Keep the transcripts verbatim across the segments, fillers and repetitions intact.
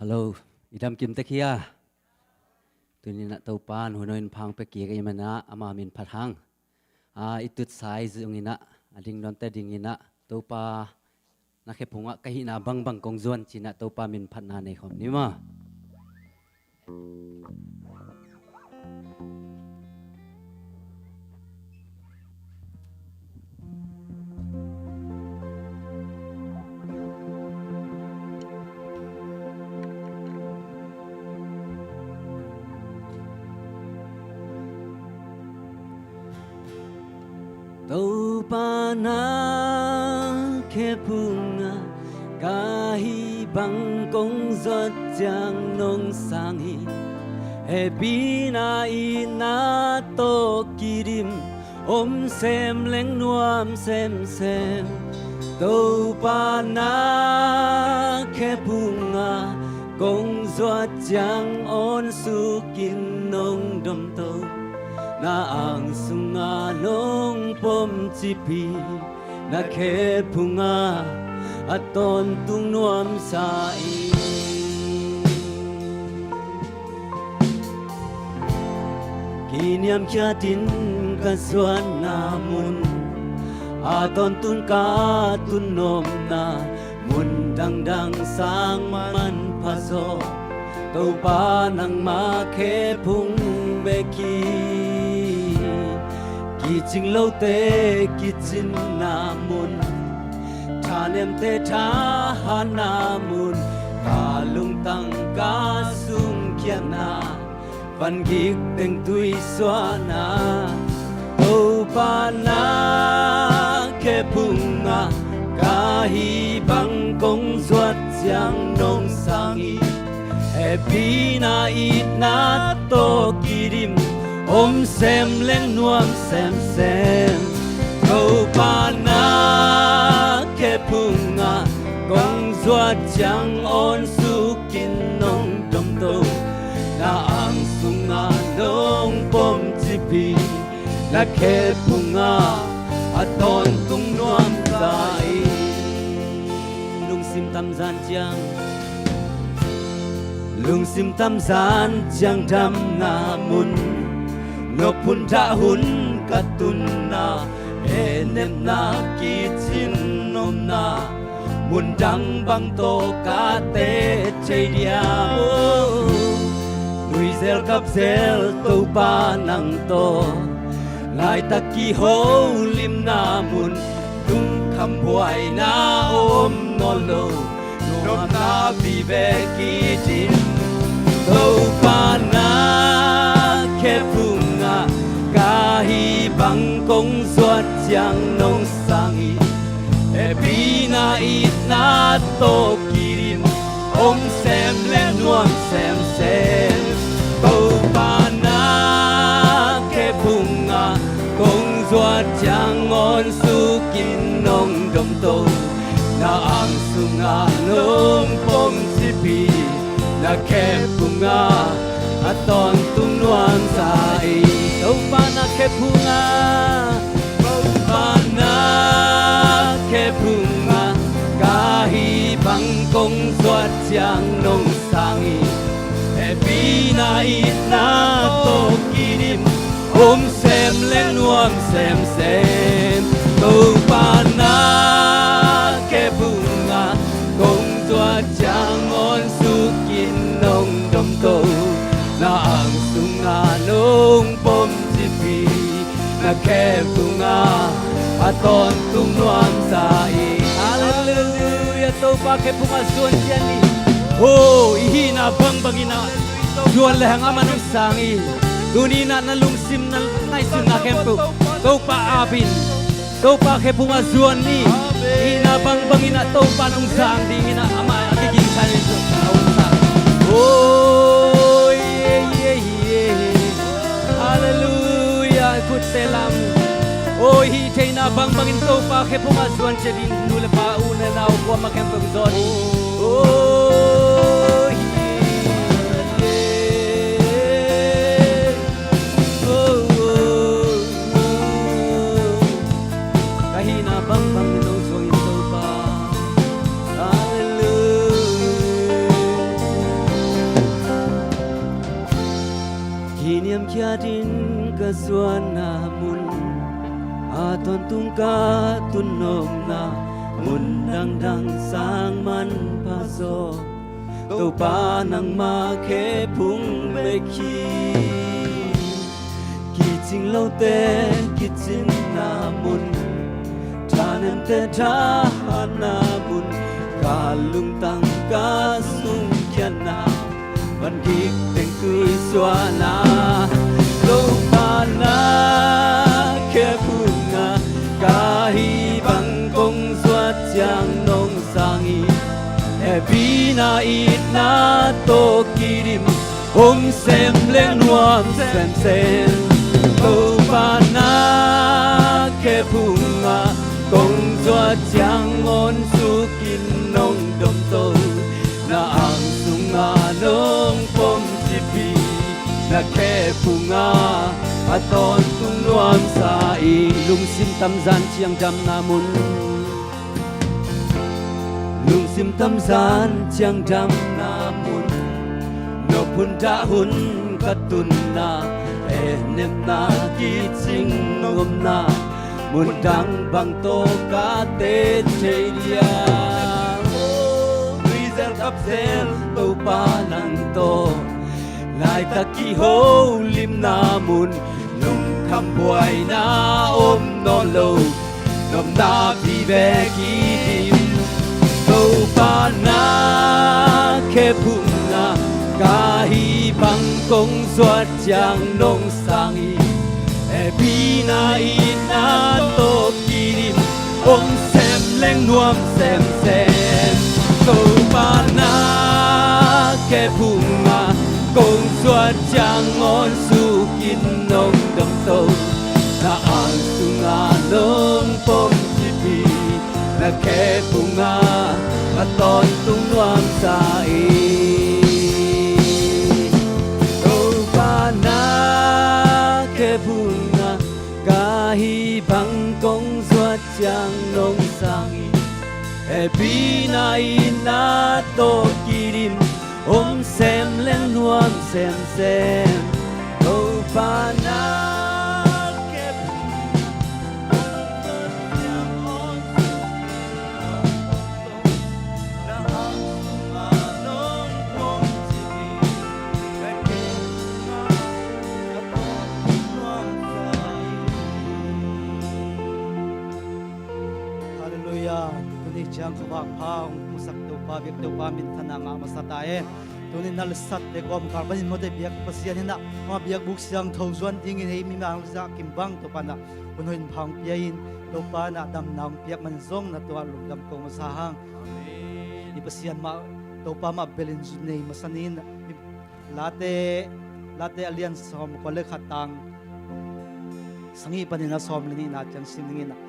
Hello, i dam kim tek hia? Tuni-in ah Topa'n hun hong pia kik ahih manin ah ama min phat hang. A, i tutsa i zong in ah, a ding dawnte dingin ah Topa na khephung ah ka hihna bangbang kong zuan ci-in ah Topa min phatna nei khawm ni maw. Topa na khephung ah ka hih bang kong zuat ciang nong sang hi. Hehpihna itna tawh kidim om sem leng nuam semsem. Topa na khephung ah kong zuat ciang awn sukin nong domto, na ang sungah nong pom cipi, na khephung ah a tawntung nuamsa ing. Kiniamkhiatin ka zuatna mun, a tawntung ka tun nopna mun dangdang sang manpha zaw, Topa nangma khephung bek hi. Kicing lote kicinna mun, thanemte thahatna mun, ka lungtang ka sungkhiatna, vangik teng tui suahna, Topa na khephung ah ka hih bang kong zuat ciang nong sang hi. Hehpihna itna tawh kidim om sem leng nuam semsem. Topa na khephung ah kong zuat ciang awn sukin nong domto, na ang sungah nong pom cipi, na khephung ah a tawntung nuamsa ing. Lungsim tamzan ciang, lungsim tamzan ciang damna mun, nopphun dah hun ka tunna, ehnepna kicin nopna, mun dang bang tawh ka teh thei diam? Nuizel kapzel Topa nang tawh, laitak kiholimna mun, lungkham buaina om nawn lo, nopna vive kidim. Topa na khephung ah ka hih bang kong zuat ciang nong sang hi. Hehpihna itna tawh kidim om sem leng nuam semsem. Topa na khephung ah kong zuat ciang awn sukin nong domto, na ang sungah nong pom cipi, na khephung ah a tawntung nuamsa ing. Topa na khephung ah, Topa na khephung ah ka hih bang kong zuat ciang nong sang hi. Hehpihna itna tawh kidim om sem leng nuam semsem. Topa na khephung ah kong zuat ciang awn sukin nong domto, na ang sungah nong pom cipi, na khephung ah a tawntung nuamsa ing. Halleluiah. Topa khephung ah zuan ciat ni. Oh, i hihna bangbang in ah zuan lehang amah nong sang hi. Tuni-in ah na lungsim na ngaihsutna khempeuh Topa ap in, Topa khephung ah zuan ni. I hihna bangbang in ah Topa nong sang dingin ah amah a kigingsa in ah hong sang. Oh, yeah, yeah, yeah. Halleluiah. Khutte lam. Oh, i hih theihna bangbang in Topa khephung ah zuan ciat ding, nu le pa, u le nau, kuamah khempeuh zawn in. Oh, yeah. Oh, oh, oh. Ka hihna bangbang in nong zuan in Topa. Halleluiah. Kiniamkhiatin ka zuanna mun, a tawntung ka tun nopna mun dangdang sang manpha zaw, Topa nangmah khephung bek hi. Kicing lote kicinna mun, thanemte thahatna mun, ka lungtang ka sungkiatna, van gik teng tui suahna, Topa na khephung ah ka hih bang kong zuat ciang nong sang hi. Hehpihna itna tawh kidim, hong sem leng nuam semsem. Topa na khephung ah kong zuat ciang ngawn sukin nong domto, na ang sungah nong pomcipih, na khephung ah a tawntung nuamsa ing. Lungsim tamzan ciang damna mun, lungsim tamzan ciang damna mun, nop hun dah hun ka tunna, enemna kicing nong omna, mun dang bang tawh ka teci thei diam? Nuizel kapzel Topa nang tawh, laitak kiholimna mun, lungkham buaina om nawn lo, nopna vive kidim. Topa na khephung ah ka hih bang kong zuat ciang nong sang hi. Hehpihna itna tawh kidim, hong sem leng nuam semsem. Topa na khephung ah kong zuat ciang ngawn sukin nong domto, na ang sungah nong pomcipih, na khephung ah a tawntung nuamsa ing. Topa na khephung ah ka hih bang kong zuat ciang nong sang hi. Hehpihna itna tawh kidim, hong sem leng nuam semsem. Topa na khephung Halleluiah. Tuni ciang khuavak pha hong musak Topa biak Topa minthanna ngah masa ta e. Tuni na lasatte kawmkal panin mawte biak Pasian in ah ama biakbuk siangtho zuan dingin ei mi mangzah kim bang Topa na hun hoih pha hong pia in, Topa na damna hong piak man zong na tungah lungdam kong masa hang. Amen. I Pasian mah Topa mah belin zut nei masa ni in ah, i Late, Late a lian sawm kua le khat tang sagih panin a sawm le nihna ciang sim dingin ah,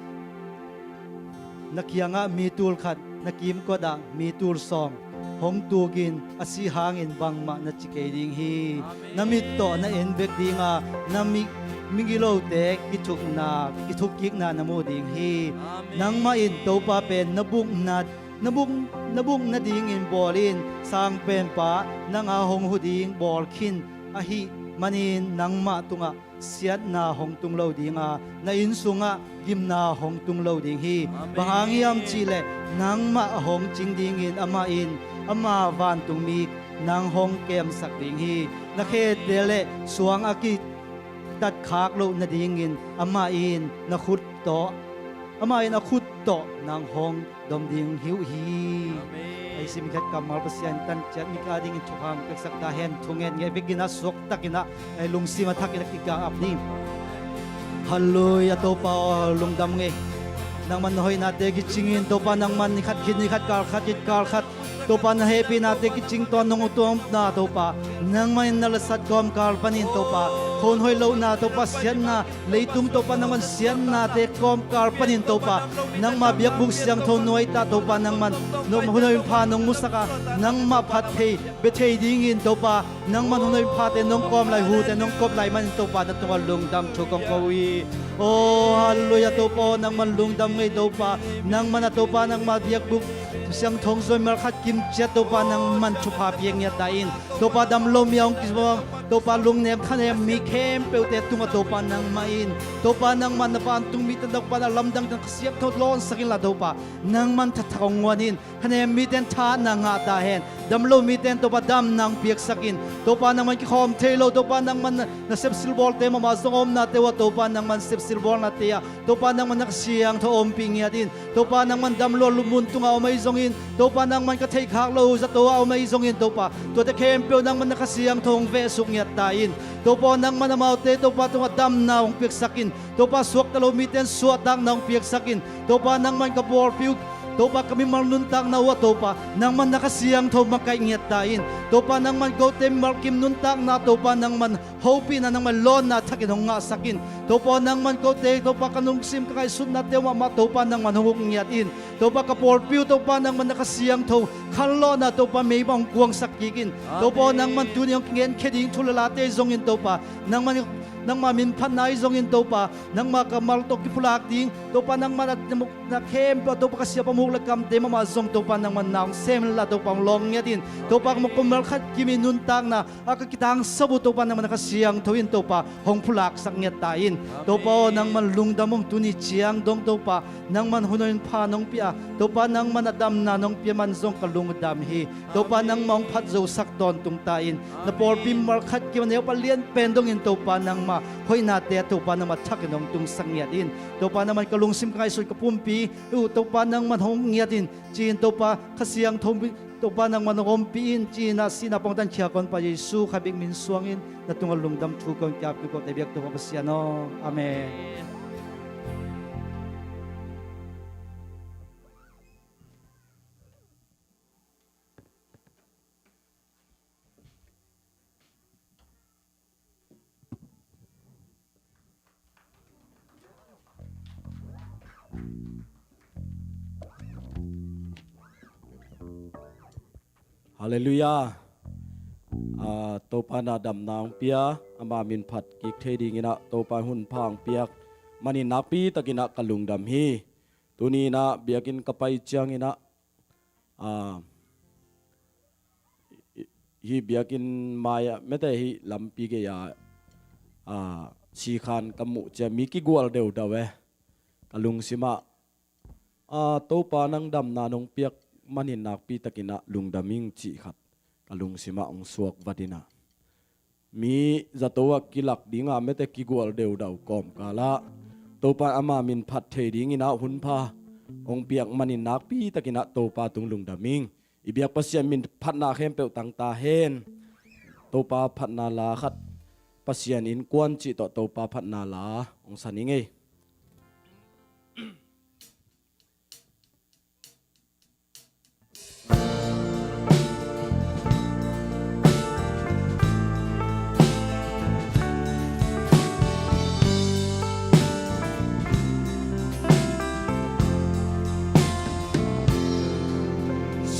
na kiangah mi tul khat, na kimkotah mi tul sawm hong tukin a sih hangin bangmah na ci kei ding hi. Amen. Na mit tawh na en bek dinga, na mi, migilote kithukna, kithuk kikna na mu ding hi. Amen. Nangmah in Topa pen na bukna, na buk, na buk nadingin bawl in, Sangpenpa nanga hong hu ding bawl khin ahih manin nangmah tungah siatna hong tung lo dinga, na inn sungah gimna hong tung lo ding hi. Amen. Bang hang hiam cihleh nangmah a hong cing dingin amah in ama vantungmi nang hong kemsak ding hi. Na khete le suang a kitatkhaak loh nadingin amah in na khut tawh, amah in a khut tawh nang hong dom ding hi uh hi. Amen. Ei sim khat kammal Pasian tan ciat mi ka dingin thupha hong piaksak ta hen. Thungen ngei vekin a suaktakin ah ei lungsim a thakin a kikap ding. Halleluiah, Topa aw, lungdam ngei. Nangman na hoihnate kicingin Topa, nangman ni khat khit ni khat, kal khat khit kal khat Topa na hehpihnate kicing tawh nong tuamna Topa, nangman in na lasat kawmkal panin Topa, khon hoih lohna Topa, siatna, leitung Topa nangman siatnate kawmkal panin Topa, nangma biakbuk siangtho nuaita Topa nangman nong hun hoih pha nong musak a, nangmah phat thei bia thei dingin Topa, nangman hun hoih phate nong kawm lai, hute nong kop lai manin Topa na tungah lungdam thu kong ko hi. Aw, halleluiah, Topa aw, nangman lungdam ngei Topa, nangman a Topa nangma biakbuk siangtho hong zuan mimal khat kim ciat Topa nangman thupha piak ngiat ta in. Topa dam lo mi a hong kisuang Topa, lungnem khanem mi khempeuhte tungah Topa nangmah in, Topa nangmah na vantung mite Topa na lamdang teng kha siangtho lawnsak inla Topa nangmah thathak hong guan in. Khanem mite in thahatna ngah ta hen. Damlo mite in Topa damna hong piaksak in. Topa nangmah kikhawm thei lo Topa nangmah na sepsilbawlte mahmah zong omnate uh ah Topa nangmah sepsilbawlnate ah Topa nangmah na Kha Siangtho ompih ngiat in. Topa nangmah damlo mun tungah om ahi zongin, Topa nangmah ka theihkhak lo zato ah om ahi zongin Topa, tuate khempeuh nangmah na Kha Siangtho hong vehsuk ngiat ta in. Topa aw nangmah amaute Topa tungah damna hong piaksak in. Topa suakta lo mite in suahtakna hong piaksak in. Topa nangmah ka pawlpi uh Topa ka mimal nuntakna uh ah Topa nangmah na Kha Siangtho makaih ngiat ta in. Topa nangmah kote mimal kim nuntakna Topa nangmah hopihna nangmah lawnna thakin hong ngahsak in. Topa aw nangmah kote Topa ka lungsim ka ngaihsutnate uh mahmah Topa nangmah hong uk ngiat in. Topa ka pawlpi uh Topa nangmah na Kha Siangtho khanlawhna Topa meima hong kuangsak kik in. Topa aw nangmah tuni hong kingenkhia ding thu le late zongin Topa nangmah, nangmah minphatna ahi zongin Topa nangmah ka mal tawh kiphulak ding Topa nangmah na, na khempeuh Topa ka siapa muk le kamte mahmah zong Topa nangmah na hong sem inla Topa hong lawng ngiat in. Topa ka muk ka mal khat kimi nuntakna a ka kitangsap uh Topa nangmah na Kha Siangtho in Topa hong phulaksak ngiat ta in. Topa aw nangmah lungdam om tuni ciang dong Topa nangmah hun hong pha nong pia Topa nangmah na damna nong pia man zong ka lungdam hi. Topa nangmah hong phatzosak tawntung ta in. Na pawlpi mimal khat kim a neu pa lian pen dongin Topa nangmah hoihnate ah Topa nangmah thakin hong tungsak ngiat in. Topa nangmah ka lungsim ka ngaihsut ka pumpi uh Topa nangmah hong ngiat in ci-in Topa Kha Siangtho Topa nangmah hong ompih in ci-in a sihna pongtan khia kong Pa Jesu kha bek min suangin na tungah lungdam thu kong kiap kiko te biak Topa Pasian aw. Amen. Halleluiah. Ah, Topa na damna hong pia ama min phat kik thei dingin ah Topa hun pha hong piak manin nakpi takin ah ka lungdam hi. Tuni in ah biakinn ka pai ciangin ah, ah, hi, hi biakinn mai-ah mete hi lampi gei-ah, ah, sikhan ka muh ciang mi kigual deudau e. Ka lungsimah, ah, Topa nang damna nong piak manin nakpi takin ah lungdam ing cih khat ka lungsimah hong suak vat in ah mi zato ah kilak dingah mete kigual deudau kawmkal ah Topa ama min phat thei dingin ah hun pha hong piak manin nakpi takin ah Topa tung lungdam ing. I biak Pasian min phatna khempeuh tang ta hen. Topa phatna la khat Pasian innkuan cih tawh Topa phatna la hong san ing ei.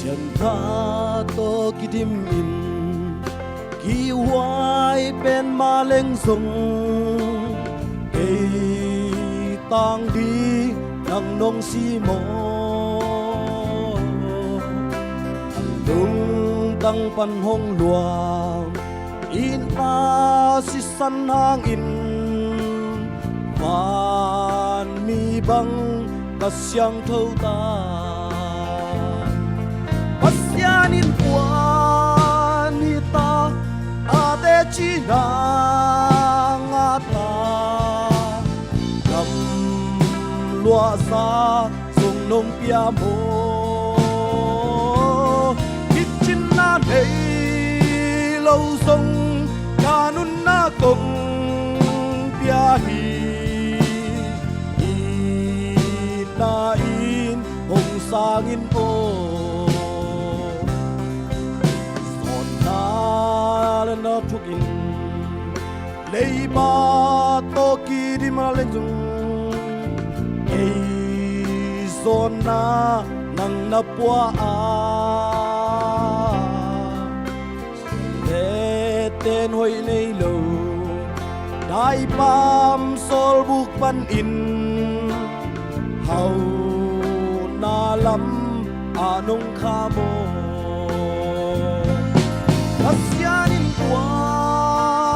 Siangtho tawh kidim in kihuai pen mah leng zong kei tang ding nang nong si maw? Lungtang pan hong luang in a sisan hangin vanmi bang ka siangtho ta. Pasian innkuan hi ta, a teci nang a ta, gamluahza zong nong pia maw? Kicinna nei lo zong ka nunna kong pia hi. Itna in hong sang in aw. Zawnna le na thukin leiba tawh kidim a leng zong kei zawnna nang na pua a, leten hoih nei lo daipam sawlbuk panin hauna lam a nong kha maw? Pasian innkuan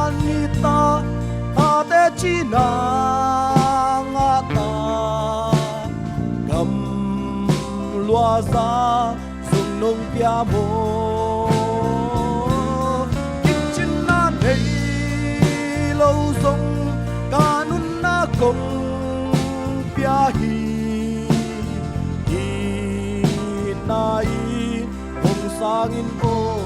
Cina ngata gam luaza sung nong pia maw? Kicina nei lo zong ka nunna kong pia hi. Itna in hong sangin aw.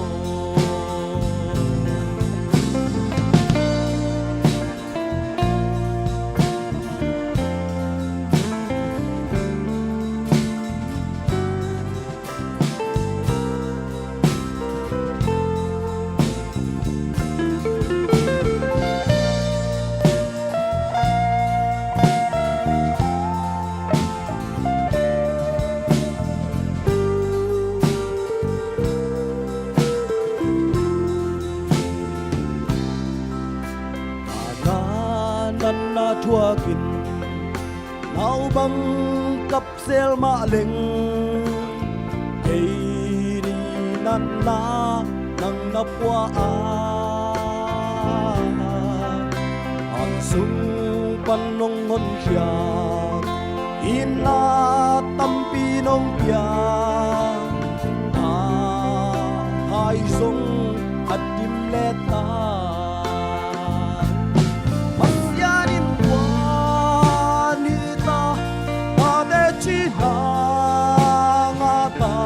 Ana natna thuakin naubang kap sel mah leng, kei ni natna nang na pua a, an sung pan nong honkhia, itna tampi nong pia, a hai zong a dim le ta. Pasian in tua ni ta, tate cina ngata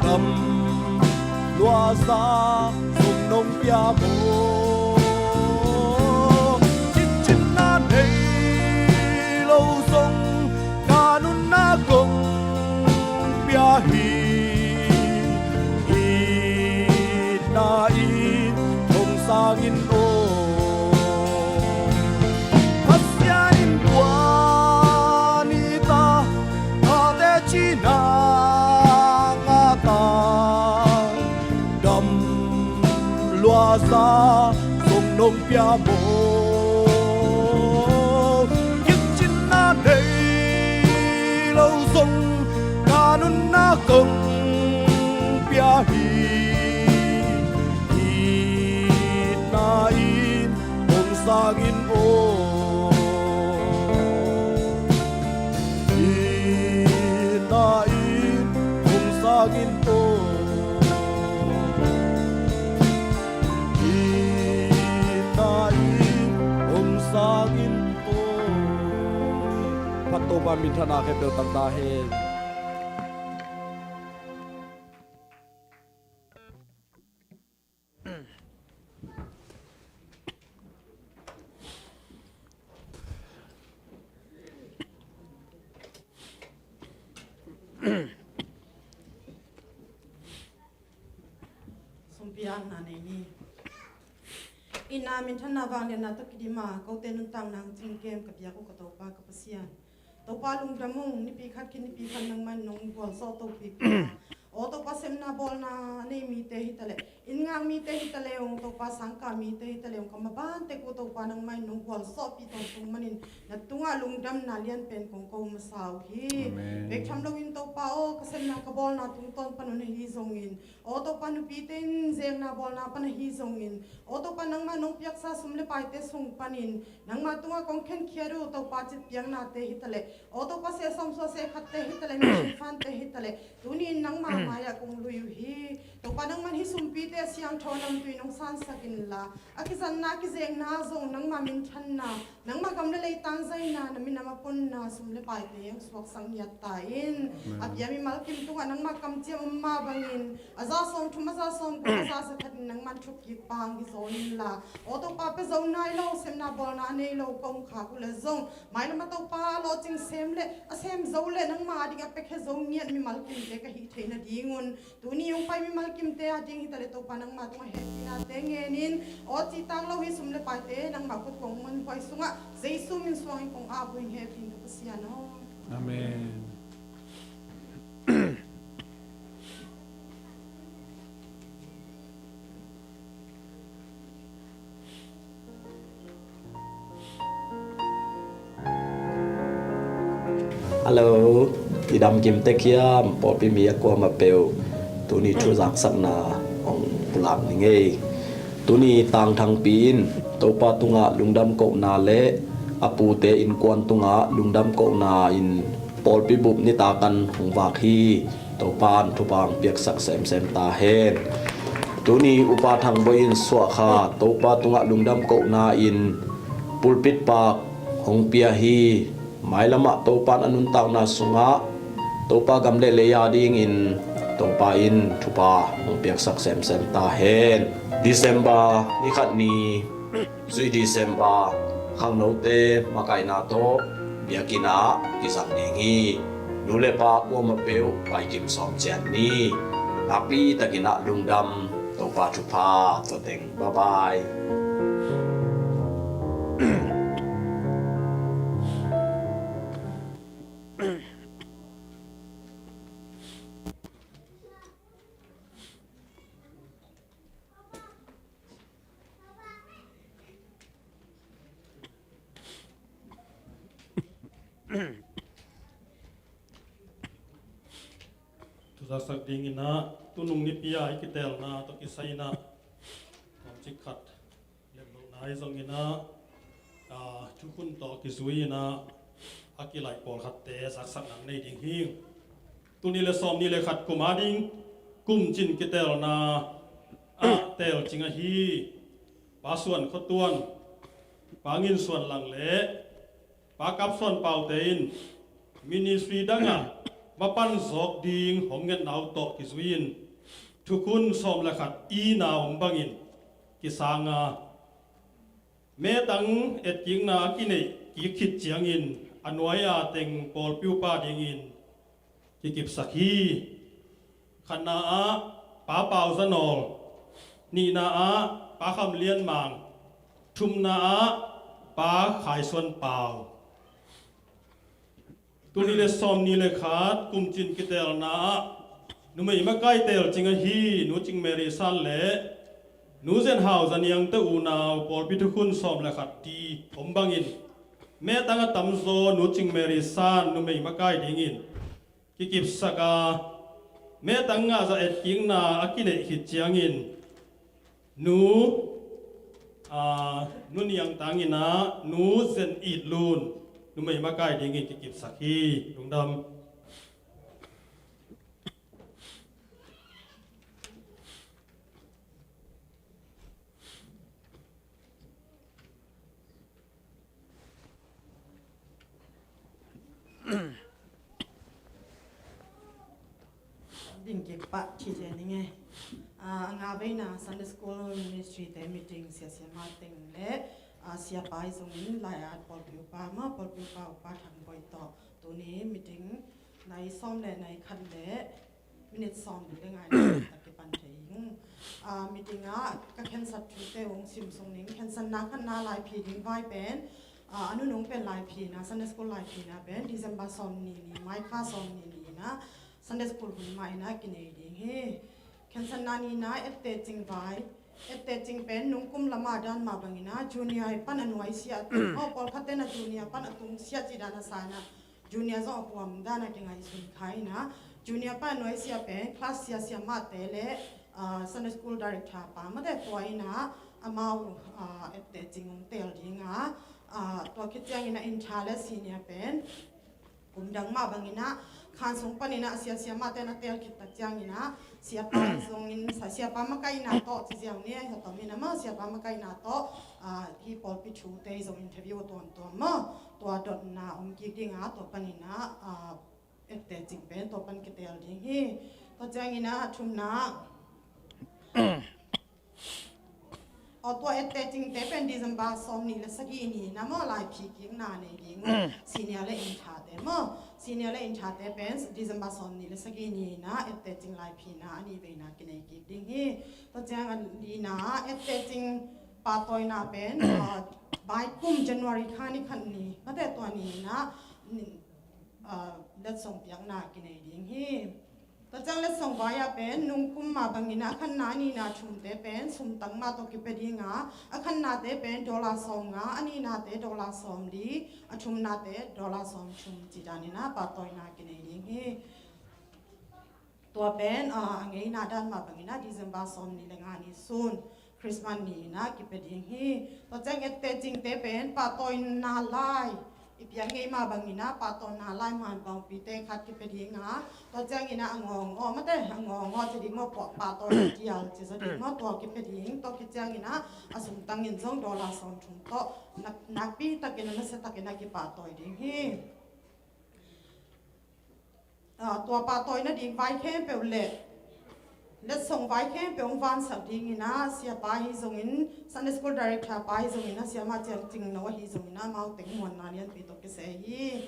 gam luaza sung nong pia maw? Cicina nei lo zong ka nunna kong pia hi. Itna in hong sangin aw. Pasian in tua ni ta, tate cina ngata gam luaza sung nong pia maw? Kicina nei lo zong ka nunna kong pia hi. Itna in hong sangin aw. Itna in hong sangin aw. Itna in hong sangin aw. Phat Topa minthanna khempeuh tang ta hen. Sumpiakna nei ni. Itna minthanna vangliatna tawh kidim a, kote nuntakna hong cingkem ka biak uh ka Topa ka Pasian. Topa lungdam ung, nipi khat khit nipi khat nangmah in nong gualzawh topih uh. Aw Topa, sepna bawlna a nei mite hi taleh, inn ngak mite hi taleh ung, Topa sangkah mite hi taleh ung, ka maban tek uh Topa nangmah in nong gualzawhpih tawntung manin na tungah lungdamna lianpen kong ko masa uh hi. Amen. Bek tham loin Topa aw, ka sepna ka bawlna tungtawn pan un ahi zongin, aw Topa nupite in zekna bawlna pan ahi zongin, aw Topa nangmah nong piaksa sum le paite sung panin nangmah tungah kong khenkhiat uh Topa citpiaknate hi taleh, aw Topa seh sawmsua seh khatte hi taleh, mission fund-te hi taleh, tuni in nangmah mai-ah kong lui uh hi. Topa nangmah in hih sumpite a siangtho a namtui nong sansak inla, a kizanna a kizekna zong nangmah minthanna, nangmah gam le lei tangzaina, na minam a ponna sum le paite hong suaksak ngiat ta in. Amen. A pia mimal kim tungah nangmah kamciam om mah bangin, a za sawmthum, a za sawmguk, a za zakhat in nangmah in thuk kik pang hi zaw inla, aw Topa, pia zo nai lo, sepna bawlna a nei lo ka om khak uh leh zong, mailam ah Topa a lawhcing sem le a sem zo le nangmah a ding a piakhia zo ngiat mimal kimte ka hih theih nadingun, tuni hong pai mimal kimte a ding hi taleh Topa nangmah tungah hehpihna te ngenin, aw cihtak lo hih sum le paite nangmah khut kong muanhuai sungah Jesu min suangin kong ap uh hing, hehpihna Pasian aw. Amen. Hello, i dam kim tek hiam? Pawlpi mi a kuamah peuh tuni thu zaksakna hong pulak ning ei. Tuni tangthangpi in Topa tungah lungdam kohna le a pute innkuan tungah lungdam kohna in pawlpi bup nitak an hong vak hi. Topa in thupha hong piaksak semsem ta hen. Tuni Upa Thang Bawi in suahkha Topa tungah lungdam kohna in pulpit pak hong pia hi. Mailamah Topa in a nuntakna sungah Topa gam le lei a dingin Topa in thupha hong piaksak semsem ta hen. December ni khat ni, zui December, khangnote makaihna tawh biakinn ah kizang ding hi. Nu le pa kuamah peuh paikim sawm ciat ni. Nakpi takin ah lungdam. Topa thupha tawh teng. Bye bye. Thuzaksak dingin ah tunung nipi a i kiteelna tawh kisai in ah tomcik khat lemlohna ahi zongin ah, aa, thukhun tawh kizui in ah a kilaih pawlkhatte zaksak nang nei ding hi. Tul nih le sawm nih le khat kum a ding kum cin kiteelna ah teel cing ahi Pa Suan Khua Tuan, Pa Ngin Suan Lang le Pa Kap Suan Paute in ministry dangah mapan zawk ding hong ngetna uh tawh kizui in thukhun sawm le khat i na om bangin kisang a, metang etkikna a kineih kik khit ciangin a nuai a teng pawlpi upa dingin kikipsak hi. Khatna ah Pa Pau Za Nawl, nihna ah Pa Kham Lian Mang, thumna ah Pa Khai Suan Pau. Tul nih le sawm nih le khat kum cin kiteelna ah numei makai teel cing ahi Nu Cing Mary San le Nu Zen Hau Za Niang te unau pawlpi thukhun sawm le khat ti om bangin metang a tamzaw Nu Cing Mary San numei makai dingin kikipsak a, metang ngahzah etkikna a kineih khit ciangin Nu, aa, Nu Niang Tang in ah Nu Zen It Lun numei makai dingin kikipsak hi. Lungdam. Ding kik pah cih ciang ning e. Ah, a nga veina Sunday School Ministry te meeting sia siama teng le, ah, siapa i zongin lai at pawlpi upa ma, pawlpi upa Upa Thang Bawi tawh tuni meeting nai sawm le nai khat le minute sawm ding le ngai na tak kipan thei ing. Ah, meeting ah ka khensat thute hong sim sung ning. Khensatna khatna laiphi ding vai pen, ah, a nunung pen laiphina, Sunday School laiphina pen December sawm ni ni, May kha sawm ni ni na Sunday School hun mah ina kinei ding hi. Khensatna nina ette cing vai. Ette cing pen nungkum lama dan mah bangina junior pan a nuai sia, oh, pawlkhatte na junior pan a tung sia ci dan a sa ina. Junior zong a huam dan a kingaihsun kha ina, junior pa nuai sia pen class sia siamahte le, ah, Sunday School director pa mate tua ina amau, ah, ette cing hong teel dinga, ah, tua khit ciangina intha le senior pen kum dang mah bangina khan sung panina sia siamahte na teel khit ta ciangina siapa zongin sa siapa makaihna tawh ci ziau ni, sa tomin a maw siapa makaihna tawh, ah, hi pawlpi thute zong interview tuamtuam maw. Tua dotna om kik dinga tua panina, ah, ette cing pen tua pan kiteel ding hi. Tua ciangina thumna, aw, tua ette cingte pen December sawm ni le sagih ni na maw laiphi kikna nei ding maw. Senior le inthate maw. Senior le inthate pen December sawm ni le sagih ni na ette cing laiphina a nih veina kinei kik ding hi. Tua ciang a lina ette cing pahtawina pen, ah, baikum January kha ni khat ni mate tua ni na, ah, letsong piakna kinei ding hi. Tua ciang letsong vai-ah pen nungkum mah bangin a khatna, a nihna, a thumte pen sumtak mah tawh kipia dinga, a khatnate pen dollar sawmnga, a nihnate dollar sawmli, a thumnate dollar sawmthum ci danin a pahtawina kinei ding hi. Tua pen, ah, a ngeina dan mah bangin a December sawmni le nga ni sun Christmas ni-in ah kipia ding hi. Tua ciang etteh cingte pen pahtawina lai i piak ngei mah bangin ah pahtawina lai man bangpite khat kipia ding a, tua ciangin ah a ngawng aw mate, a ngawng aw ci ding maw, pahtawina tial ci zaw ding maw, tua kipia ding. Tua khit ciangin ah a sum tangin zong dollar sawmthum tawh nak, nakpi takin a nasia takin a kipahtawi ding hi. Ah, tua pahtawi nading vai khempeuh le letsong vai khempeuh hong vansak dingin ah siapa ahi zongin, Sunday School Director pa ahi zongin ah, siamah Ciang Cing No ahi zongin ah, amau teng muanna lianpi tawh kiseh hi.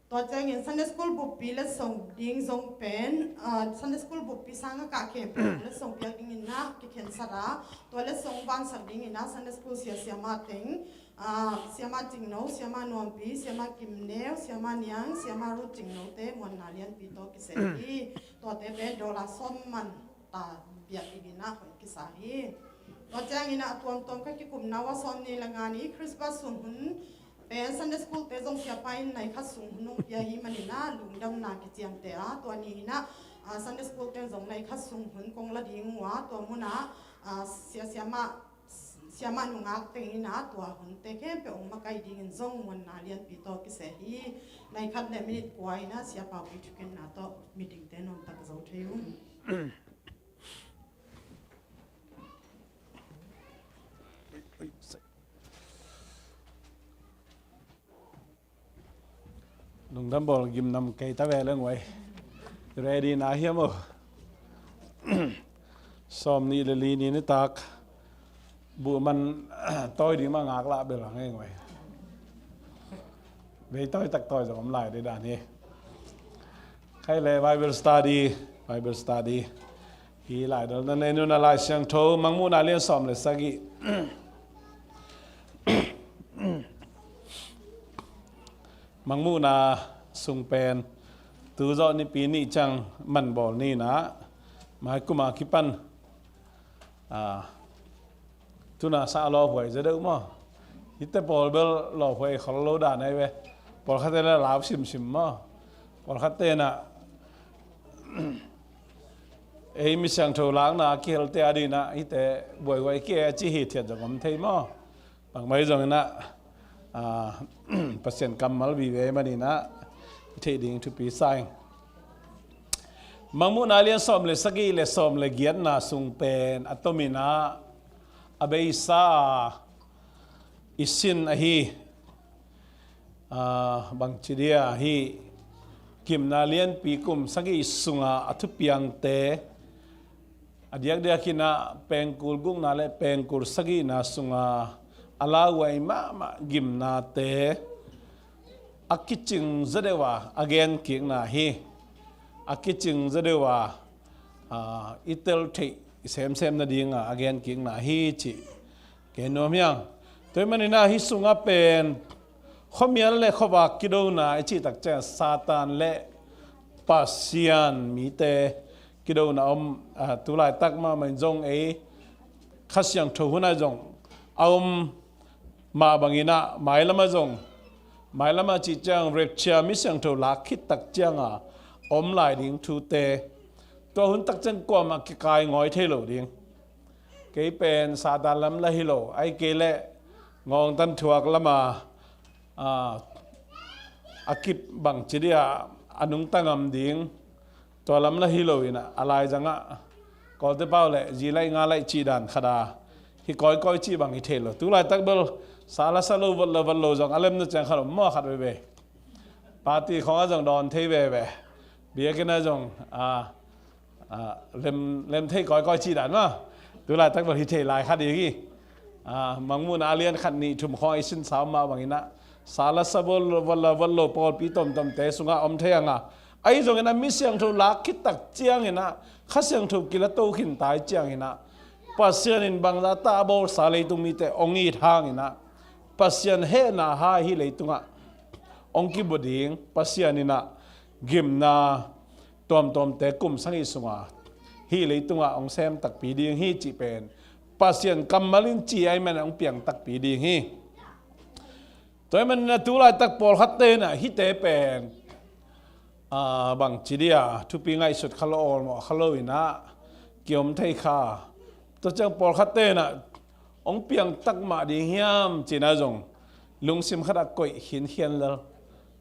Tua ciangin Sunday School buppi letsong ding zong pen, ah, Sunday School buppi sang a kah khempeuh letsong piak dingin ah kikhensat a, tua letsong vansak dingin ah Sunday School sia siamah teng, ah, siamah Cing No, siamah Nuampi, siamah Kim Neu, siamah Niang, siamah Ruth Cing No te muanna lianpi tawh kiseh hi. Tuate pen dollar sawm man ta biak dingin ah hoih kisa hi. Tua ciangin ah a tuamtuam ka kikumna uh a sawmnih le nga ni Christmas sung hun pen Sunday School te zong siapa in nai khat sung hun hong pia hi manin ah lungdamna kiciamteh a, tua ni-in ah, ah, Sunday School ten zong nai khat sung hun kong la ding uh a, tua munah, ah, sia siamah siamah nungak teng in ah tua hunte khempeuh hong makai dingin zong muanna lianpi tawh kiseh hi. Nai khat le minit kua in ah siapa pi thukinna tawh meeting te nuamtak zo thei uh. Lungdam bawl gimnam kei ta ve leng uai. Ready na hiam aw? Sawmnih le li ni nitak buh man tawi ding mah ngaklah bel a ngei uai. Vei tawi tak tawi zong om lai dei dan hi. Khai le Bible study, Bible study. Hi lai dal na nei nuna Lai Siangtho, Mangmuhna lian sawm le sagih. Mangmuhna sung pen tu zawh nipi nih ciang man bawl ni in ah, mai kum a kipan, ah, tuna sa lawphuai zaw deuh maw? Hite pawl bel lawphuai khol lo dan ahi ve. Pawlkhatte le lau simsim maw? Pawlkhatte na ei mi siangtho lakna a kihelte a ding ah hite buaihuai kei a ci hithiat zong om thei maw? Bangmah hi zongin ah, ah, Pasian kammal vive manin ah i theih ding thupi sa ing. Mangmuhna lian sawm le sagih le sawm le giatna sung pen a tomin ah a beisa a i sin ahi, ah, bangci dia hi, gimna lianpi kum sagih sunga a thupiangte, a diakdiakin ah pengkul gukna le pengkul sagihna sunga a lauhuai mahmah gimnate a kicing zaw deuh a a genkikna hi. A kicing zaw deuh a, ah, i tel theih i semsem nadinga a genkikna hi cih gen nuam hiang. Tua ahih manin ah hih sungah pen khuamial le khuavak kidona i cih tak ciang Satan le Pasian mite kidona om, ah, tu laitak mahmah in zong ei Kha Siangtho hun ah zong a om mah bangin ah mailam ah zong, mailam ah cih ciang rapture, mi siangtho lak khit tak cianga om lai ding thute, tua hun tak ciang kuamah kikai ngawi thei lo ding. Kei pen Satan lam la hi lo, ahih kei leh ngawngtan thuak lama, ah, a kip bangci dia a nungta ngam ding, tua lam la hi lo in ah, a laizangah kawlte pau le zi laih nga laih cih dan khat a hi kawikawi cih bang hi thei lo. Tu laitak bel sa la sa lo, vot la vot lo zong a lemna ciang khat om maw, khat veve. Party khawngah zong dawn thei veve. Biakinn ah zong, ah, ah, lem, lem thei kawikawi cih dan maw. Tu laitak bel hi thei lai khat hi hi. Ah, Mangmuhna a lian khat nih thum khawng i sinsa om mah bangin ah sa la sa vot lo, vot la vot lo pawlpi tomtomte sungah om thei hang a, ahi zongin ah mi siangtho lak khit tak ciangin ah, Kha Siangtho kila to khin ta i ciangin ah, Pasian in bangzah ta a bawlsa leitung mite hong it hangin ah, Pasian hehna hai hih leitungah hong kibua ding, Pasian in ah gimna tuamtuamte kum sagih sunga hih leitungah hong sem takpi ding hi cih pen Pasian kammal in ci ahih manin hong piang takpi ding hi. Tua ahih manin ah tu laitak pawlkhatte in ah hihte pen, ah, bangci dia thupi ngaihsut kha lo, awlmawh kha lo in ah kiom thei kha, Tua ciang pawlkhat tenah hong piang tak mah ding hiam cina zong lungsim khatah koih khinkhian lel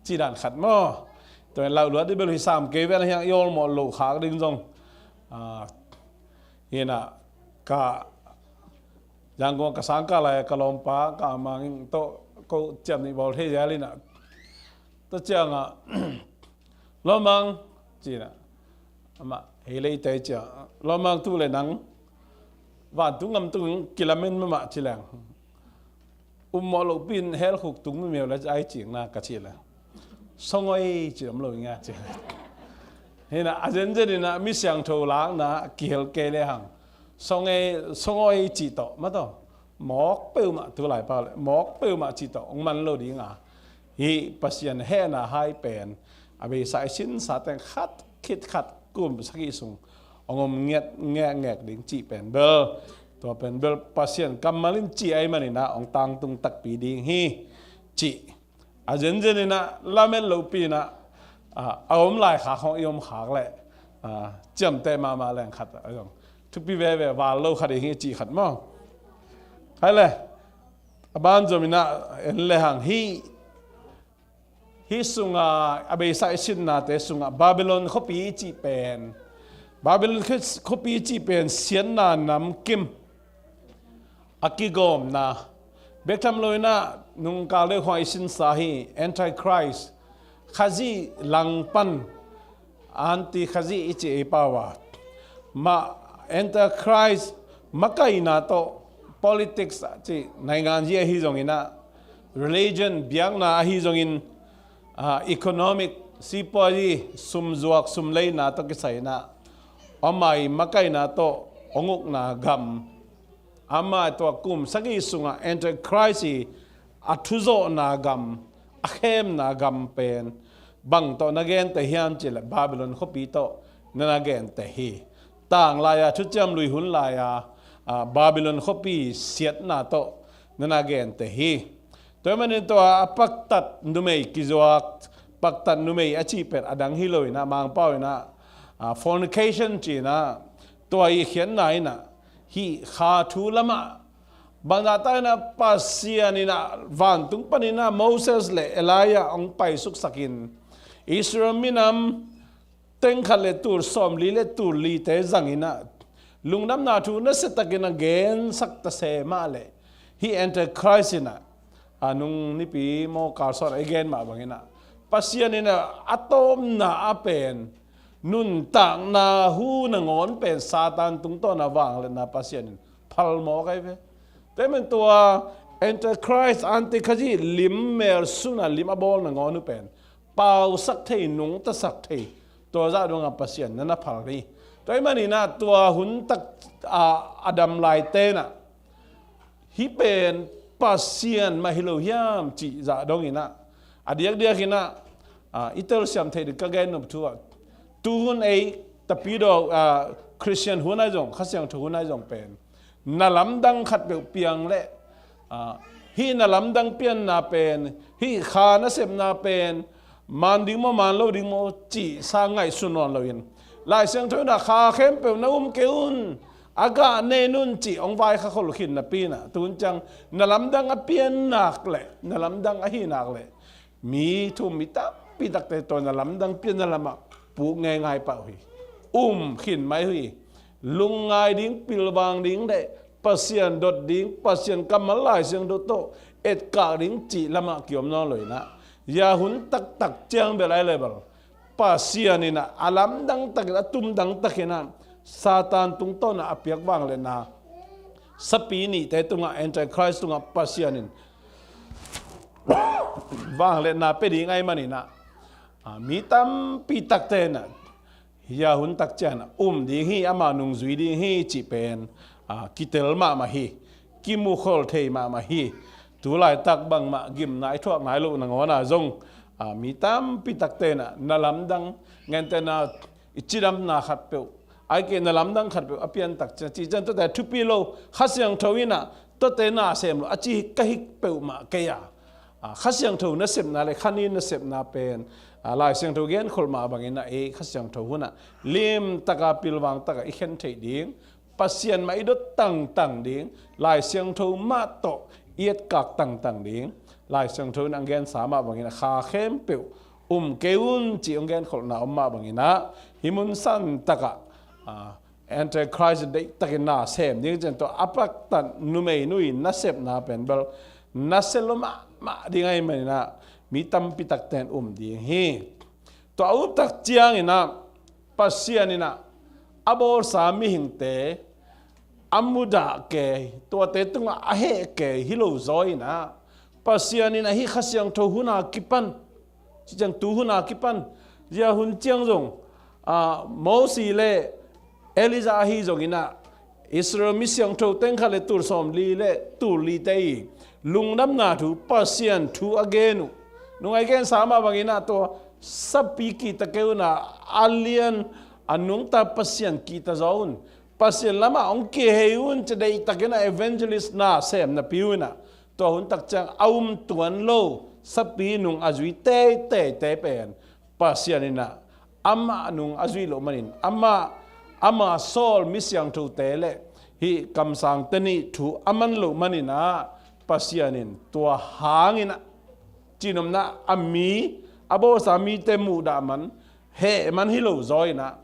ci dan khat maw? Tua in lauh luat dih bel hi sam kei ven hiang i awlmawh loh khak ding zong. Hinah ka Yangon ka sangkah lai ka lawmpa ka amangin tawh ko ciam nih bawl thei zel inah. Tua ciangah lawmang cinah amah hei lei tei ciang lawmang tu le nang vantung ngam tung kilamen mamah ci leng ummawh lohpin hel khuk tung mimeu le ai cingna ka ci le songoi ci om lo inga ci le. Hinah a zenzen inah mi siangtho lakna kihel kei le hang songoi ci tawh ma tawh mawk peuhmah tu lai pau le mawk peuhmah ci tawh hong man lo dinga hih Pasian hehna hai pen a beisa i sinsa teng khat khit khat kum sagih sung hong om nget ngekngek ding cih pen bel tua pen bel Pasian kammal in cih ahi maninah hong tangtung takpi ding hi cih a zenzen inah lamet lohpi inah a om lai khak hong i om khak le ciamteh mahmah leng khat a zong thupi veve val lo khat i hi cih khat maw? Hai le a ban zom inah en le hang hi hi sunga a beisa i sinnate sungah Babylon khuapi i cih pen Babylon khuapi i cih pen siatna namkim a kigawmna bek tham lo inah nungkal deuh khuang i sinsa hi Antichrist Khazih langpan anti Khazih i cih ei pau a mah Antichrist makaihna tawh politics a cih naingan hi ahi zonginah religion biakna ahi zongin economic sipuazi sumzuak sumleina tawh kisai inah amah i makaihna tawh hong ukna gam amah tua kum sagih sungah Antichrist i a thuzawhna gam a khemna gam pen bang tawh na gente hiam cih le Babylon khuapi tawh na na gente hi. Tanglai-a thuciam lui hun lai-a Babylon khuapi siatna tawh na na gente hi. Tua hi manin tua a paktat numei kizuak paktat numei a cih pen a dang hi lo inah Mangpau inah fornication cinah tua i khiatna inah hih kha thu lamah bangzahta inah Pasian inah vantung paninah Moses le Elijah hong paisuksakin Israel minam tengkhat le tul sawmli le tul lite zanginah lungdamna thu nasiatakin a gensak tase mah le hih Antichrist inah a nung nipi maw kalsawn a i gen mah banginah Pasian inah a tawpna a pen nuntakna hu nangawn pen Satan tungtawna vangliatna Pasian in phalmawk ahi ve. Temen tua Antichrist antikhazih lim mel suna lim a bawl nangawn uh pen pausak thei nungtasak thei tua zah dongah Pasian na na phal hi. Tua i maninah tua hun tak a dam lai tenah hih pen Pasian mah hi lo hiam cih zah donginah a diakdiakinah i telsiam theih ding ka gen nop thu ah tuhun ei tapidaw Christian hun ai zong Kha Siangtho hun ai zong pen na lamdang khat peuh piang le hih na lamdang pianna pen hih kha nasepna pen man ding maw man lo ding maw cih sa ngaihsun nawn loin Lai Siangtho inah kha khempeuh na um kei un a gah nen un cih hong vaikha khol khin napi inah tuhun ciang na lamdang a piannak le na lamdang a hinak le mi thum mi tampi takte tawh na lamdang pianna lamah puk ngeingai pah uh hi. Um khin mai uh hi. Lungngai ding pilvang ding le Pasian dot ding Pasian kammal Lai Siangtho tawh etkak ding cih lamah kiom nawn lo inah hia hun taktak ciang bel ai le bel Pasian inah a lamdang takin a tumdang takinah Satan tungtawnah a piak vangliatna sapi nihte tungah Antichrist tungah Pasian in vangliatna pia ding ahi maninah mi tampi takte inah hia hun tak cianah um ding hi ama nungzui ding hi cih pen kitel mahmah hi. Kimukhol thei mahmah hi. Tulaitak bangmah gimna i thuak nai loh nangawnah zong mi tampi takte inah na lamdang ngentehna i cidamna khat peuh ai kei na lamdang khat peuh a piantak ciang cih ciang tuate thupi lo Kha Siangtho inah tuate na sem lo a ci ka hik peuhmah kei a Kha Siangtho nasepna le kha ni nasepna pen Lai Siangtho genkholh mah banginah ei Kha Siangtho hunah limtaka pilvang taka i khen theih ding Pasian mah i dot tangtang ding, Lai Siangtho mah tawh i etkak tangtang ding. Lai Siangtho in a gensa mah bangin a kha khempeuh um kei un ci hong genkholhna om mah bangin ah, hih mun santakah, ah, Antichrist deihtakin na sem ding ciang tawh a paktat numei nu i nasepna pen bel nasia lua mahmah ding ahih manin ah mi tampi takte in um ding hi. Tua a uptak ciangin ah Pasian in ah a bawlsa mihingte a mudah kei, tuate tungah a heh kei hi lo zaw in ah, Pasian in ah hih Kha Siangtho hun a kipan, ci ciang tu hun a kipan, zia hun ciang zong, ah, Mosi le Elijah ahi zongin ah Israel mi siangtho teng khat le tul sawmli le tul lite i lungdamna thu, Pasian thu a gen uh. Nung a i gensa mah bangin ah tua sapi kihta kei un ah, a lian a nungta Pasian kihta zaw un. Pasian lamah hong kihei un ci deihtakin ah evangelist na sem napi un ah, tua hun tak ciang a um tuan lo sapi nung a zui teiteite pen Pasian in ah amah nung a zuih loh manin, amah, ama sawl mi siangthote le hih kamsangte nih thu a man loh manin ah, Pasian in tua hangin ah, cihnopna a mi, a bawlsa mite muhdah man, heh man hi lo zaw in ah,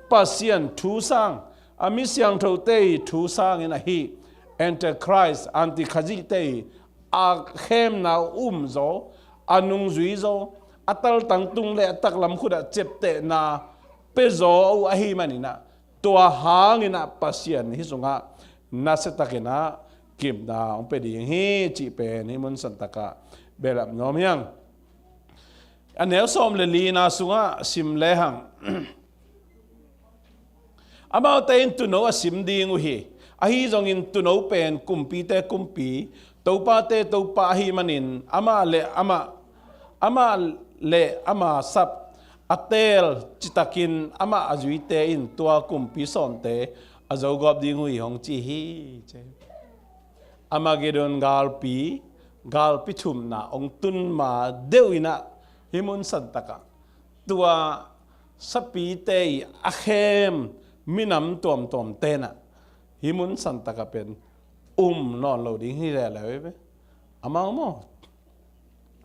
Pasian thu sang, a mi siangthote i thu sangin ah hih Antichrist, Antikhazihte i a khemna uh um zaw, a nungzui zaw, a taltang tung le a taklam khut ah ciaptehna pia zaw uh ahih manin ah, tua hangin ah Pasian hih sungah nasiatakin ah gimna hong pia ding hi cih pen hih mun santakah behlap nuam hi hang. A neu sawm le lina sungah sim lehang, amaute in tuuno a sim ding uh hi. Ahi zongin tuuno pen kumpite kumpi, topate topa ahih manin, amah le amah, amah le ama sap a teel citakin amah a zuite in tua kumpi sawmte a zogawp ding uh hi hong ci hi. Armageddon galpi, galpi thumna hong tun ma deuh in ah, hih mun santakah tua sapite i a khem minam tuamtuamte in ah, hih mun santakah pen um nawn lo ding hi leuleu hi ve. Amau maw,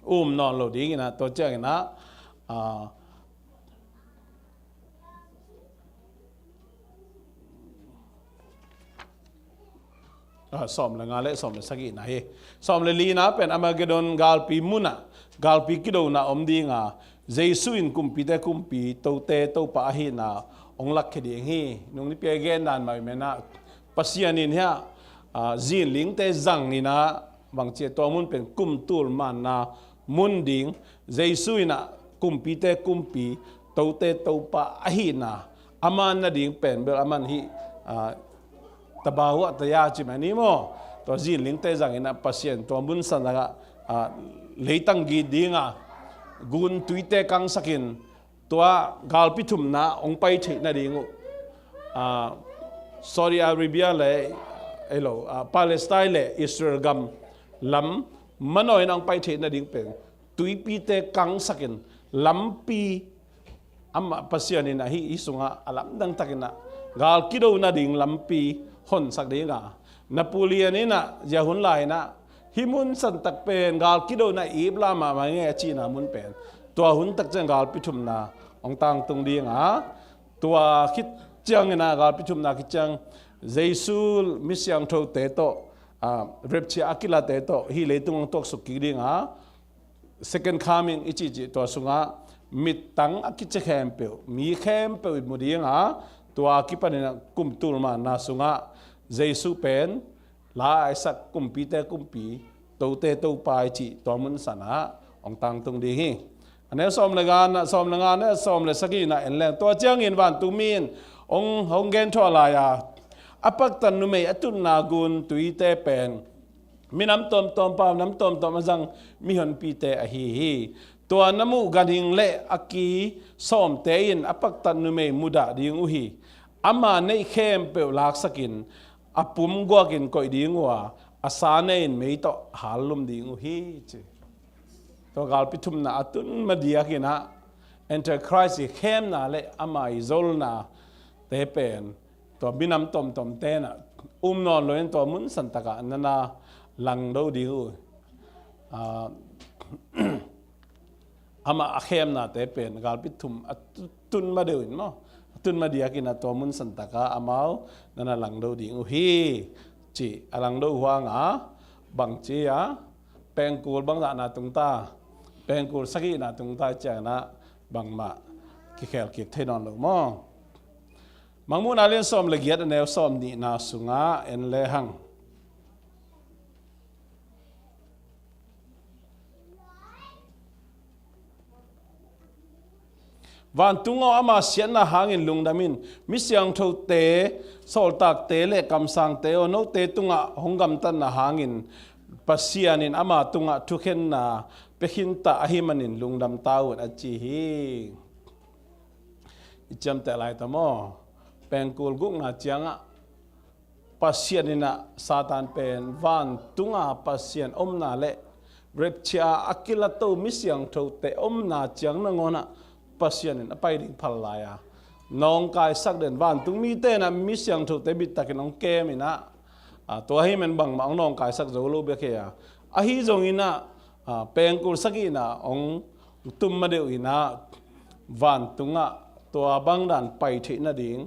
um nawn lo ding in ah, tua ciangin ah, ah, ah, sawm le nga le sawm le sagihna hi. Sawm le lina pen Armageddon galpi munah galpi kidona om dinga, Jesu in kumpite kumpi, tote topa ahihna hong lakkhia ding hi. Nung nipi a i gen dan mah i menah, Pasian in hiah, ah, zinlingte zang in ah, bangci a tua mun pen kum tul manna mun ding, Jesu in ah kumpite kumpi, tote topa ahihna, aman nading pen bel aman hih, ah, tabahuah taya ci mah ni maw, tua zinlingte zang in ah Pasian tua mun santakah, ah, leitang git dinga, gun tuite kangsakin, tua galpi thumna hong pai theih nading uh, ah, Saudi Arabia le, ei lo, ah, Palestine le Israel gam lam manawi in hong pai theih nading pen tuipite kangsakin lampi, amah Pasian in ah hih, hih sungah a lamdang takin ah gal kido nading lampi honsak dinga, Napoleon in ah zia hun lai in ah hih mun santak pen gal kidona ip la mahmah ngei a cihna mun pen, tua hun tak ciang galpi thumna hong tangtung dinga, tua khit ciangin ah galpi thumna khit ciang Jesu mi siangthote tawh, ah, rapture a kilate tawh hih leitung hong tuaksuk kik dinga, second coming i cihcih tua sungah mittang a kici khempeuh, mi khempeuh i mu dinga, tua kipanin ah kum tul manna sungah Jesu pen la a i sak kumpite kumpi, tote topa i cih tua mun sanah hong tangtung ding hi. A neu sawm le nga na, sawm le nga na, sawm le sagihna en leng, tua ciangin vantungmi in hong, hong genthuah lai a, a paktat numei a tutna gun tuite pen minam tuamtuam pau, nam tuamtuam a zang mihonpite ahi hi. Tua na muh ganhing le a ki sawmte in a paktat numei mudah ding uh hi. Ama neih khempeuh laksakin a pum guakin koih ding uh a, a sa nei in mei tawh hallum ding uh hi, ci. Tua galpi thumna a tun madiakin ah Antichrist i khemna le ama i zolnate pen tua minam tomtom tenah um nawn loin tua mun santakah nana langdo ding uh. Ah, amah a khemnate pen galpi thum a tu-, tun ma deuh in maw, a tun ma diakin a tua mun santaka amau nana langdo ding uh hi, ci a langdo huanga bangci a pengkul bangzahna tungta, pengkul sagihna tungta cianginah bangmah kikhel kik thei nawn lo maw? Mangmuhna lian sawm le giat a neu sawm nihna sungah en lehang. Vantung aw, ama siatna hangin lungdam in, mi siangthote, sawltakte le kamsangte aw, note tungah hong gamtatna hangin Pasian in ama tungah thukhenna pia khinta ahih manin lungdam ta un, a ci hi. I ciamteh lai ta maw? Pengkul gukna ciangah Pasian inah Satan pen vantunga Pasian omna le rapture a kilato mi siangthote omna ciang nangawnah Pasian in a pai ding phal lai a, nawngkaisak den vantung mite inah mi siangthote bittakin hong kem inah, a, tua hi men bangmah hong nawngkaisak zo lo bek hi a, ahi zong inah, a, pengkul sagihna hong tum ma deuh inah vantungah tua bangdan pai theih nading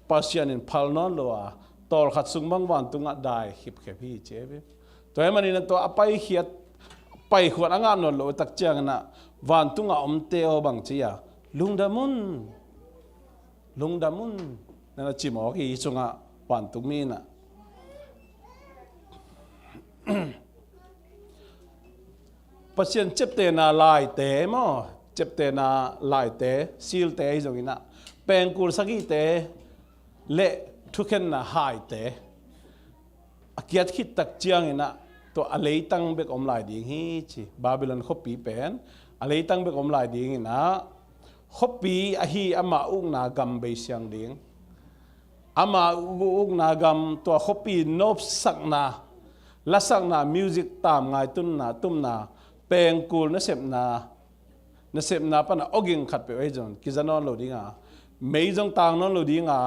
Pasian in phal nawn lo a, tawlkhat sung bang vantungah dai khipkhep hi ci hi ve. Tua hi maninah tua a paikhiat, paikhuat a ngah nawn lo tak cianginah vantungah omte aw bangci a, lungdam un, lungdam un, nana cimawk hi sungah vantung mi inah. Pasian ciaptehna laite maw, ciaptehna laite, silte ahi zonginah pengkul sagihte le thukhenna haite a kiat khit tak cianginah tua a leitang bek om lai ding hi ci. Babylon khuapi pen a leitang bek om lai dinginah khuapi ahi ama ukna gam beisiang ding. Ama ukna gam tua khuapi nopsakna, lasakna, music tam ngai tunna, tumna, pengkul nasepna, nasepna pana awging khatpeuh ahi zong kiza nawn lo dinga, mei zong tang nawn lo dinga,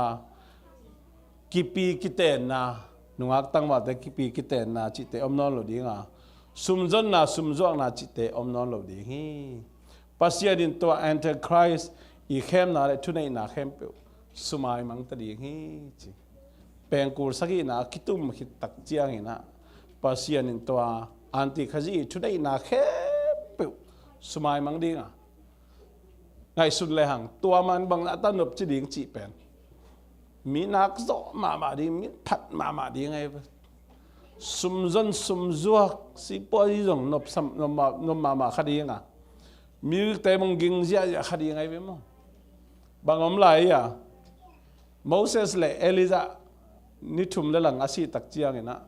kipi kitenna, nungak tangvalte kipi kitenna cihte om nawn lo dinga, sumzonna, sumzuakna cihte om nawn lo ding hi. Pasian in tua Antichrist i khemna le thuneihna khempeuh sumaimang ta ding hi ci. Pengkul sagihna a kitum khit tak cianginah Pasian in tua Antichrist i thuneihna khempeuh sumaimang dinga, ngaihsun lehang tua man bangzah ta nopci ding cih pen mi nakzawh mahmah ding, mi phat mahmah ding ahi ve. Sumzon sumzuak sipuazi zong nop sam, nop ma-, nop mahmah kha dinga, music te mong ging ziahziah kha ding ahi ve maw? Bang om lai a, Moses le Elijah ni thum le lang a sih tak cianginah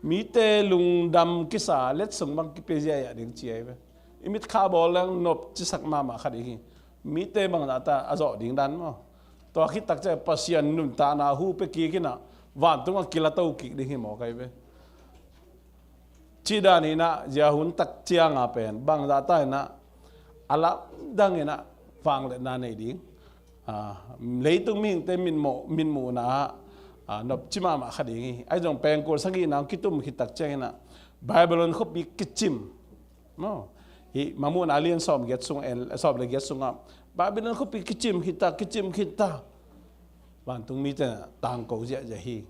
mite lungdam kisa letsong bang kipia ziahziah ding ci ahi ve. I mitkha bawl leng nopcisak mahmah kha ding hi. Mite bangzahta a zawh ding dan maw? Tua khit tak ciah Pasian nuntakna hu pia kik inah vantungah kilato kik ding hi mawk ahi ve. Cih dan inah zia hun tak cianga pen bangzahta inah a lamdang inah vangliatna nei ding, a, leitung mihingte mitmuh, mitmuhna ah, a, nopci mahmah kha ding hi. Ahi zong pengkul sagihna hong kitum khit tak cianginah Babylon khuapi kicim maw? Hih Mangmuhna lian sawm giat sung en, sawm le giat sungah Babylon khuapi kicim khit ta, kicim khit ta. Vantung mite tangko ziahziah hi.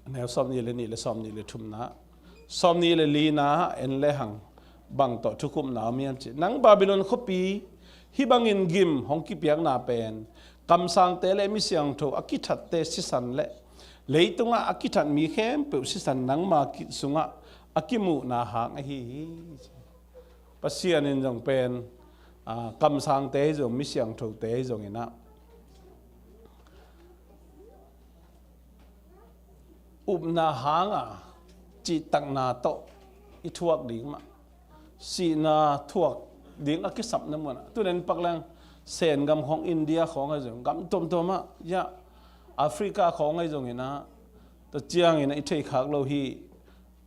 Neu sawm nih le nih le sawm nih le thumna, sawm nih le lina en lehang bang tawh thukhupna om hiam cih, nang Babylon khuapi, hih bangin gim hong kipiakna pen kamsangte le mi siangtho a kithatte sisan le leitungah a kithat mi khempeuh sisan nangma ki-, sungah a kimuhna hang ahi hi. Pasian in zong pen, a, kamsangte hi zong, mi siangthote hi zonginah upna hanga cihtakna tawh i thuak ding mah, sihna thuak ding a kisapna munah tunen pak leng Sen gam khawng, India khawng ahi zong, gam tuamtuamah, ya, Africa khawng ahi zonginah, tua cianginah i theikhak lo hi.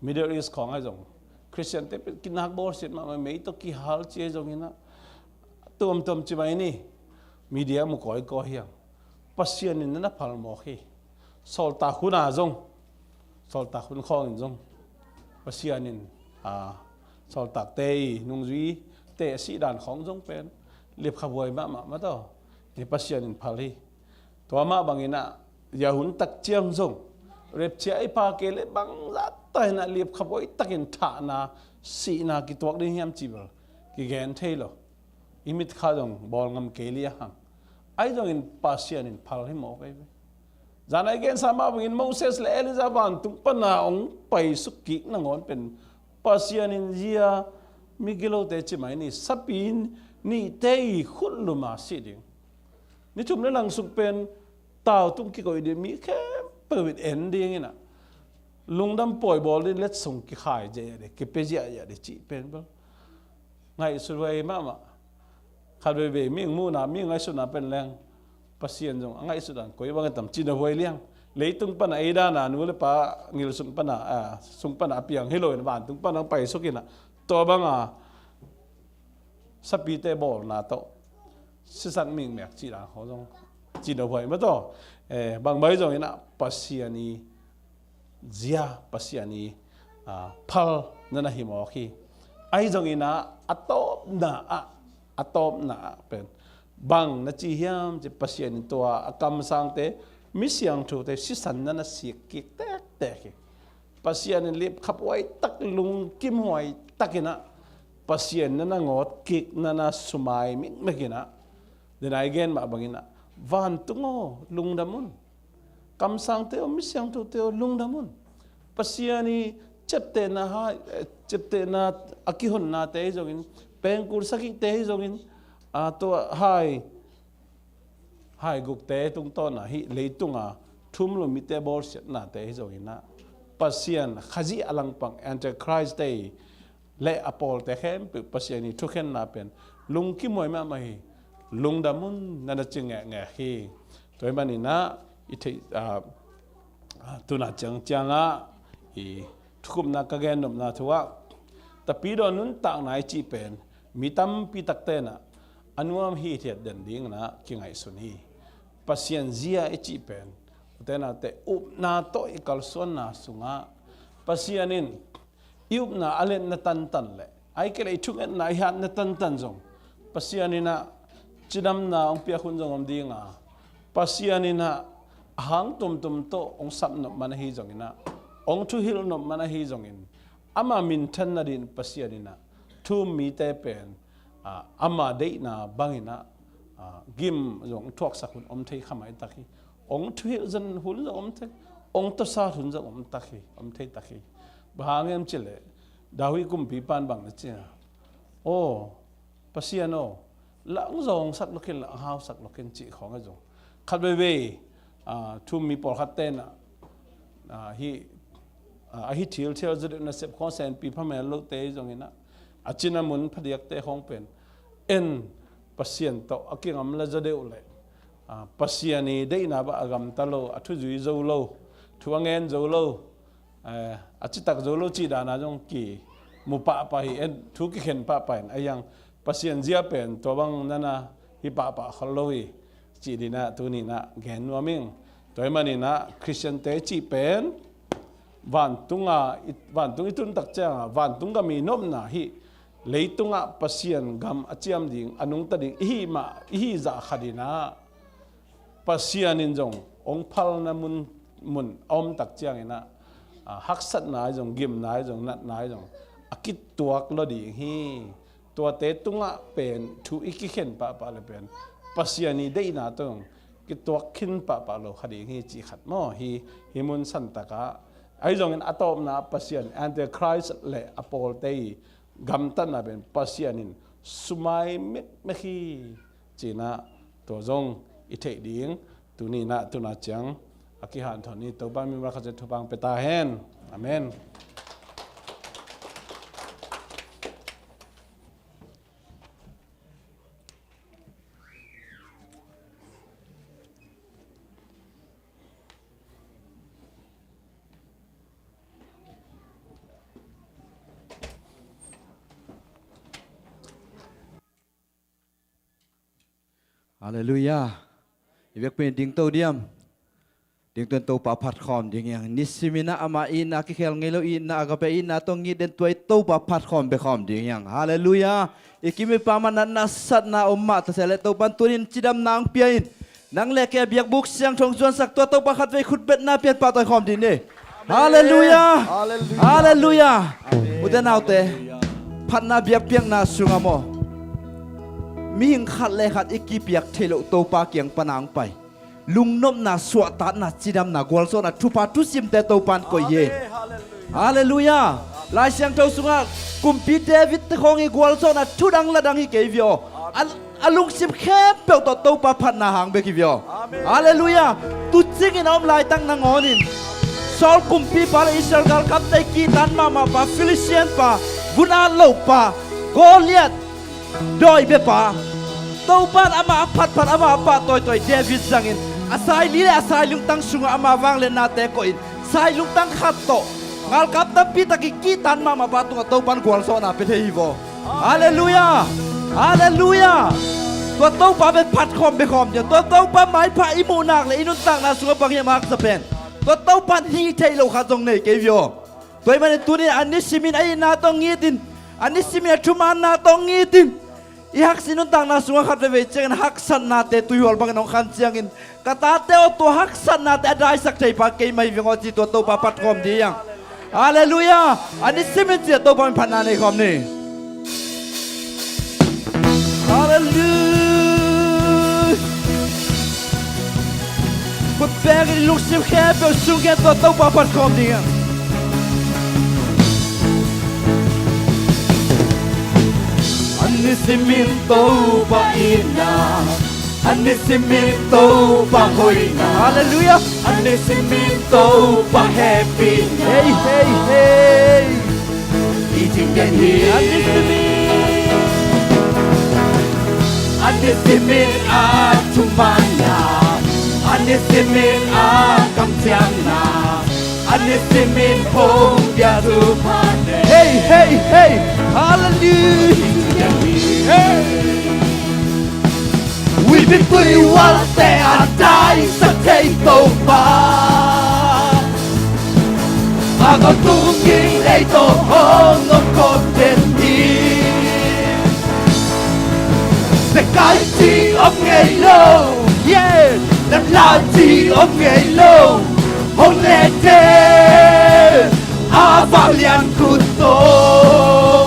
Middle East khawng ahi zong Christian te pen kinak bawlsiat mahmah, mei tawh kihal ci ahi zonginah, tuamtuam ci mai ni, media mu kawikawi hiam. Pasian in na na phal mawk hi. Sawltak hun a zong, sawltak hun khawngin zong Pasian in, a, sawltakte i nungzuite a sih dan khawng zong pen liapkhaphuai mahmah mah tawh hi, Pasian in phal hi. Tua mah bangin ah, zia hun tak ciang zong, rapture i pha kei leh bangzah tak in ah liapkhaphuai takin thahna, sihna kituak ding hiam cih bel kigen thei lo. I mitkha zong bawl ngam kei liang hang. Ahi zongin Pasian in phal hi mawk ahi ve. Zan a i gensa mah bangin Moses le Elijah vantung pana hong paisuk kik nangawn pen Pasian in zia migilote ci mai ni, sapi nihte i khut lum a sih ding. Ni thum le lang sung pen tau tung kikoih ding, mi khempeuh in en ding in ah, lungdam pawi bawl ding, letsong kikhai ziahziah ding, kipia ziahziah ding cih pen bel ngaihsut huai mahmah. Khat veivei mi muhna, mi ngaihsutna pen leng Pasian zong a ngaihsut dan koi bang a tam cih na huai liang. Leitung pana ei dan a nu le pa ngil sung pana, a, sung pana a piang hi lo in vantung pana hong paisuk in ah, tua bang a sapite bawlna tawh sisan mikmek cih dan khawng zong cih na huai mah tawh, eh, bangmah hi zongin ah Pasian i zia, Pasian i, a, phal na na hi mawk hi. Ahi zongin ah, a tawpna ah, a tawpna ah pen bang na ci hiam cih, Pasian in tua a kamsangte, mi siangthote sisan na na sik kik tektek hi. Pasian in liapkhaphuai tak, lungkimhuai takin ah Pasian na na ngawt kik, na na sumai mikmek in ah, den a i gen mah bangin ah, vantung aw, lungdam un. Kamsangte aw, mi siangthote aw, lungdam un. Pasian i ciaptehna hai, eh, ciaptehna a kihonnate hi zongin, pengkul sagihte hi zongin, a, tua hai, hai gukte tungtawn a hih leitung a thum lo mite bawlsiatnate hi zongin ah, Pasian Khazih a langpang Antichrist te i le a pawlte khempeuh Pasian i thukhenna pen lungkimhuai mahmah hi, lungdam un na na ci ngekngek hi. Tua ahih manin ah i theih, a, a, tuna ciangciang ah i thukhupna ka gennopna thu ah, Tapidaw nuntakna i cih pen mi tampi takte in ah a nuam hithiat den dingin ah kingaihsun hi. Pasian zia i cih pen, ute naute, upna tawh i kalsuanna sungah Pasian in i upna a letna tantan le, ahih kei leh i thungetna i hatna tantan zong Pasian in ah cidamna hong piak hun zong om ding a, Pasian in ah a hang tuamtuam tawh hong sap nop man ahi zongin ah, hong thuhilh nop man ahi zongin, ama minthan nadingin Pasian in ah thu-um mite pen, a, ama deihna bangin ah, a, gim zong thuaksak hun om thei kha maitak hi. Hong thuhilh zong hun zong om thei, hong tawsat hun zong om tak hi, om thei tak hi. Bang hang hiam cih leh, David kumpipa in bang na ci hiam? Aw, Pasian aw, la hong zawngsak lo khin, la hong hausak lo khin cih khawng a zong. Khat veivei, a, thu-um mi pawlkhatte in ah, a, hih, a, a hih thil thial zaw deuh nasep khawng, senpi phamel lote hi zongin ah, a cina mun phadiakte khawng pen en, Pasian tawh a kingamla zaw deuh le, a, Pasian i deihna bang a gamta lo, a thu zui zo lo, thu a ngen zo lo, eh, a citak zo lo cih dan a zong kimu pahpah hi, en, thu kikhen pahpah in, a hiang Pasian zia pen tua bang na na hi pahpah khol lo hi, cih dingin ah tuni in ah gen nuam ing. Tua ahih manin ah Khristiante cih pen vantung a, i, vantung i tun tak ciang a, vantung gam i nopna hih leitung ah Pasian gam a ciam ding, a nungta ding i hih mah, i hih zah khat in ah, Pasian in zong hong phalna mun, mun a om tak ciangin ah, a, haksatna ahi zong, gimna ahi zong, natna ahi zong a kituak lo ding hi. Tuate tungah pen thu i kikhen pahpah le pen Pasian i deihna tawh zong kituak khin pahpah lo kha ding hi, cih khat maw. Hih, hih mun santak ah, ahi zongin a tawpna Pasian, Antichrist le a pawlte i gamtatna pen Pasian in sumai mekmek hi, ci-in ah tua zong i theih ding. Tuni in ah, tuna ciang a kihanthawn ni Topa min mah khat ciat thupha pia ta hen. Amen. Halleluiah. I biakpi in dingto diam? Dingto in Topa phatkhawm ding hiang. Nisimin ah ama itna, kikhel ngei lo itna, agape itna tawh ngit den, tua i Topa phatkhawm bekhawm ding hiang. Halleluiah. I kim i pam ah natna satna om mah ta se leh Topa in tuni in cidamna hong pia in. Nang le kei a biakbuk siangtho hong zuansak, tua Topa khatvei khutbetna pia in pahtawi khawm ding ni. Halleluiah. Halleluiah. Halleluiah. Amen. Ute naute, phatna biakpiakna sungah maw, mihing khat le khat i kipiak theih loh Topa kiang pan a hong pai lungnopna, suahtakna, cidamna, gualzawhna, thupha thusimte Topa in koih hi. Amen. Halleluiah. Halleluiah. Lai Siangtho sungah kumpi David te khawng i gualzawhna thudang ladang hi kei via aw. Amen. A, a lungsim khempeuh tawh Topa phatna hang bek hi via aw. Amen. Halleluiah. Tuucing in a om laitak nangawnin Saul kumpipa le Israel galkapte i kihtan mahmahpa, Philistine pa, vun at lopa Goliath, dawi biapa, Topa in amah a phatphat, amah a pahtawitawi David zangin, a saili le a sailungtang sungah ama vangliatnate koihin, sailungtang khat tawh galkap tampi tak i kihtan mahmahpa tungah Topa in gualzawhna pia thei hi vaw. Halleluiah. Halleluiah. Tua Topa bek phatkhawm bekhawm ding. Tua Topa maipha i muh nak le i nuntakna sungah bang hiam a haksa pen, tua Topa in hih theih loh khat zong nei kei via aw. Tua ahih manin tuni in a nisimin a itna tawh ngitin, a nisimin a thumanna tawh ngitin, i haksat nuntakna sungah khat veivei ciangin haksatnate tuihual bangin hong khan ciangin, ka tate aw, tua haksatnate a daisak theipa kei mah hi veng aw, ci tua Topa phatkhawm ding hiang. Halleluiah. A nisimin ci-a Topa min phatna nei khawm ni. Halleluiah. Khut bengin i lungsim khempeuh sunggen tua Topa phatkhawm ding hiang. A nisimin Topa itna, a nisimin Topa hoihna. Halleluiah. A nisimin Topa hehpihna. Hei, hei, hei. I cing den hi. A nisimin. A nisimin a thumanna, a nisimin a kamciamna, a nisimin hong pia thupha nei. Hei, hei, hei. Halleluiah. Hei. Huipi tuihualte a daisak thei Topa, a gawtungin ei tawh hong omkhawm den hi. Zekai cih om ngei lo, yeah, lamla cih om ngei lo, hong len den a vanglian khut tawh.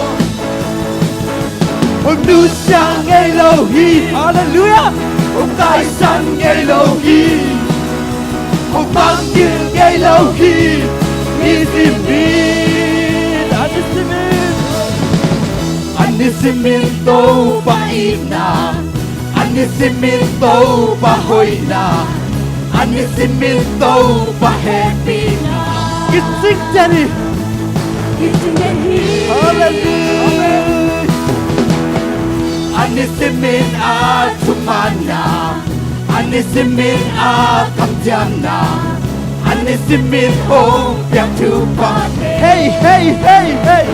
Hong nusia ngei lo hi. Halleluiah. Hong taisan ngei lo hi. Hong mangngilh ngei lo hi. Nisimin, a nisimin, a nisimin Topa itna, a nisimin Topa hoihna, a nisimin Topa hehpihna. Kicing den hi. Kicing den hi. Halleluiah. A nisimin a thumanna, a nisimin a kamciamna, a nisimin hong piak thupha nei. Hei, hei, hei, hei.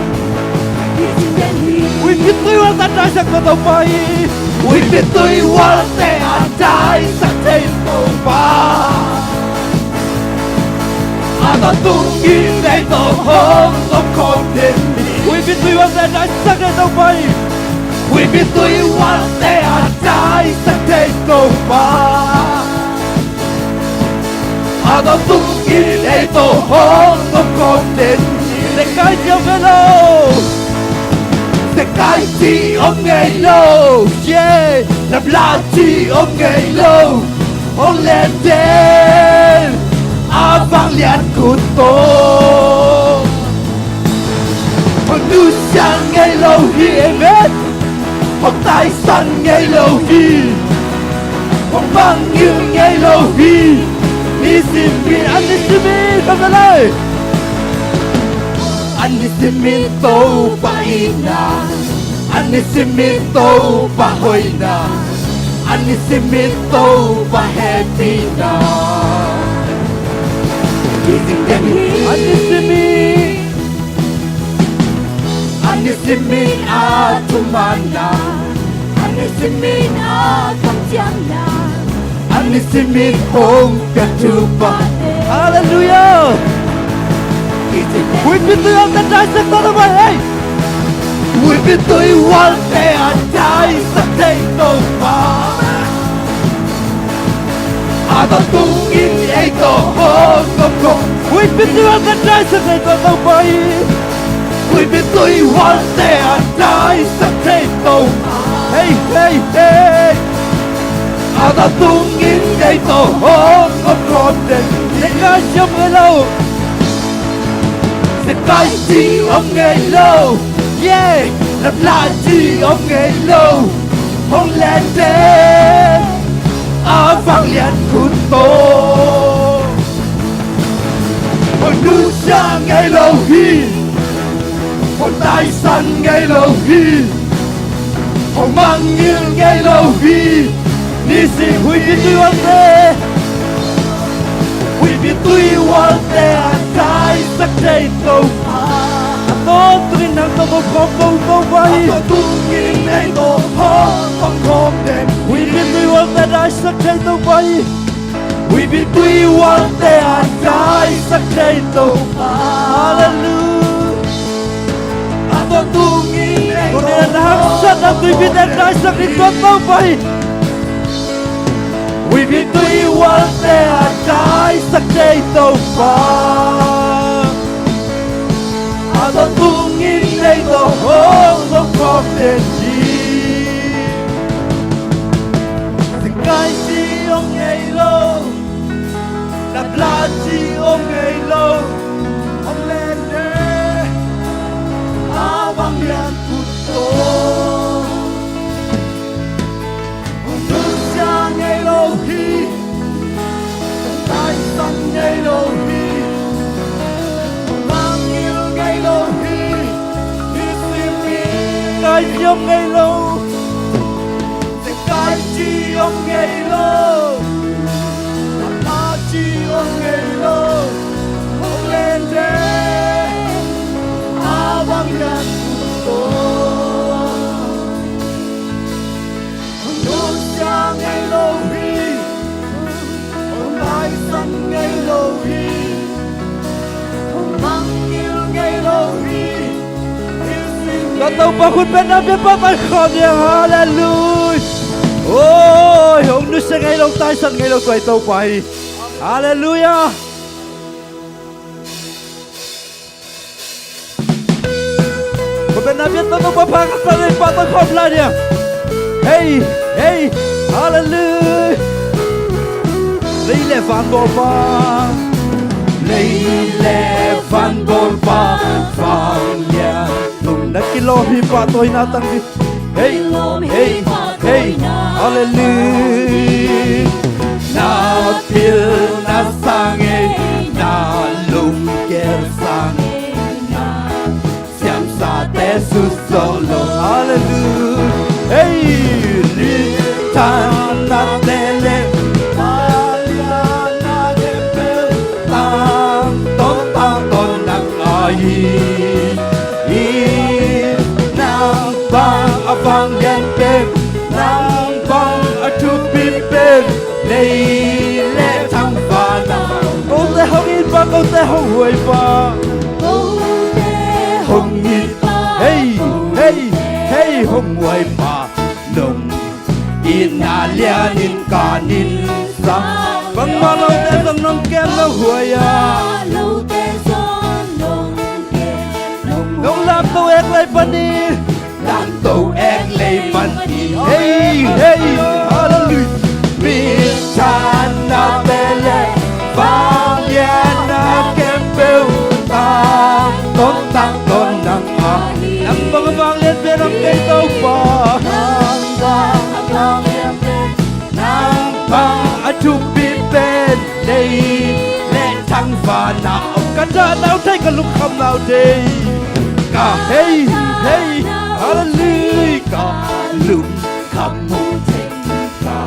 Huipi tuihualte a daisak thei Topa hi. Huipi tuihualte a daisak thei Topa, a gawtungin ei tawh hong omkhawm den hi. Huipi tuihualte a daisak thei Topa hi. Huipi tuihualte a daisak thei Topa, a gawtungin ei tawh hong omkhawm den hi. Zekai cih om ngei lo. Zekai cih om ngei lo. Yeah. Lamla cih om ngei lo. Hong len den a vanglian khut tawh. Hong nusia ngei lo hi. Amen. Hong taisan ngei lo hi. Hong mangngilh ngei lo hi. Nisimin, a nisimin, ka ve lai. A nisimin Topa itna, a nisimin Topa hoihna, a nisimin Topa hehpihna. Kicing den hi. A nisimin. A nisimin a thumanna, a nisimin a kamciamna, a Nisimin hong piak thupha. Halleluiah. Huipi tui hualte daisak tawh, Topa, hei. Huipi tui hualte a daisak thei Topa, a tawntungin ei tawh hong om khawm. Huipi tui hualte daisak thei tawh, Topa hi. Huipi tui hualte a daisak thei Topa. Hei, hei, hei. A tawntungin ei tawh hong om khawm den. Zekai ci om ngei lo. Zekai ci om ngei lo. Yeah. Lapla ci om ngei lo. Hong len den. A vanglian khut tawh. Hong nusia ngei lo hi. Hong taisan ngei lo hi. Hong mangngilh ngei lo hi. Nisim huipi tui hualte. Huipi tui hualte a daisak thei Topa. A tawntungin nang tawh om khawm ko Topa hi. A tawntungin ei tawh hong om khawm den. Huipi tui hualte a daisak thei Topa hi. Huipi tui hualte a daisak thei Topa. Halleluiah. A tawntungin ei tawh hong om khawm den. Kong nena haksatna tuipite a daisak ni tua Topa hi. Huipi tui hualte a daisak thei Topa. A tawntungin ei tawh hong om khawm den hi. Zekai ci om ngei lo. Lapla ci om ngei lo. Hong len den. A vanglian khut tawh. Hong nusia ngei lo hi. Hong taisan ngei lo hi. Hong mangngilh ngei lo hi. Nisim hi. Zekai ci om ngei lo. Zekai ci om ngei lo. Lapla ci om ngei lo. Hong len den. A vanglian khut tawh. Hong nusia ngei lo hi. Hong taisan ngei lo hi. Hong mangngilh ngei lo hi. Ka Topa khut pen na pia pa pan khawm nia. Halleluiah. Oi, hong nusia ngei lo, taisan ngei lo tua i Topa hi. Halleluiah. Ko pen na biat tawh Topa pha ka sa lei pa tawh khawm lai nia. Hei, hei, halleluiah. Lei le van bawlpa, lei le van bawlpa, vanglian nung na kilawm hi pa tawh hi na tang hi. Hei, hei, hei, halleluiah. Na pilna sang ei, na lungker sang ei, na siamsate sut zawh lo. Halleluiah. Hei, lungthanna te le malianna te bel tangtawn, tangtawn nang ahi hi. Nang bang a vanglian pen, nang bang a thupi pen, lei le thangvana. Kote hong it pa, kote hong huai pa. Kote hong it pa. Hei, hei, hei, hong huai pa. Nong itna lianin kanin sa. Bangmah lote zong nong kem nong huai a. Lote zong nong kem nong huai a. Nong lamto ek lai panin. Lamto ek lai panin. Hei, hei, halleluiah. Minthanna te le vanglianna khempeuh tangtawn, tangtawn nang ahi. Nang bang a vanglian pen om kei Topa. Nang bang a vanglian pen, nang bang a thupi pen, lei le thangvana om. Ka dahna uh thei, ka lungkhamna uh thei. Ka hei, hei, halleluiah, ka lungkham uh thei. Ka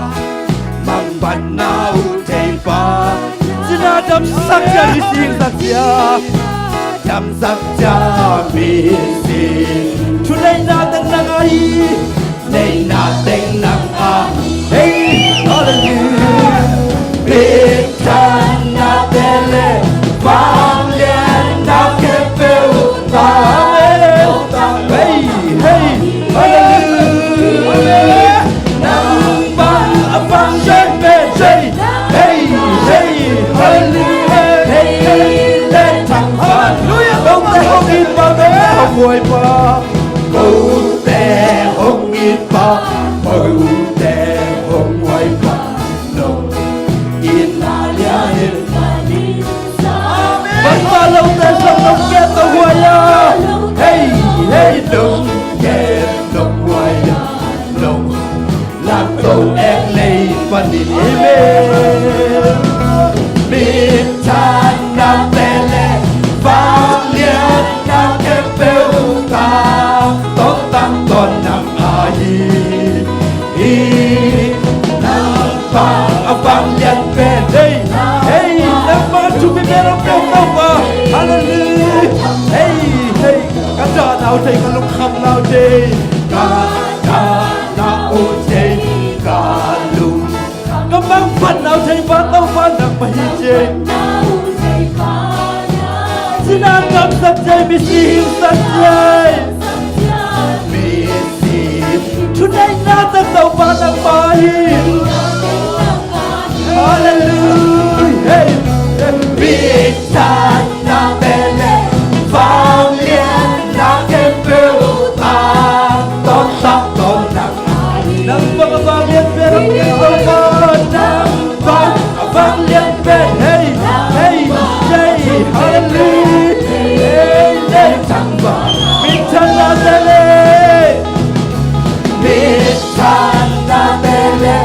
mangbatna uh thei pa. Cina damsak cia, i singsak cia. Damsak cia mi sing. Thuneihna teng nang ahi. Neihna teng nang ahi. Hei, halleluiah. Huaipa, kote hong it pa, kote hong huaipa, nong it na lian in. Amen. Bangmah lote zong nong ke to huai a. Hei, hei, nong ke nong huai a, nong Langto ek lei panin. Amen. Minthanna te le vangliatna khempeuh tangtawn tangtawn nang ahi hi. Nang bang a vanglian pen. Hei, hei, nang bang a thupi pen om peuh Topa. Halleluiah. Hei, hei, ka dahna uh thei, ka lungkhamna uh thei, ka dahna uh thei, ka lung, ka mangphatna uh thei pa Topa nangmah hi ci. Sihna kamsak ci, misi hingsak ci, misi thuneihna tawh Topa nangmah hi. Halleluiah. Hei, hei. Minthanna te le vangliatna khempeuh tangtawn tangtawn nang. Nang bang a vanglian pen om peuh Topa, nang bang a vanglian pen. Hei, hei, hei, halleluiah. Hei, hei, tangtawn. Minthanna te le, minthanna te le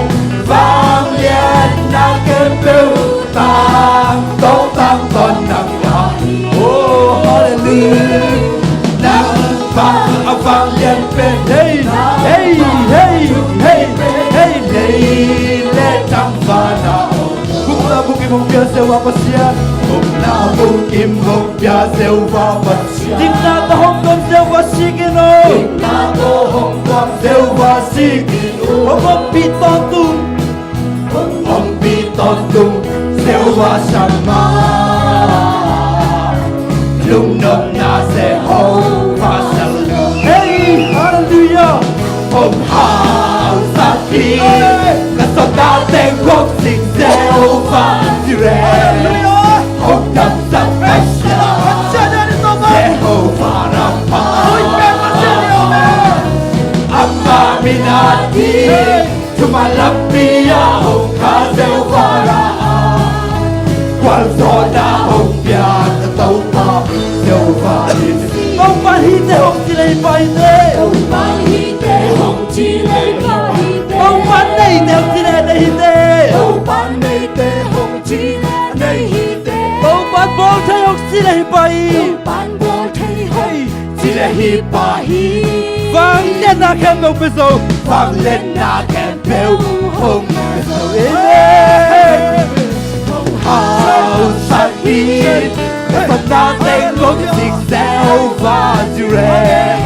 vangliatna khempeuh tangtawn tangtawn nang ahi. Oh, halleluiah. Nang bang a vanglian pen. Hei, hei, hei, hei, hei, lei le tangvalh ah. Gupna bukim hong pia Jehovah Pasian. Gupna bukim hong pia Jehovah Pasian. Dikna tawh hong tuam Jehovah Sikkenu. Dikna tawh hong tuam Jehovah Sikkenu. Hong ompih tawntung, hong ompih tawntung Jehovah Shammah. Lungnopna Jehovah Shalom. Hei, halleluiah. Hong hausak hi. Hei. Ka sawtna teng hong sing Jehovah Jireh. Halleluiah. Hong damsak Pasian. Jehovah Rapha. Amah min a ding. Hei. Thuman lampi ah hong kha Jehovah Rapha. Gualzawhna hong pia ka Topa Jehovah Nissi. Topa hi teh hong ci leh hi pah hi teh. Topa hi teh hong ci leh hi pah hi teh. Topa nei teh hong ci leh nei hi teh. Topa nei teh hong ci leh nei hi teh. Topa bawl thei hong ci leh hi pah hi. Topa bawl thei hong ci leh hi pah hi. Vangliatna khempeuh pia zo. Vangliatna khempeuh hong pia zo. Amen. Hong hausak hi. Ka sawtna teng hong sing Jehovah Jireh.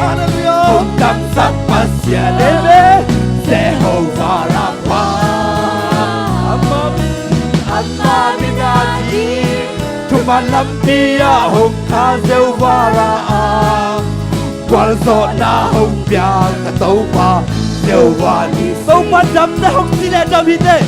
Hong damsak Pasian. Amen. Jehovah Rapha. Amah min, amah min a ding. Thuman lampi ah hong kha Jehovah Rapha. Gualzawhna hong pia ka Topa Jehovah Nissi. Topa dam teh hong ci leh dam hi teh.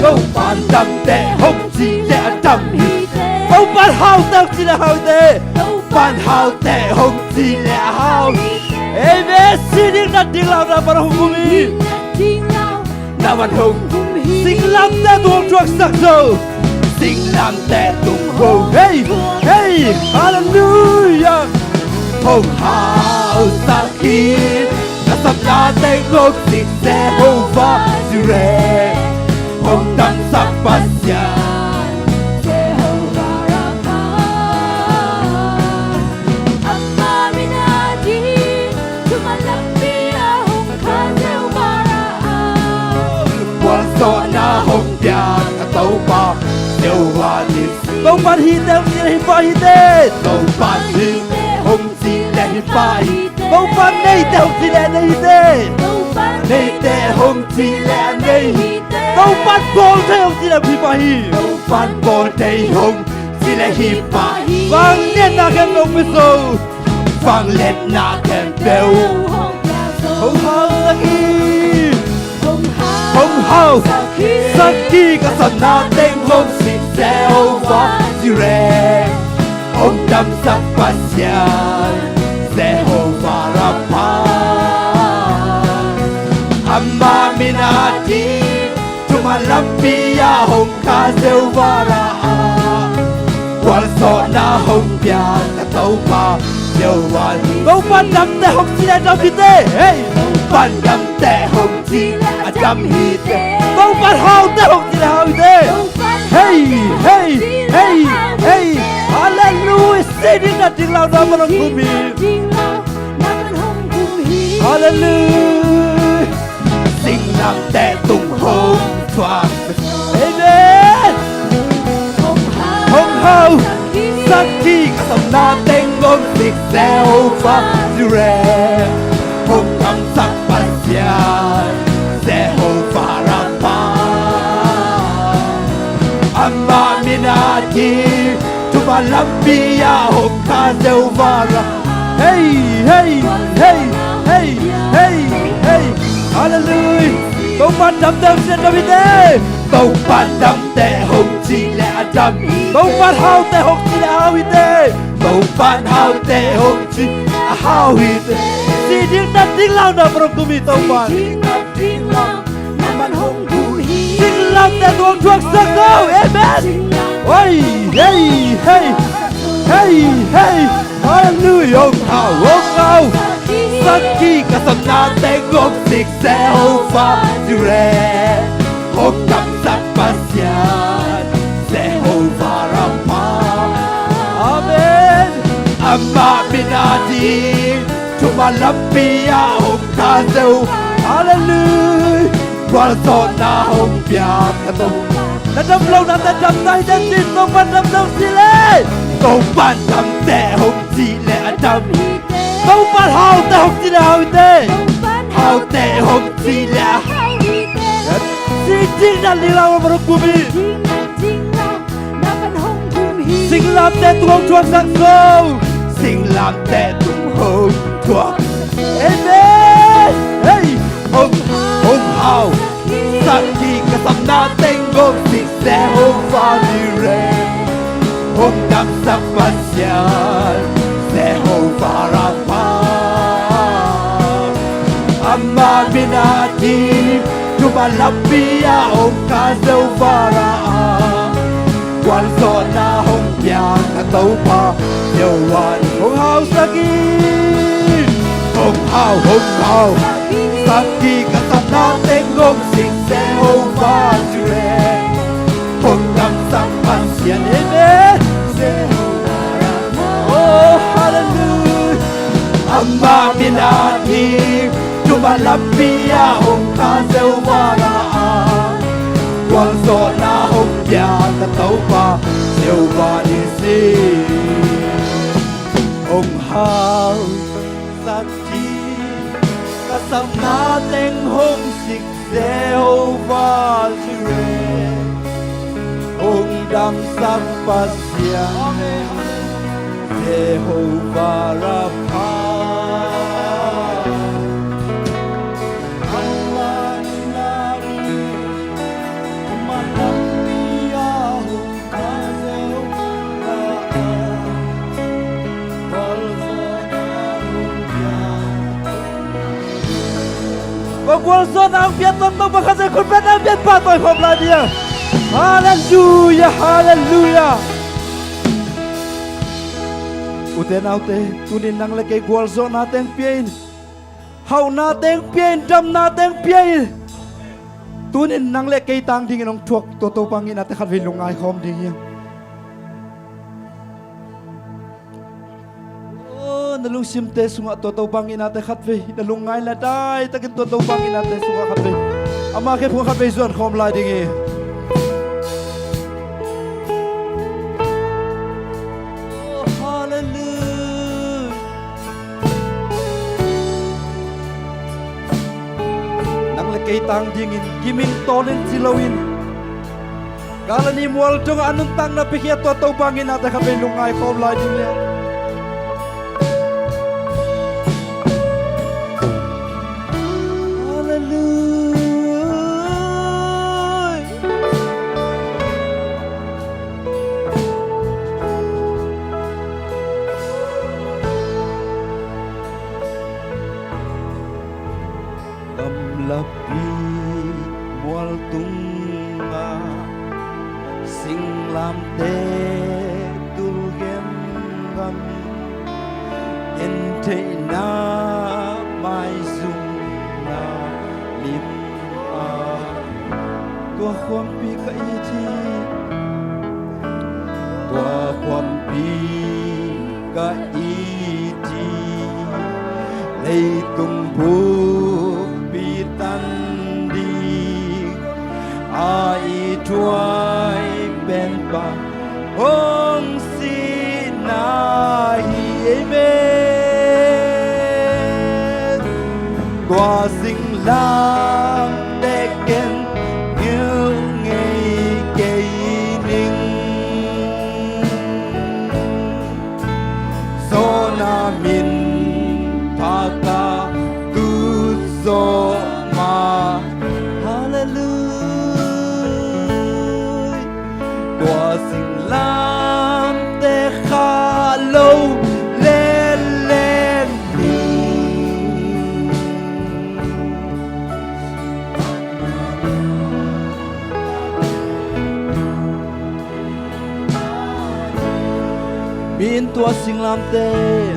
Topa dam teh hong ci leh a dam hi teh. Topa hau teh hong ci leh hau hi teh. Topa hau teh hong ci leh a hau hi teh. Amen. Sining nading launa pan hong um hi. Na van hong. Singlamteh tung hong thuaksak zo. Singlamteh tung hong. Hei, hei, halleluiah. Hong hausak hi. Ka sawtna teng hong sing Jehovah Jireh. Hong damsak Pasian. Jehovah Rapha. Amah min a ding. Thuman lampi ah hong kha Jehovah Rapha. Gualzawhna hong pia ka Topa Jehovah Nissi. Topa hi teh hong ci leh hi pah hi teh. Topa hi teh hong ci leh hi pah hi teh. Topa nei teh hong ci leh nei hi teh. Topa nei teh hong ci leh nei hi teh. Topa bawl thei hong ci leh hi pah hi. Topa bawl thei hong ci leh hi pah hi. Vangliatna khempeuh pia zo. Vangliatna khempeuh hong hausak hi. Hong hausak hi. Ka sawtna teng hong sing Jehovah Jireh. Hong damsak Pasian. Jehovah pi-a hong kha Jehovah ra-a, gualzawhna hong pia ka Topa Jehovah ni. Topa damte hong ci le dam hi te. Hei. Topa damte hong ci le a dam hi te. Topa haute hong ci le hau hi te. Hei, hei, hei, hei. Hallelujah. Sih ding nading launa man hong gum hi. Hallelujah. Singlamteh tung hong thuak. Amen. Hong hau sakhi ka sapna teng hong sik Jehovah Jireh. Hong damsak Pasian Jehovah Rapha. Amah min a ding thupha lampi-a hong kha Jehovah Ra. Hei, hei, hei, hei, hei, hei. Hallelujah. Topa damte hong ci le dam hi te. Topa damte hong ci le a dam hi te. Topa haute hong ci le a hau hi te. Topa haute hong ci a hau hi te. Sih ding nading launa man hong gum hi Topa. Singlamteh tung hong thuaksak zo. Amen. Oi, hei, hei, hei, hei. Hallelujah. Hong hau, hong hau sakhi ka sapna teng hong sik Jehovah Jireh. Hong damsak Pasian Jehovah Rapha. Amen. Amah min a ding thupha lampi-a hong kha Jehovah. Hallelujah. Gualzawhna hong pia ka Topa. Na dam lo na, na dam nai den din Topa damte hong ci le. Topa damte hong ci le a dam hi te. Topa haute hong ci le hau hi te. Haute hong ci le a hau hi te. Sih ding nading launa man hong gum hi. Singlamteh tung hong thuaksak zo. Singlamteh tung hong thuak. Amen. Hei. Hong, hong hau sakhi ka sapna teng hong sik Jehovah Jireh. Hong damsak Pasian Jehovah Rapha. Amah min a ding thupha lampi-a hong kha Jehovah Ra-a, gualzawhna hong pia ka Topa Jehovah ni. Hong hau sakhi. Hong hau, hong hau sakhi ka sapna teng hong sik Jehovah Jireh. Hong damsak Pasian, amen. Jehovah Ra-a. Oh, hallelujah. Amah min a ding thupha lampi-a hong kha Jehovah Ra-a, gualzawhna hong pia ka Topa Jehovah Nissi. Hong hau sakhi ka sapna teng hong sik Jehovah Jireh. Hong damsak Pasian Jehovah Rapha. Kong gualzawhna hong pia tawh tawh pakhat zai khut beng hong pia pahtawi khawm lai ding. Halleluia, halleluia. Ute naute, tunin nang le kei gualzawhna teng pia in, hauhna teng pia in, damna teng pia in. Tunin nang le kei tang dingin hong thuak tua Topa ngihnate khatvei lungngai khawm ding hi. Oh, na lungsimte sungah tua Topa ngihnate khatvei na lungngai le daitakin tua Topa ngihnate sungah khatvei, ama khe phung khatvei zuan khawm lai ding hi. Oh, halleluia. Nang le kei tang dingin giming tawnin ci loin, gal a ni mual dongah a nuntakna piakhia tua Topa ngihnate khatvei lungngai khawm lai ding hi. Halleluia. Gamlapi Mual tungah singlamteh tul genggam, en theihna maizumna lim ah, tua khuampi ka it hi. Tua khuampi ka it hi. Leitung bukpi tan ding a i thuai pen Pa hong sihna hi. Amen. Tua singlamteh ken gil ngei kei ning. Zawhna min pha ka tut zawh mah. Halleluiah. Tua singlamteh khah lo lenlen ni. Mi in tua singlamteh,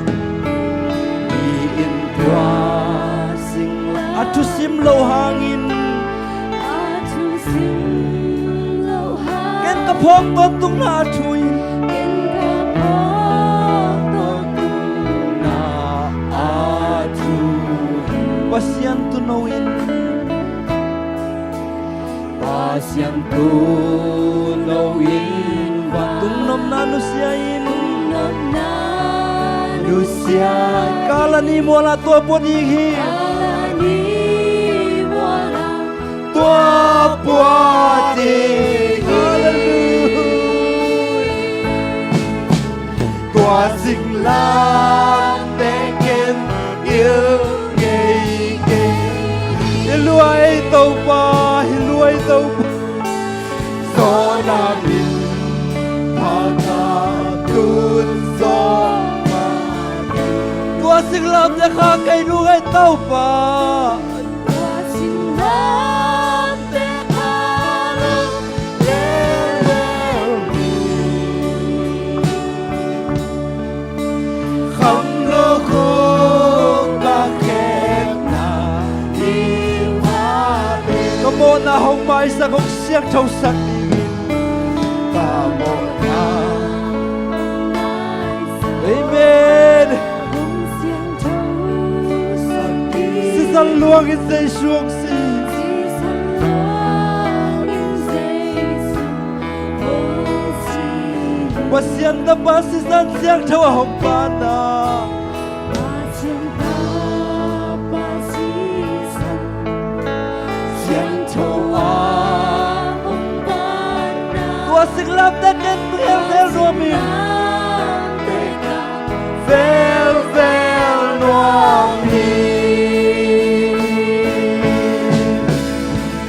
mi in tua singlamteh a thusim loh hangin, a thusim loh hangin, ken ka phawk tawntungna a thu in, ken ka phawk tawntungna a thu in, Pasian tuuno in, Pasian tuuno in, vantung nopna nusia in, nopna nusia in, Kalvari mualah tua pua ding hi. Kalvari mualah tua pua ding hi. Halleluiah. Tua singlamteh ken gil ngei kei. Hi lua ei Topa, hi lua ei Topa. Zawhna min pha ka tut zawh mah. Tua singlamteh khah kei nung ei Topa. Tua singlamteh khah lo lenlen ni. Kham lo khuk ka khekna hi mah teh. Ka mawhna hong maisak, hong siangthosak dingin. Ka mawhna hong maisak. Amen. Hong siangthosak dingin. Sisan luangin Jesu hong si. Sisan luangin Jesu Pasian Tapa sisan siangtho a hong panna. Pasian Tapa sisan siangtho a hong panna. Tua singlamteh ken velvel nuam hi. Singlamteh ken velvel nuam hi.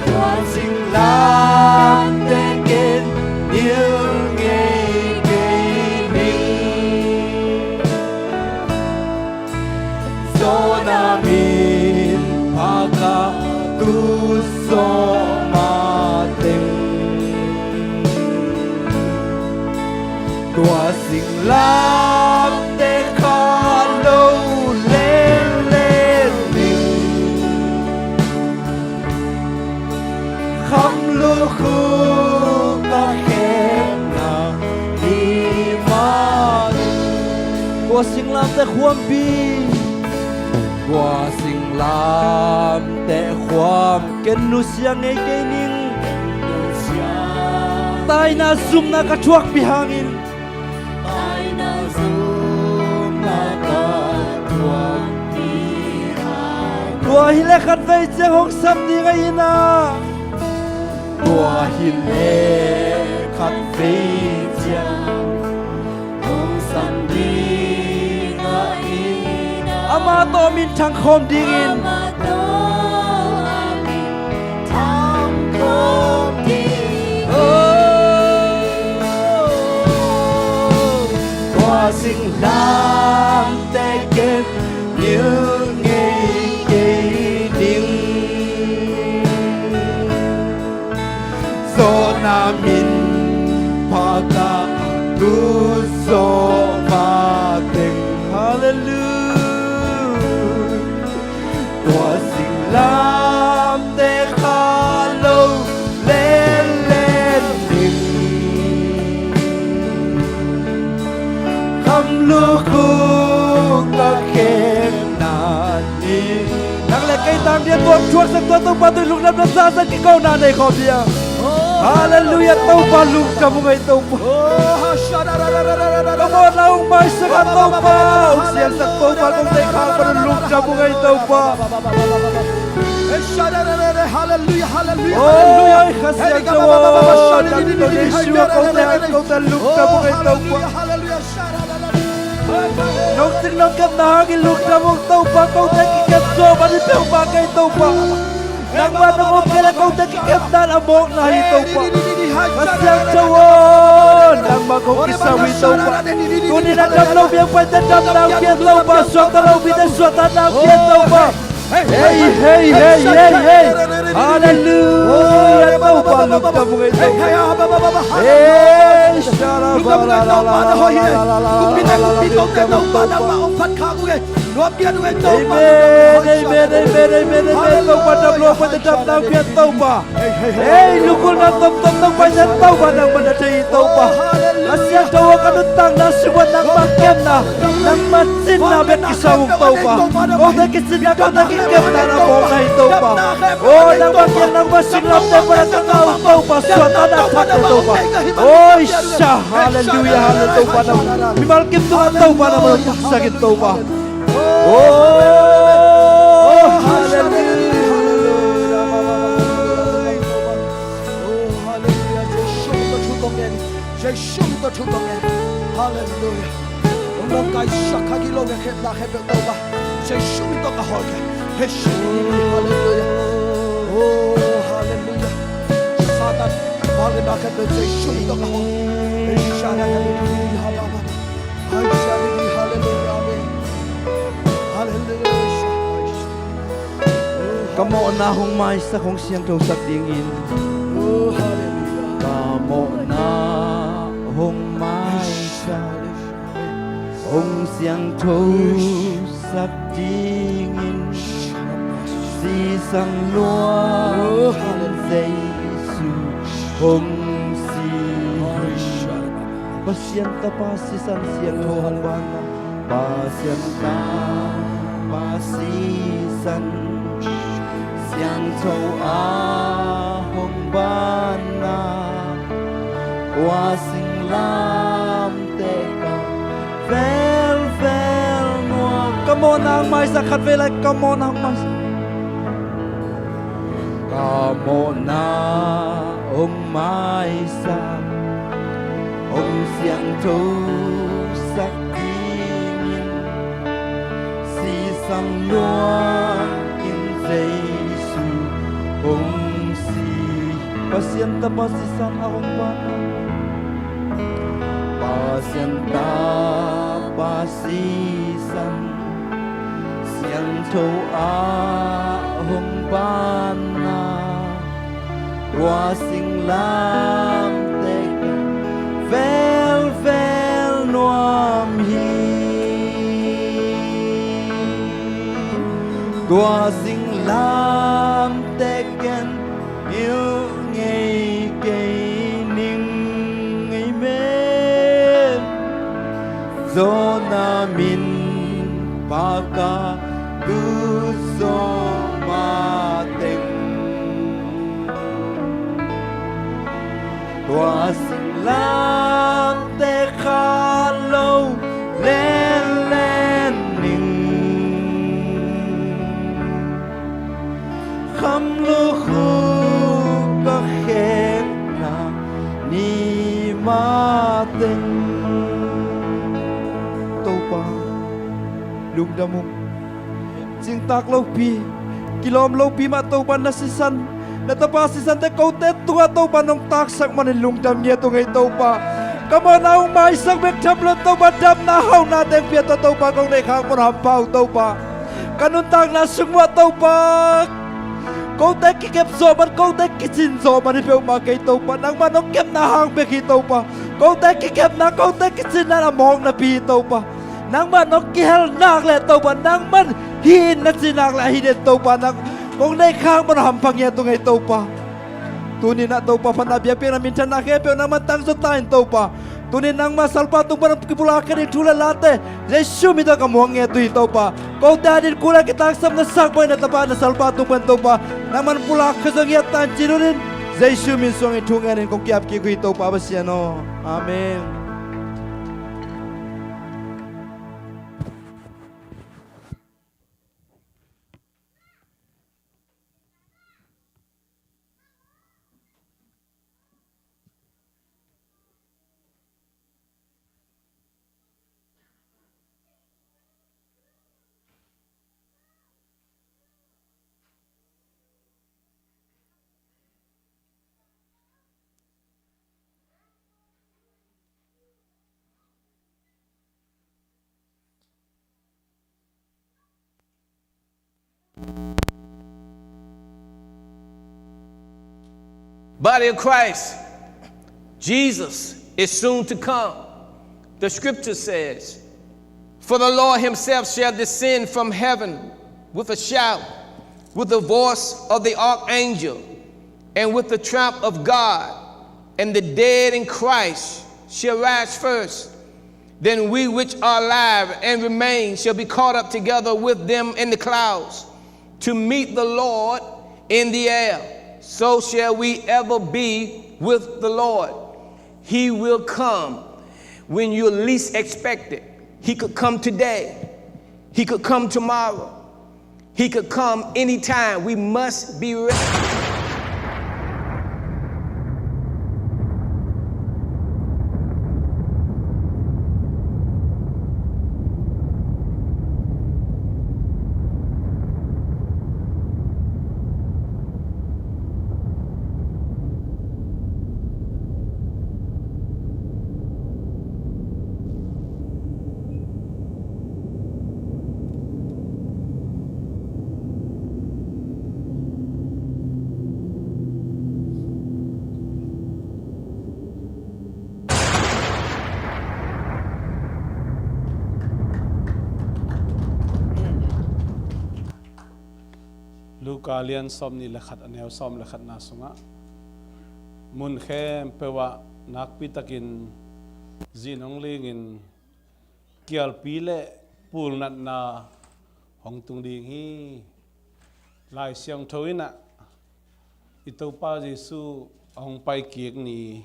Tua singlamteh ken gil ngei kei ning. Zawhna min pha ka tut zawh mah teng. Tua singlamteh khah lo lenlen ni. Kham lo khuk ka khekna hi mah. Tua singlamteh khuampi. Tua singlamteh khuam ken nusia ngei kei ning. Taina zumna ka thuakpih hangin. Taina zumna ka thuakpih hangin. Tua hi leh khatvei ciang hong sam ding ahi na. Tua hi leh khatvei ciang hong sam ding ahi na. Amah tawh minthang khawm dingin. Amah tawh a minthang khawm ding. Oh. Tua singlamteh ken gil ngei kei ning. Lut zawh mateng. Halleluiah. Tua singlamteh kha lo lenlen in, kham lukhuk a khemna ni. Nang le kei tang dia tuam thuaksak tua Topa tui lungdamna zaza kikona nei khawm dia. Halleluiah, Topa lungdam ung ei Topa. Ka mawhna hong maisak a Topa, hong siangsak Topa, kong deih khak pan lungdam ung ei Topa. Halleluiah, halleluiah, halleluiah. Oi, Kha Siangtho aw, nang tawh Jesu a kong deih, kong deih lungdam ung ei Topa. Nong cing nong kepna hangin lungdam ung Topa, kote kikep zawh man hi peuhmah kei Topa. Nangmah nong om kei leh kote kikepna in a mawkna hi Topa. Kha Siangtho aw, nangmah kong kisam hi Topa. Tuni-in a dam lo mi hong paite damna hong pia Topa, suakta lo mite suahtakna hong pia Topa. Hei, hei, hei, hei, hei. Halleluiah, Topa lungdam ung ei Topa. Hei, shala, lungdam ung ei Topa, na hoih hi. Kumpi le kumpi, kote Topa, nangmah hong phat khak ung ei. Nuam pian ung ei Topa. Amen, amen, amen, amen, amen. Topa dam lo, paite damna hong pia Topa. Hei, lungkimna tomtom nong paina Topa, nangmah na thei hi Topa. Kha Siangtho aw, ka nuntakna sungah nangmah kepna, nangmah cinna bek kisam ung Topa. Kote kicinna, kote kikepna in a mawkna hi Topa. Aw, nangmah kiang, nangmah singlamteh pan a ka ngah ung Topa, suahtakna thatte Topa. Oi, sha, halleluiah, halleluiah, Topa nangmah. Mimal kim tungah Topa nangmah hong tuksak in Topa. Oh, halleluiah. Oh, halleluiah. Jesu min tawh thu kong ngen. Jesu min tawh thu kong ngen. Halleluiah. Hong nawngkaisak kha gilo nge khemna khempeuh Topa. Jesu min tawh ka hawl kha. Jesu min, halleluiah. Oh, halleluiah. Satan, vangliatna khempeuh Jesu min tawh ka hawl. Halleluiah. Amen. Halleluiah. Ka mawhna hong maisak, hong siangthosak dingin. Oh, halleluiah. Ka mawhna hong maisak, hong siangthosak dingin. Sisan lua, oh, halleluiah. Jesu hong si. Pasian Tapa sisan, siangtho hong banna. Pasian Tapa sisan, siangtho a hong banna. Tua singlamteh ka velvel nuam. Ka mawhna hong maisak, khatvei lai ka mawhna hong maisak. Ka mawhna hong maisak, hong siangthosak dingin. Sisan luangin Jesu hong si. Pasian Tapa sisan a hong banna. Pasian Tapa sisan, siangtho a hong banna. Tua singlamteh ka velvel nuam hi. Tua singlamteh ken ngilh ngei kei ning. Amen. Jonah min paka lut zawh mateng. Tua singlamteh kha lo lenlen ning. Kham lukhuk ka khemna ni mateng. Topa, lungdam ung. Cingtak lopi, kilawm lopi mah Topa na sisan, na tapa sisante kote tungah Topa nong taksak manin lungdam ngiat ung ei Topa. Ka mawhna hong maisak bek tham lo Topa, damna hauhnate hong pia tawh Topa kong neih khak mun hampha uh Topa. Ka nuntakna sung uah Topa, kote kikep zawh man, kote kicin zawh man hi peuhmah kei Topa. Nangmah nong kepna hang bek hi Topa. Kote kikepna, kote kicinna in a mawk napi hi Topa. Nangmah nong kihel nak leh Topa, nangman hih in na ci nak leh ahi den Topa, nang kong deih khak bang hampha ngiat uh ngei Topa. Tuni in ah Topa, phatna biakpiakna minthanna khempeuh nangman tangzaw ta in Topa. Tuni in nangmah salpa tung pan kipulak kha ding thu leh late Jesu min tawh ka muang ngiat uh hi Topa. Kote ading kul a kitaksapna sak bangin na tapa na salpa tung pan Topa, nangman pulak kha zaw ngiat ta in ci-in, Jesu min suangin thu ngenin kong ki-ap kik uh hi Topa Pasian aw. Amen. Body of Christ, Jesus is soon to come. The scripture says, "For the Lord himself shall descend from heaven with a shout, with the voice of the archangel, and with the trump of God, and the dead in Christ shall rise first. Then we which are alive and remain shall be caught up together with them in the clouds to meet the Lord in the air. So shall we ever be with the Lord." He will come when you least expect it. He could come today. He could come tomorrow. He could come anytime. We must be ready. Luka lian sawmnih le khat, a neu sawm le khatna sungah, mun khempeuh ah nakpitakin zin hong lingin kialpi le pulnatna hong tung ding hi. Lai Siangtho in ah i Topa Jesu hong paikik ni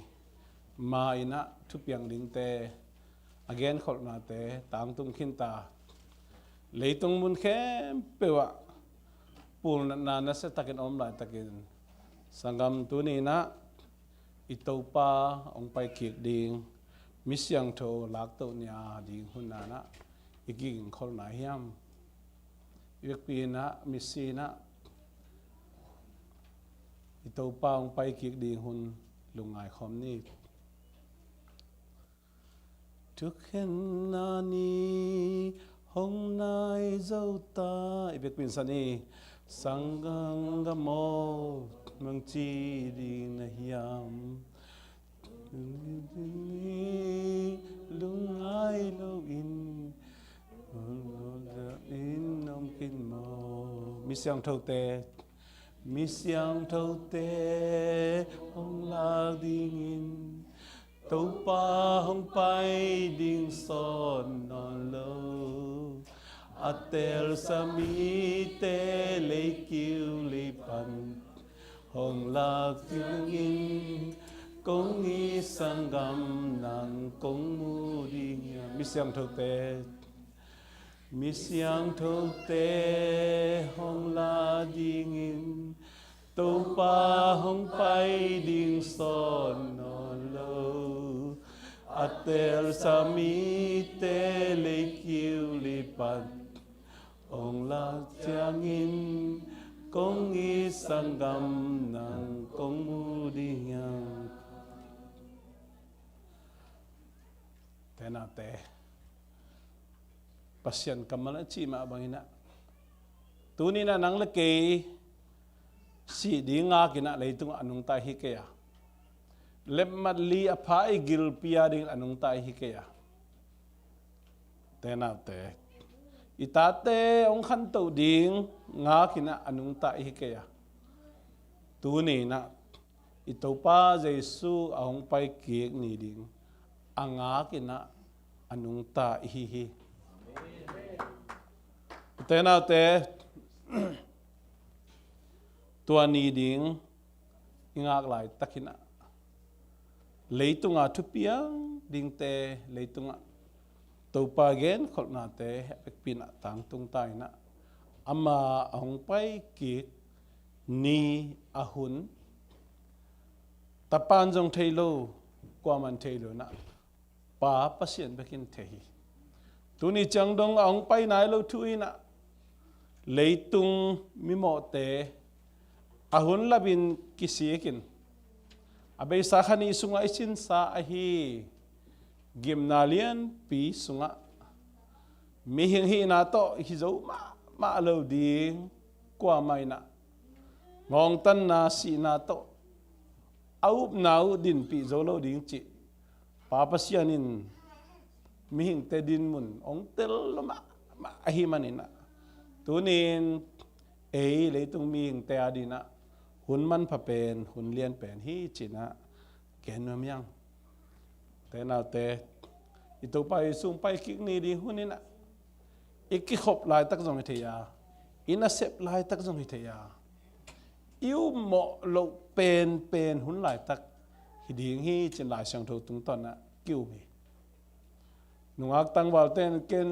ma in ah thupiang dingte, a genkholhnate tangtung khinta. Leitung mun khempeuh ah pulnatna nasiatakin om laitakin, sanggam, tuni in ah i Topa hong paikik ding, mi siangtho laktoh ni a ding hun ah i kigenkholhna hiam? I vekpi in ah, misi in ah i Topa hong paikik ding hun lungngai khawm ni. Thukhenna ni hong nai zo ta. I vekpi in sa ni. Sanggam aw, bangci ding na hiam? Lungngai loin in om khin maw? Mi siangthote, mi siangthote hong lak dingin, Topa hong pai ding sawn nawn lo. A telsa mite leikiu leipan hong lak ciangin, kong it sanggam nang kong mu ding hiam? Mi siangthote, mi siangthote hong lak dingin, Topa hong pai ding sawn nawn lo. A telsa mite leikiu leipan hong lak ciangin, kong it sanggam nang kong mu ding hiam? Tenate, Pasian kammal a cih mah bangin ah, tuni in ah nang le kei sih ding ngakin ah leitungah a nungta hi kei a, Lepmat li a pha i gilpi a dingin a nungta i hi kei a. Te naute, i tate hong khantoh ding ngakin ah a nungta i hi kei a. Tuni in ah i Topa Jesu a hong pai kik ni ding a ngakin ah a nungta i hi hi. Te naute, tua ni ding i ngak laitakin ah leitunga thupiang dingte, leitungah Topa genkholhnate a vekpi in ah tangtung ta in ah, ama a hong pai kik ni, a hun, Tapa in zong thei lo, kuaman thei lo in ah, Pa Pasian bek in thei hi. Tuni ciang dong a hong pai nai lo thu in ah, leitung mimawhte a hun lapin kisikin, a beisa kha nih sungah i sinsa ahi gimna lianpi sungah mihing hihna tawh hi zo mahmah lo ding kuamah in ah, ngawngtanna, sihna tawh a upna uh dinpih zo lo ding cih Pa Pasian in mihingte dinmun hong tel lo mahmah ahih manin ah, tuni in ei leitung mihingte a dingin ah hun manpha pen, hun lian pen hi ci-in ah gen nuam hi hang. Te naute, i Topa Jesu hong pai kik ni ding hun in ah i kikhop laitak zong hi thei a, i nasep laitak zong hi thei a, i upmawh loh penpen hun laitak hi ding hi ci-in Lai Siangtho tungtawn ah ki-um hi. Nungak tangvalte in ken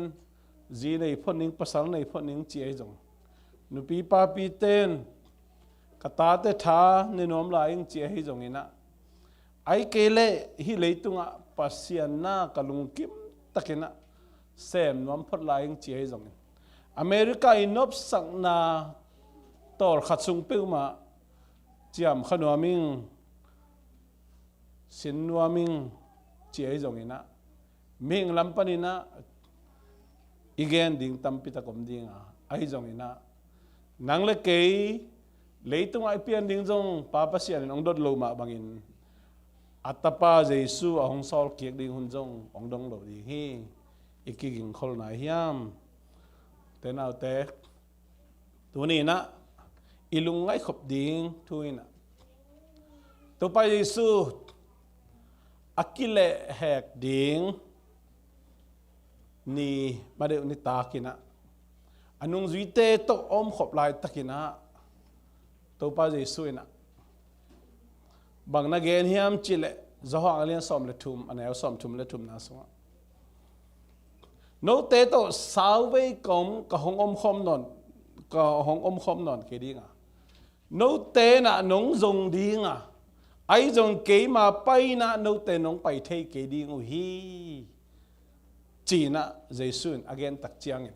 zi nei phot ning, pasal nei phot ning ci ahi zong, nupi papite in ka tate tha ne nuam lai ing ci ahi zongin ah, ahih kei leh hih leitungah Pasian na ka lungkim takin ah sem nuam phot lai ing ci ahi zongin, America i nopsakna tawlkhat sung peuhmah ciam kha nuam ing, sin nuam ing ci ahi zongin ah, mihing lam panin ah i gen ding tampi tak om ding a, ahi zongin ah, nang le kei leitungah i pian ding zong Pa Pasian in hong dot lo mah bangin, a Tapa Jesu a hong sawl kik ding hun zong hong dong lo ding hi. I kigingkhol nai hiam? Te naute, tuni in ah i lungngaih khop ding thu in ah, Topa Jesu a kilehhek ding ni, madeuh nitak in ah, a nungzuite tawh a om khop laitakin ah, Topa Jesu in ah bang na gen hiam cih leh, Johan a lian sawm le thum, a neu sawmthum le thumna sungah, note tawh sauvei ka om, ka hong omkhawm nawn, ka hong omkhawm nawn kei ding a, note in ah nong zong ding a, ahi zong keima pai in ah note nong pai thei kei ding uh hi, ci-in ah Jesu in a gen tak ciangin,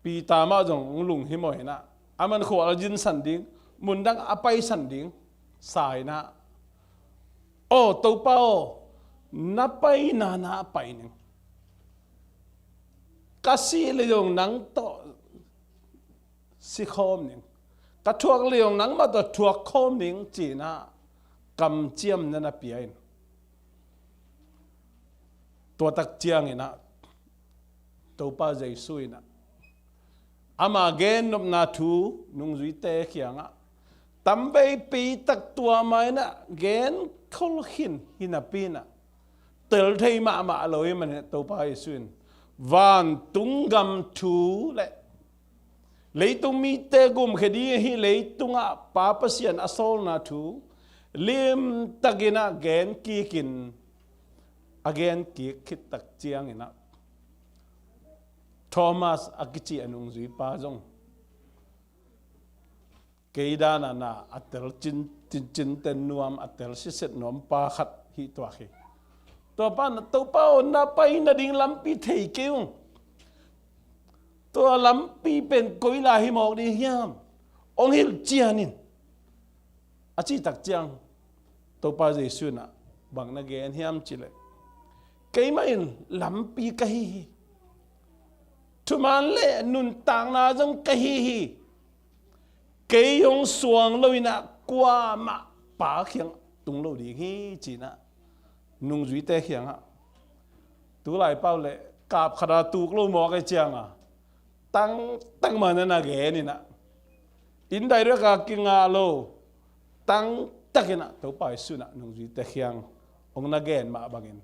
Peter mah zong hong lunghimawh in ah, a man khua a zinsan ding, mundang a paisan ding sa in ah, "Aw Topa aw, na paina na pai ning. Ka sih le zong nang tawh si khawm ning, ka thuak le zong nangmah tawh thuak khawm ning," ci-in ah kamciamna na pia in, tua tak ciangin ah Topa Jesu in ah ama gennopna thu nungzuite kiangah tamveipi tak tua mah in ah genkhol khin hi napi in ah, tel thei mahmah lo ahih manin ah Topa Jesu in vantung gam thu le leitung mite gumkhia ding ahi leitungah Pa Pasian a sawlna thu limtakin ah gen kikin, a gen kik khit tak ciangin ah Thomas a kici a nungzuipa zong, kei dan a na a tel cin, cin, cinten nuam, a tel siset nuam pa khat hi tuak hi. Tua pa in ah, "Topa aw, na pai nading lampi thei kei ung. Tua lampi pen koi lai hi mawk ding hiam? Hong hilh cian in," a cih tak ciang Topa Jesu in ah bang na gen hiam cih leh, "Keimah in lampi ka hi hi. Thuman le nuntakna zong ka hi hi. Kei hong suang lo in ah kuamah Pa kiang tung lo ding hi ci-in ah nungzuite kiangah, tulai pau le kap khat a tuk lo mawk ei ciangah tangtang mah na na gen in ah, indirect a kingah lo tangtak in ah Topa Jesu in ah nungzuite kiang hong na gen mah bangin,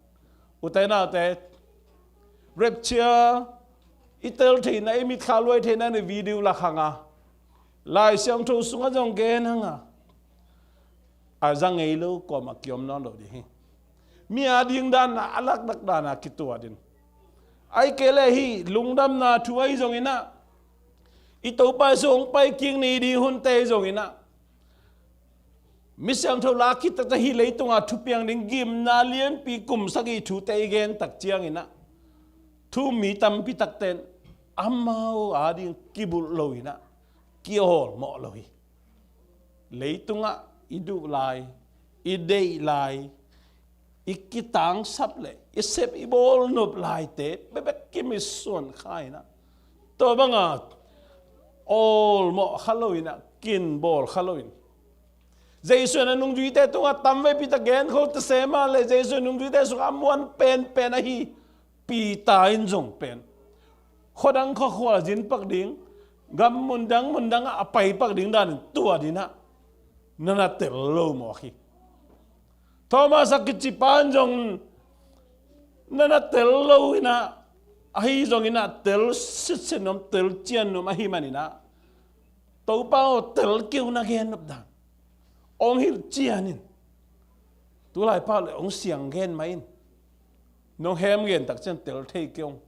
ute naute, rapture i tel theihna, i mitkha luai theihna in video lak hang a, Lai Siangtho sungah zong gen hang a, a za ngei lo kuamah kiom nawn lo ding hi. Mi a ding dan a, a lakdak dan a kituat in, ahih kei leh hih lungdamna thu ahi zongin ah, i Topa Jesu hong pai kik ni ding hunte ahi zongin ah, mi siangtho lak khit takte hih leitunga thupiang ding gimna lianpi kum sagih thute i gen tak ciangin ah, thu-um mi tampi takte in amau a ding kibulh lo in ah, kiawlmawh lo hi. Leitungah i duh lai, i deih lai, i kitangsap le i sep i bawlnop laite bekbek kimissuan kha in ah, tua banga awlmawh kha lo in ah, kinbawl kha lo in, Jesu in a nungzuite tungah tamveipi tak genkhol ta se mah le, Jesu in nungzuite sungah a muan penpen ahi Peter in zong pen khuadang khuakhua zin pak ding, gam mundang mundang ah a pai pak ding danin tua ding ah na na tel lo mawk hi. Thomas a kicipa in zong na na tel lo in ah, ahi zongin ah tel sitset nuam, tel cian nuam ahi manin ah, Topa aw, tel kei un, na gen nop dan hong hilh cian in. Tulai pau le hong siang gen mah in, nong hem gen tak ciang tel thei kei ung,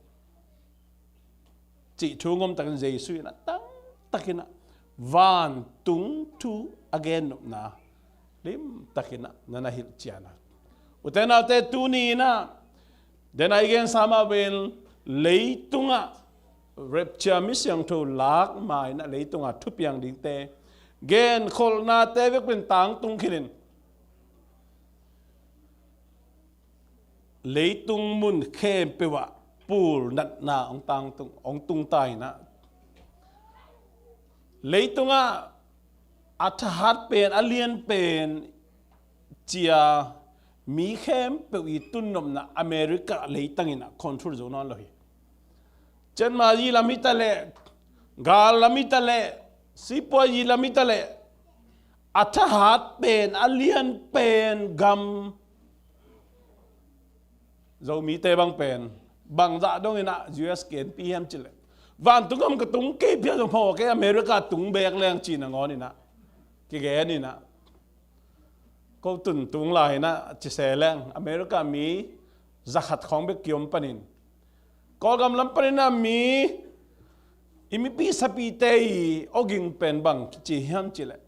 cih thu ngom takin Jesu in ah tangtakin ah vantung thu a gen nopna limtakin ah na na hilh cian a, ute naute, tuni in ah, den a i gensa mah bel, leitungah rapture, mi siangtho lak ma in ah leitunga thupiang dingte genkholhnate bek pen tangtung khin in, leitung mun khempeuh ah pul natna hong tangtung, hong tungta in ah, leitungah a thahat pen, a lian pen ci-a mi khempeuh i tunnopna America leitang in ah control zo nawn lo hi. Cianmayi lam hi ta leh, gal lam hi ta leh, sipuayi lam hi ta leh, a thahat pen, a lian pen gam, Zomite bang pen bangzah dongin ah U S genpi hiam cih leh, vantung gam ka tung kei phial zong phamawh kei, America tung beek leng ci nangawn in ah kigen in ah, ko tun tung lai in ah ci se leng America mi zakhat khawng bek kiom panin, Kawlgam lam panin ah mi, i mipi sapite i awging pen bang kici hiam cih leh,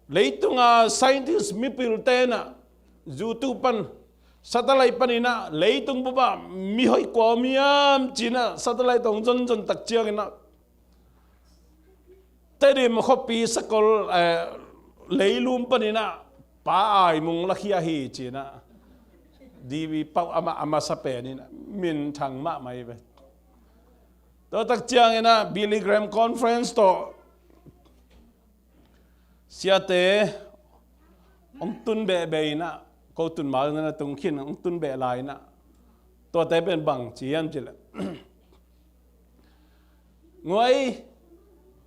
leitunga scientist mipilte in ah, YouTube pan, satellite panin ah, leitung bup ah mihoih kua om hiam ci-in ah satellite hong zonzon tak ciangin ah, Tedim khuapi sakol, eh, leilum panin ah Pa Ai Mung lakhia hi ci-in ah, D V pauh amah a masa pen in ah minthang mahmah hi ve. Tua tak ciangin ah Billy Graham Conference tawh siate hong tun behbeh in ah, ko tun ma na tung khin, hong tun beh lai in ah, tuate pen bang ci hiam cih leh, nguai,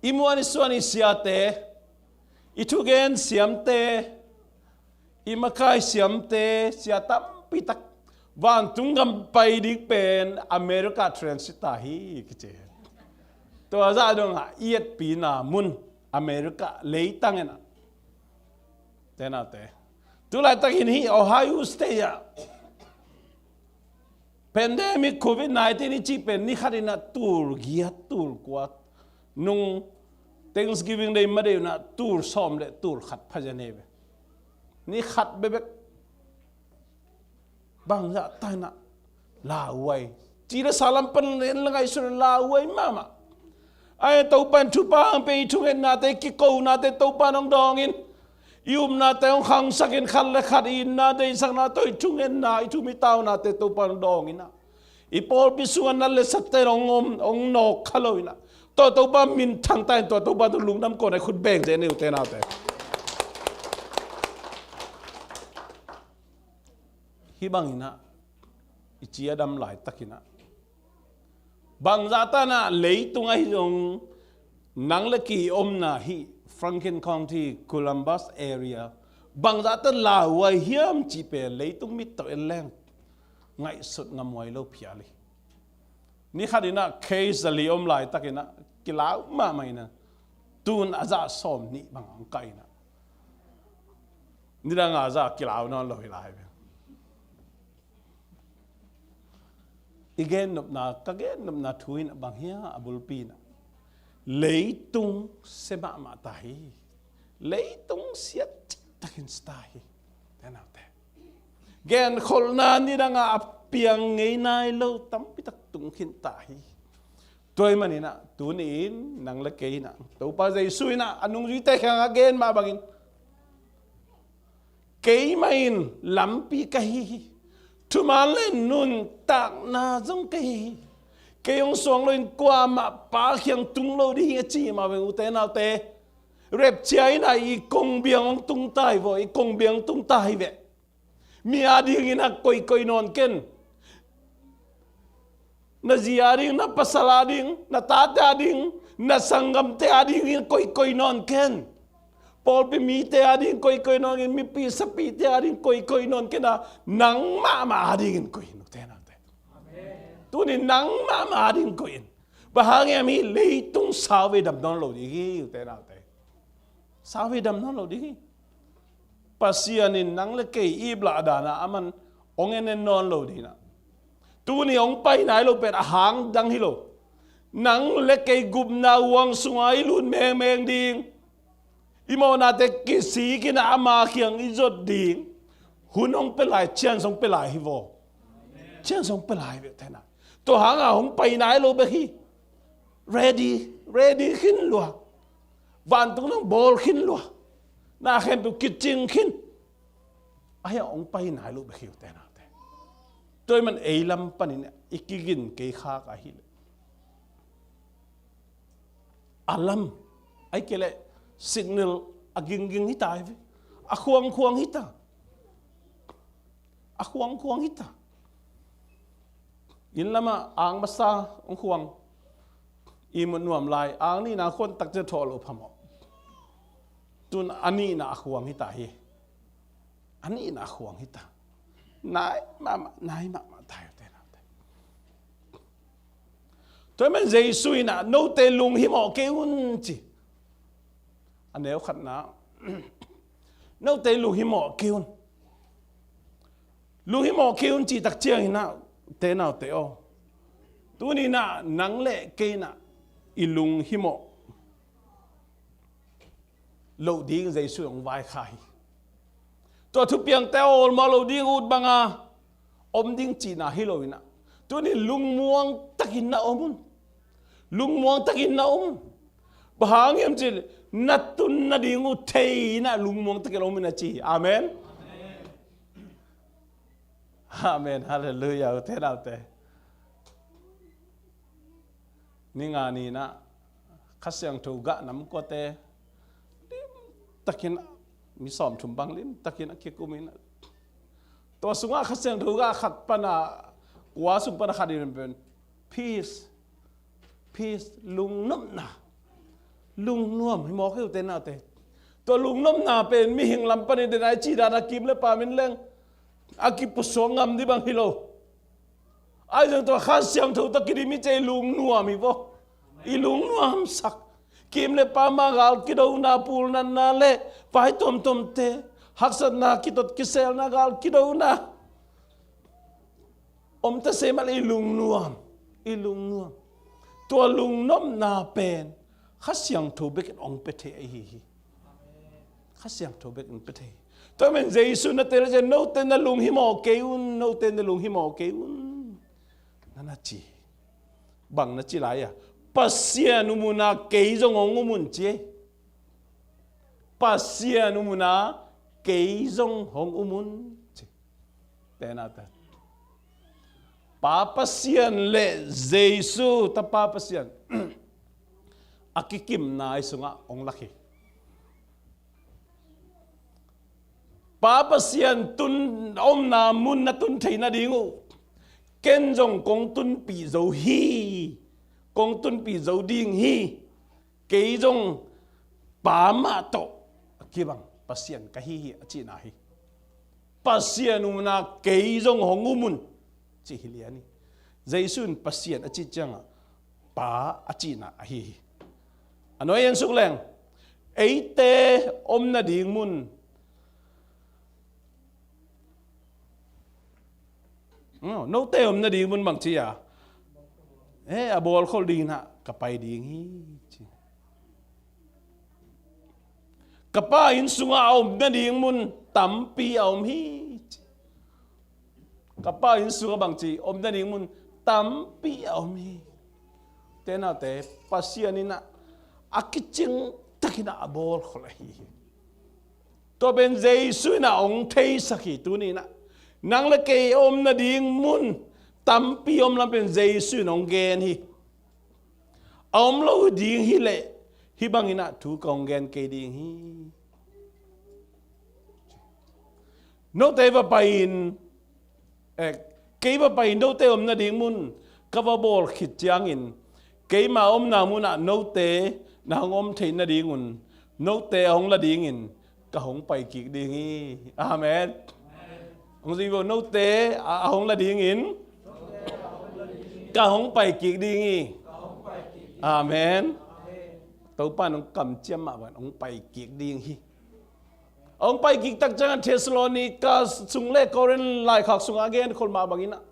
i muan i suan i siate, i thugen siamte, i makai siamte, sia tampi tak vantung gam pai ding pen America transit ta hi kici. Tua zah dongah i etpina mun America leitang in ah, te naute, tulaitak in hih Ohio State ah pandemic covid nineteen i cih pen ni khat in ah tul giat, tul kua, nung Thanksgiving Day ma deuh in ah tul sawm le tul khat pha zen hi ve. Ni khat bekbek. Bangzah ta in ah lauhuai, ci le sa lam pan en le ngaihsun in lauhuai mahmah. Ai, Topa in thupha hong pia, i thungetnate, kikonate Topa in hong dawng in, i upnate hong khangsak in, khat le khat i itna deihsakna tawh i thungetna, i thu-um i taunate Topa in hong dawng in ah, i pawlpi sungah nat le satte in hong om, hong nawk kha lo in ah, Tua Topa minthang ta in, tua Topa tungah lungdam kawm a, khut beng zen ni, ute naute. Hih bangin ah i ci a dam laitakin ah, bangzah ta in ah leitung ahi zong, nang le kei omna hih Franklin County, Columbus area, bangzah ta lauhuai hiam cih pen leitung mit tawh en leng ngaihsut ngamhuai lo phial hi. Ni khat in ah case zali om laitakin ah kilau mahmah in ah, tu in a za sawmnih bang hong kah in ah, nidang a za kilau nawn lo hi lai ve. I gennopna, ka gennopna thu in ah bang hiam a bulpi in ah, leitung sia mahmah ta hi. Leitung siat cihtakin sia ta hi, ute naute. Genkholhna nidang a a piang ngei nai lo tampi tak tung khin ta hi. Tua ahih manin ah tuni in nang le kei in ah, Topa Jesu in ah a nungzuite kiangah a gen mah bangin, keimah in lampi ka hi hi. Thuman le nuntakna zong ka hi hi. Kei hong suang loin kuamah Pa kiang tung lo ding hi, a ci mah bang, ute naute, rapture in ah i kongbiang hong tung ta hi vaw, i kongbiang hong tung ta hi ve. Mi adingin ah koikoi nawn ken. Na zi ading, na pasal ading, na tate ading, na sanggamte adingin koikoi nawn ken. Pawlpi mite ading koikoi nawn ken, mipi sapite ading koikoi nawn ken a, nang mahmah adingin koi in, ute naute. Tuni nang mahmah adingin koi in. Bang hang hiam, hih leitung sauvei dam nawn lo ding hi, ute naute. Sauvei dam nawn lo ding hi. Pasian in nang le kei i iplah dan ah aman hong en en nawn lo ding in ah, tuni hong pai nai lo pen a hang dang hi lo. Nang le kei gupna huang sungah i lut mengmeng ding. I mawhnate kisik in ah ama kiang i zot ding. Hun hong pia lai, chance hong pia lai hi vaw. Chance hong pia lai ve, ute na. Tua hang a hong pai nai lo bek hi. Ready, ready khin lua. Vantung nang bawl khin lua. Na khempeuh kicing khin. Ahi a hong pai nai lo bek hi, ute naute. Tua ahih man ei lam panin i kigin kei khak ahih leh, alarm, ahih kei leh signal a gingging hi ta hi ve. A khuangkhuang hi ta. A khuangkhuang hi ta. Inn lamah ang masa hong khuang. Ihmut nuam lai, ang nihna khuan takciang thawh loh phamawh. Tun a nihna a khuang hi ta hi. A nihna a khuang hi ta. Nai mahmah, nai mahmah ta hi, ute naute. Tua ahih man Jesu in ah, note lunghimawh kei un, ci. A neu khatna, note lunghimawh kei un. Lunghimawh kei un cih takciangin ah, ute naute aw, tuni in ah nang le kei in ah i lunghimawh loh ding Jesu hong vaikhak hi. Tua thupiangte a awlmawh loh ding, ut banga om ding cihna hi lo in ah, tuni lungmuang takin na om un. Lungmuang takin na om un. Bang hang hiam cih leh na tun nading uh thei in ah lungmuang takin om in, a ci hi. Amen. Amen. Halleluiah, ute naute. Ni nga ni in ah Kha Siangtho gah nam kuate lim takin, mi sawmthum bang lim takin a kikum in ah, tua sungah Kha Siangtho gah khat pan a, kua sung pan a khat in pen, peace, peace, lungnopna, lungnuam hi mawk hi, ute naute. Tua lungnopna pen mihing lam panin den a i cih dan a kim le pam in leng a kipusuak ngam ding bang hi lo. Ahi zong tua Kha Siangtho tawh kidim i cih i lungnuam hi vaw. I lungnuamsak. Kim le pam a gal kidona, pulnatna le vai tuamtuamte, haksatna, kitot kiselna, gal kidona om ta se mah leh i lungnuam, i lungnuam. Tua lungnopna pen Kha Siangtho bekin hong pia thei ahi hi. Kha Siangtho bekin pia thei hi. Tua ahih man Jesu na tel ciang, note na lunghimawh kei un, note na lunghimawh kei un, na na ci. Bang na ci lai a? Pasian um un a kei zong hong um un, ci ei. Pasian um un a kei zong hong um un, ci. Ute naute, Pa Pasian le Jesu Tapa Pasian, a kikimna i sungah hong lak hi. Pa Pasian tun, omna mun na tun theih nading uh, ken zong kong tunpih zo hi, kong tunpih zo ding hi. Kei zong Pa mah tawh a kibang Pasian ka hi hi, a cihna hi. Pasian umna kei zong hong um un, cih hi lian hi. Jesu in Pasian a cih ciangah Pa a cihna ahi hi. A nuai en suk leng, eite om nading mun, note om nading mun bang ci a, eh, a bawlkhol ding inah ka pai ding hi, ci. Ka Pa inn sungah a om nading mun tampi a om hi, ci. Ka Pa inn sungah bang ci, om nading mun tampi a om hi. Te naute, Pasian inah a kicing takinah a bawlkhol ahi hi. Tua pen Jesu inah hong theisak hi. Tuni inah nang le kei om nading mun tampi om lam pen Jesu in hong gen hi. A om lo ding hileh hih bang inah thu ka hong gen kei ding hi. Note va pai-in, eh, kei va pai-in note om nading mun ka va bawl khit ciangin, keima omna munah note na hong om theih nadingun, note a hong la dingin ka hong pai kik ding hi. Amen. Hong zui vo, note a, a hong la dingin ka hong pai kik ding hi. Amen. Topa in hong kamciam mah bangin hong pai kik ding hi. Hong pai kik tak ciangin Thessalonika sung le Korin laikhak sungah a genkhol mah bangin ah,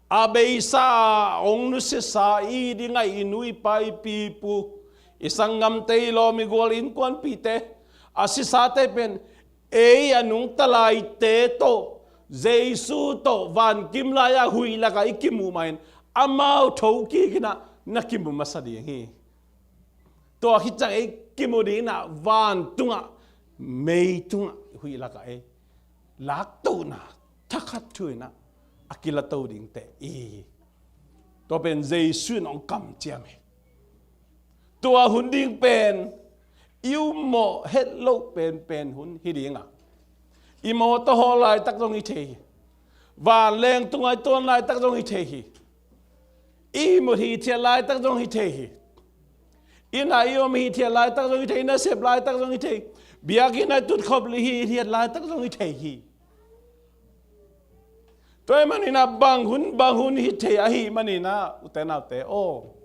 a beisa, hong nusiasa, i di ngaih i nu i pa i pi i pu, i sanggamte, i lawm i gual, i innkuanpihte, a sisate pen ei a nungta laite tawh, Jesu tawh vankim lai-a huih lakah i kimuh mahin, amau tho kik inah na kimu masa ding hi. Tua khit ciang ei kimu ding inah vantungah, meitungah, huih lakah ei laktohna thakhat thu inah a kilato dingte i hi. Tua pen Jesu in hong kamciam hi. Tua hun ding pen i ummawh het loh penpen hun hi ding a, i mawtaw hawl laitak zong hi thei hi. Vanleng tungah i tuan laitak zong hi thei hi. I ihmut hithiat laitak zong hi thei hi. Inn ah i om hithiat laitak zong hi thei hi. Nasep laitak zong hi thei hi. Biakinn ah i tutkhop hithiat laitak zong hi thei hi. Tua ahih manin ah bang hun bang hun hi thei ahih manin ah, ute naute aw,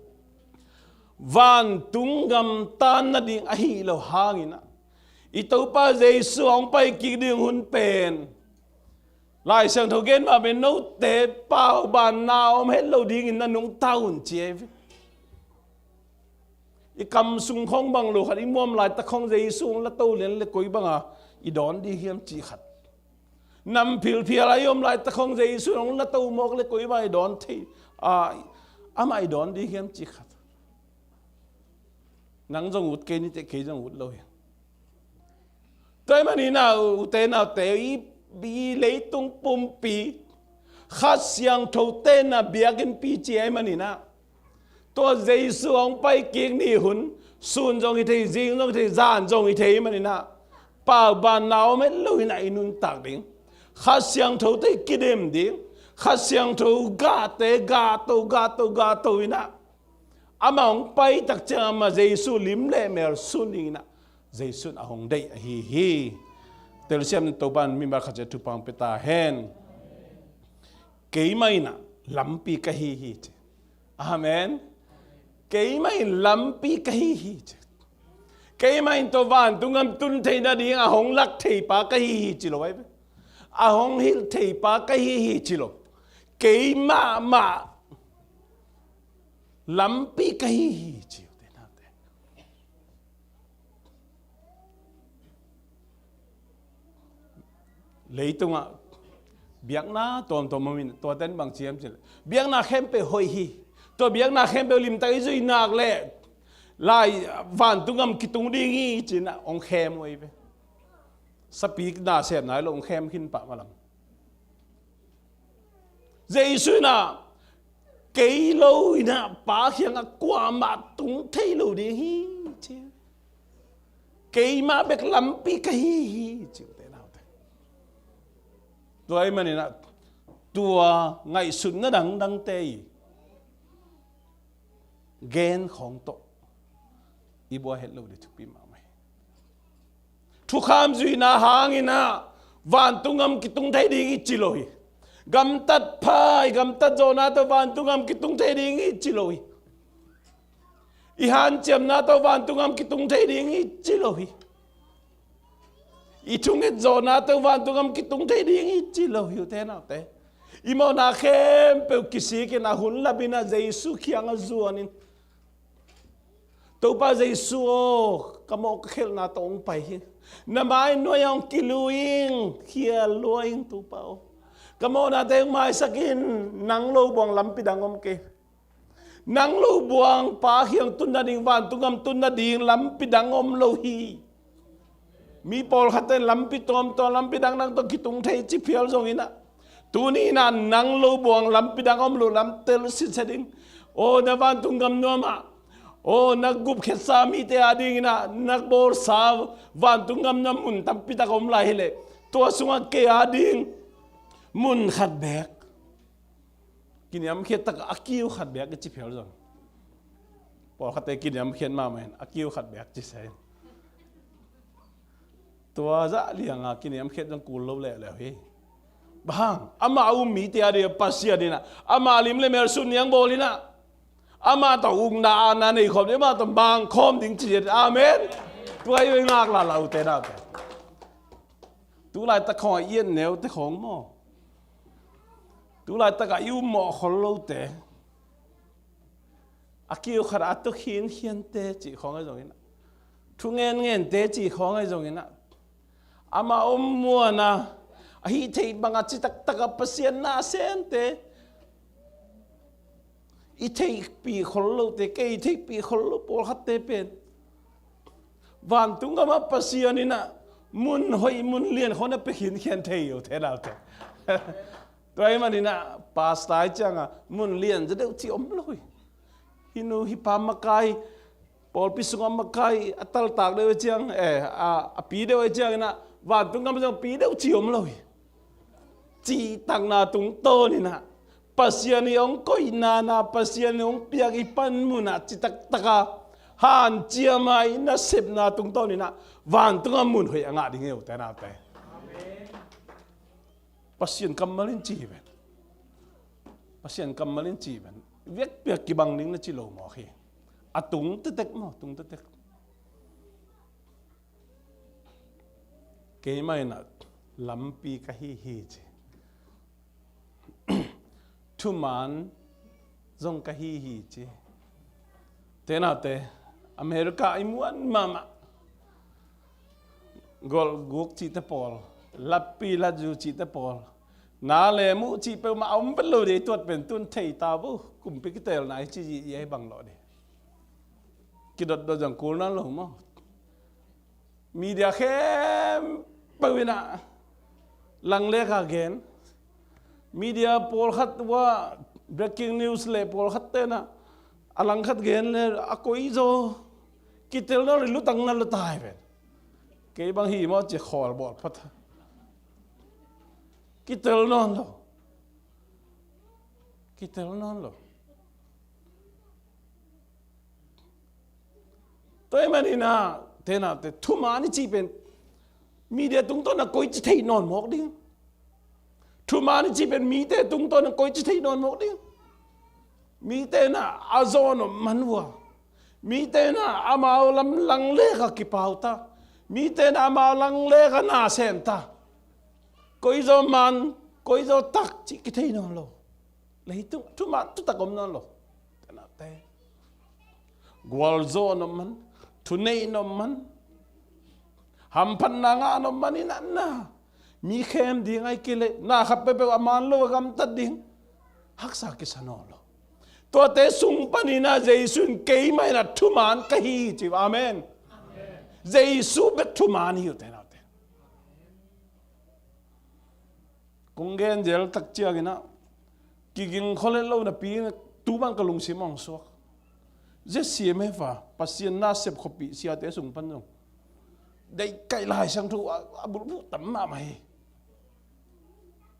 vantung gam tan nading ahih loh hangin ah, i Topa Jesu a hong pai kik ding hun pen Lai Siangtho gen mah bangin note paubanna a om het lo dingin na nungta un, ci hi ve. I kam sung khawng bang lo khat i muam laitak khawng Jesu hong lato lian le koi banga i dawn ding hiam, cih khat. Nam philphial a i om laitak khawng Jesu hong lato mawk le koi banga i dawn thei, a, amah i dawn ding hiam, cih khat. Nang zong ut kei ni teh, kei zong ut lo hi. Tua ahih manin ah, ute naute, i, i leitung pumpi Kha Siangtho tenna biakinnpi ci ahih manin ah, tua Jesu a hong pai kik ni hun, sun zong hi thei, zing zong hi thei, zan zong hi thei ahih manin ah, paubanna a om het lo in ah i nuntak ding, Kha Siangtho te kidem ding, Kha Siangtho gahte gahto gahto gahto in ah, amah hong pai tak ciang amah Jesu lim le mel sun dingin ah Jesu in a hong deih ahi hi. Telsiam in Topa in mimal khat ciat thupha hong pia ta hen. Keimah in ah lampi ka hi hi, ci. Amen. Keimah in lampi ka hi hi, ci. Keimah in tua vantung gam tun theih nading a hong lak thei pa ka hi hi, ci lo ahi ve. A hong hilh thei pa ka hi hi, ci lo. Keimah mah lampi ka hi hi, ci uh te naute. Leitungah biakna tuamtuam om in, tua ten bang ci hiam cih leh, biakna khempeuh hoih hi. Tua biakna khempeuh limtak i zuih nak leh lai vantung gam kitung ding hi, ci-in ah hong khem uh ahi ve. Sapi nasepna hi lo, hong khem khin pah mah lam. Jesu in ah Kei lo in ah Pa kiangah kuamah tung thei lo ding hi, ci. Keimah bek lampi ka hi hi, ci, ute naute. Tua ahih manin ah tua ngaihsutna dangdangte i gen khawng tawh i buai het loh ding thupi mahmah hi. Thukham zuihna hangin ah vantung gam kitung thei ding i ci lo hi. Gamtat pha i gamtat zawhna tawh vantung gam kitung thei ding i ci lo hi. I hanciamna tawh vantung gam kitung thei ding i ci lo hi. I thunget zawhna tawh vantung gam kitung thei ding i ci lo hi, ute naute. I mawhna khempeuh kisik in ah hun lap in ah Jesu kiangah zuan in, Topa Jesu aw, ka mawh ka khelhna tawh hong pai hi. Na mai nuai-ah hong kilu ing, khial lua ing, Topa aw. Ka mawhnate hong maisak in, nang lo buang lampi dang om kei. Nang lo buang Pa kiang tun nading, vantung gam tun nading lampi dang om lo hi. Mi pawlkhatte in lampi tuamtuam, lampi dangdang tawh kitung thei ci phial zongin ah, tuni in ah nang lo buang lampi dang om lo lam tel sitset ding. Aw, na vantung gam nuam ah, aw, na gupkhiatsa mite adingin ah na bawlsa vantung gam nuam mun tampi tak om lai hi leh, tua sungah kei ading mun khat beek kiniamkhiat tak a kiu khat beek i ci phial zong, pawlkhatte kiniamkhiat mahmah in a kiu khat beek ci se. Tua zah lianga kiniamkhiat zong kul lo leuleu hi. Bang hang? Amah a um mite ading Pasian in ah amah lim le mel sut niang bawl in ah, amah tawh ukna aana nei khawm ding, amah tawh mang khawm ding ci hi. Amen. Tua hi ve, ngak lala, ute naute. Tulaitak khawng a i et neute khawng maw, tulaitak a i um mawh khol lote, a kiu khat a tuk khinkhiante cih khawng ahi zongin ah, thu ngenngente cih khawng ahi zongin ah, amah om muan a, a hih theih bangah citaktak a Pasian na a sente, i theihpih khol lote, kei theihpih khol lo pawlkhatte pen vantung gamah Pasian in ah mun hoih mun lian khawng na pia khinkhian thei hi, ute naute. Tua ahih manin ah pastor ahih ciangah mun lian zaw deuh cih om lo hi. Hih nu hih pa makai, pawlpi sungah makai a taltak deuh ahih ciang, eh, a, a pi deuh ahih ciangin ah vantung gam zong pi deuh cih om lo hi. Cihtakna tungtawnin ah, Pasian i hong koihna, na Pasian i hong piak i panmun ah citaktak a hanciam a i nasepna tungtawnin ah vantung a mun hoih a ngah ding hi, ute naute. Pasian kammal in ci hi ven. Pasian kammal in ci hi ven. Vekpi a kibang ding na ci lo mawk hi. A tung tektek maw, tung tektek. Keimah in ah lampi ka hi hi, ci. Thuman zong ka hi hi, ci. Ute naute, America i muan mahmah, golhguk cihte pawl, latpi latzu cihte pawl, na le muh cih peuhmah a om vet lo ding, tuat pen tun thei ta vo, kumpi kitelna hi ci, i ahi bang lawh ding. Kidotdot zong kul nawn lo maw. Media khempeuh in ah langlek a gen. Media pawlkhat uh ah breaking news le pawlkhat ten ah a langkhat gen le a koizaw kitel nawn lo, lutang na lutai ven. Kei bang hi maw ci khawl bawl phot. Kitel nawn lo. Kitel nawn lo. Tua ahih manin ah, ute naute, thuman i cih pen media tungtawn ah koici theih nawn mawk ding. Thuman i cih pen mite tungtawn ah koici theih nawn mawk ding. Mite in ah a zawn om man uh a, mite in ah amau lam langlek a kipau ta, mite in ah amau langlek a na sem ta. Koizaw man, koizaw tak cih kithei nawn lo. Leitung thuman thutak om nawn lo. Ute naute, gualzawh a om man, thuneih a om man, hamphatna ngah a om man, i natna, mi khem ding ahih kei leh na khat peuhpeuh a man lo a gamtat ding haksa kisa nawn lo. Tuate sung panin ah Jesu in keimah in ah thuman ka hi hi ci. Amen. Jesu bek thuman hi, ute naute. Kong gen zel tak ciangin ah, kiging khol het lo napi in ah, Tu man ka lungsim hong suak. Zia C M F a Pasian nasep khuapih siate sung pan zong deih kaih Lai Siangtho a, a bulphuh tam mahmah hi.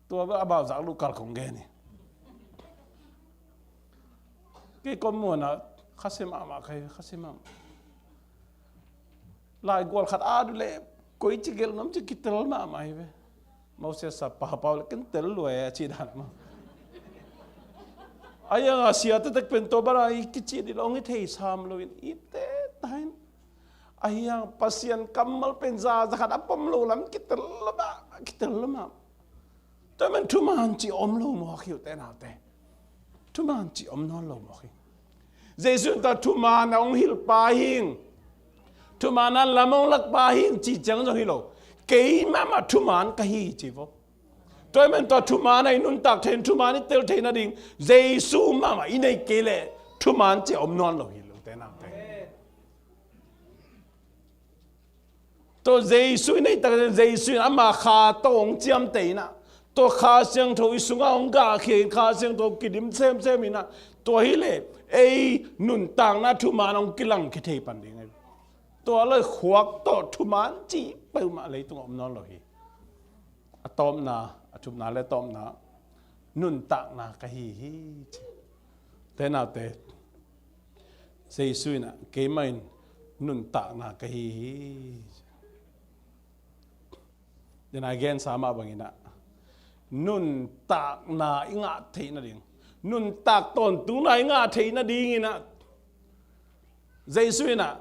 Tua bel a bau zak luh kal kong gen hi. Kei kom muan a khasia mahmah ka hi, khasia mahmah. Laigual khat a du leh koici gelh nuam ci kitel mahmah hi ve. Moses a pau pau leh ken tel lua e a ci dan mah. A hiang a sia tektek pen tua bana i kici dih lo, hong i thei sam lo in i te tain. A hiang Pasian kammal pen za za khat a pom lo lam kitel lo mah, kitel lo mah. Tua man thuman ci om lo mawk hi uh te naute. Thuman ci om nawn lo mawk hi. Jesu in tua thuman a hong hilh pa hing. Thuman a lam hong lak pa hing ci ciang zong hi lo. Kei mahmah thuman ka hi ci vo. Tua man tua thuman a i nuntak thei, thuman i tel thei nading Jesu mahmah i nei kei leh thuman ci om nawn lo hi lo te naute. Tua Jesu i nei tak, Jesu in ama Kha tawh hong ciamteh in ah, tua Kha Siangtho i sungah hong gahkhia in, Kha Siangtho kidim semsem in ah, tua hileh ei nuntakna thuman hong kilang khia thei pan ding hi. Tua leh khuak tawh thuman cih peuhmah leitungah om nawn lo hi. A tawpna, a thumna le tawpna, nuntakna ka hi hi ci. Te naute, Jesu in ah keimah in nuntakna ka hi hi. Dena gensa mah bangin ah nuntakna i ngah theih nading, nuntak tawntungna i ngah theih nadingin ah Jesu in ah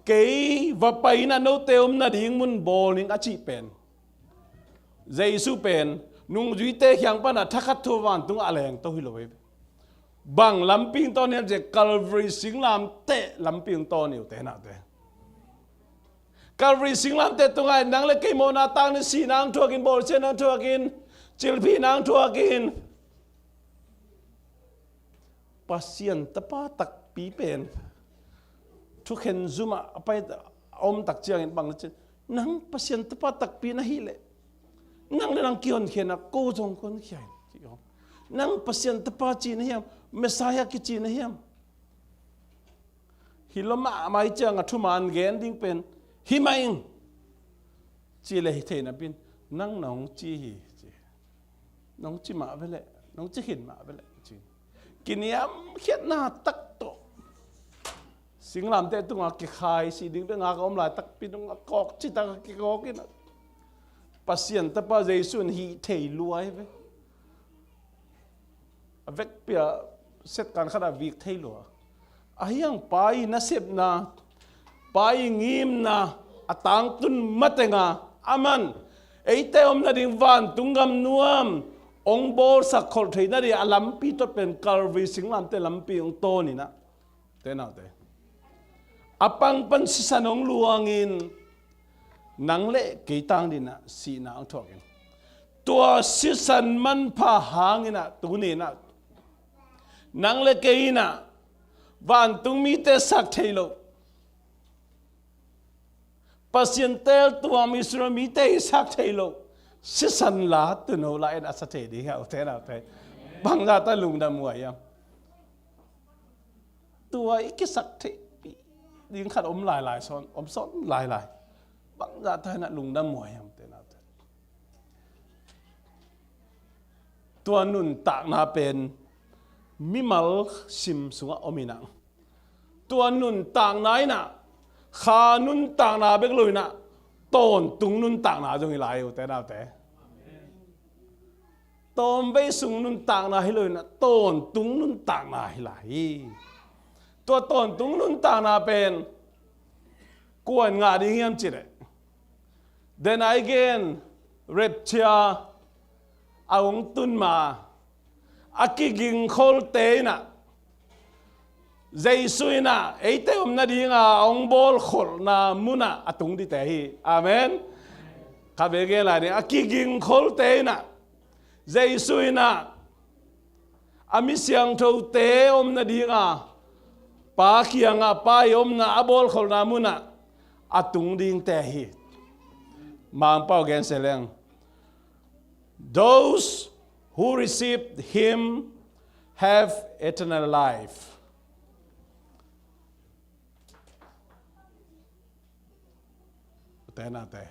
kei va pai in ah note om nading mun bawl ning a cih pen, Jesu pen nungzuite kiang pan ah thakhat thu vantung a leng to hi lo hi. Bang lampi hong tawn hiam cih leh Calvary singlamteh lampi hong tawn hi uh te naute. Calvary singlamteh tungah nang le kei mawhna tang ni, sihna hong thuakin, bawlsiatna hong thuakin, cilphihna hong thuakin, Pasian tapa takpi pen thukhen zumah a pai a om tak ciangin bang le cin, nang Pasian tapa takpi na hih leh nang le nang kihonkhia in ah ko zong ka honkhia in ci aw. Nang Pasian tapa ci na hiam, Messiah kici na hiam? Hi lo mahmah hi ciang a thuman gen ding pen hi mah ing ci le hi thei napi in, nang na hong ci hi ci. Nong ci mah veleh, nong ci khin mah veleh ci. Kiniamkhiatna tak tawh singlamteh tungah kikhai si ding bek ngak a om laitakpi dong a kawk citak a kikawk in ah Pasian tapa Jesu in hih thei lua hi ve. A vekpi a setkan khat a vik thei lua. A hiang pa i nasepna, pa i ngimna a tangtun mateng a, aman eite om nading vantung gam nuam hong bawlsak kholh thei nading a lampi tawh pen Calvary singlamteh lampi hong tawn in ah, te naute, a pang pan sisan hong luangin nang le kei tang dingin ah sihna hong thuakin, tua sisan manpha hangin ah tuni in ah nang le kei in ah vantung mite sak thei lo, Pasian teeltuam Israel mite i sak thei lo sisan la tuuno la in a sa thei ding hi a, u te nau te. Bangzah ta lungdam uh a hiam? Tua i kisak theihpih ding khat om lailai sawn, om sawn lailai. Bangzah ta in a lungdam uh a hiam, u te nau te? Tua nuntakna pen mimal sim sungah om in ah, tua nuntakna in ah, kha nuntakna bek lo in ah, tawntung nuntakna zong hi lai, u te nau te. Tawmvei sung nuntakna hi lo in ah, tawntung nuntakna hi lai hi. Tua tawntung nuntakna pen kua'n ngah ding hiam cih leh, den a i gen rapture a hong tun ma a kigingkholte in ah, Jesu in ah eite om nading a hong bawlkholhna mun ah a tung dingte hi. Amen. Khatvei gen lai ni, a kigingkholte in ah, Jesu in ah a mi siangthote om nading a Pa kiang a, Pa i omna a bawlkholhna mun ah a tung dingte hi. Mangpau gen se leng, those who received him have eternal life. Ute naute,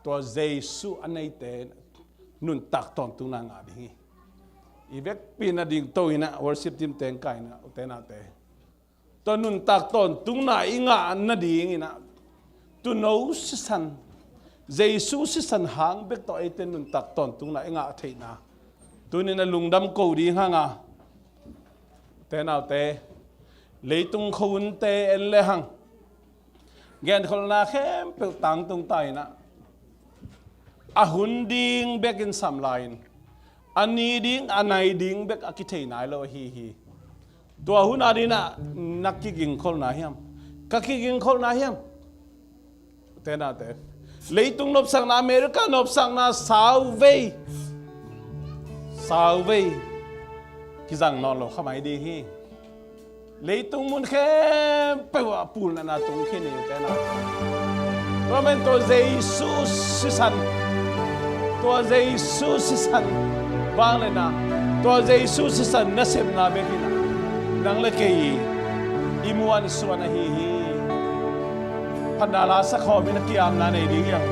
tua Jesu a neite nuntak tawntungna ngah ding hi. I vekpi na ding to inah worship team teng ka inah, ute naute, tua nuntak tawntungna i ngah nading inah tuuno sisan, Jesu sisan hang bek tawh eite nuntak tawntungna i ngah theihna tunin a lungdam ko ding hanga, ute naute, leitung khuahunte en le hang genkholhna khempeuh tangtung ta inah a hun ding bekin sam lai-in a ni ding a nai ding bek a kithei nai lo ahi hi. Tua hun a dinah na kigingkholhna hiam? Ka kigingkholhna hiam? Ute naute, leitung nopsakna, America nopsakna sauvei, sauvei kizang nawn lo kha mai ding hi. Leitung mun khempeuh ah pulnatna tung khin hi, ute naute. Tua man tua Jesu sisan, tua Jesu sisan vangliatna, tua Jesu sisan nasepna bek inah nang le kei i muansuan ahi hi. Phatna la sakhawm in a kiamna nei ding hiam?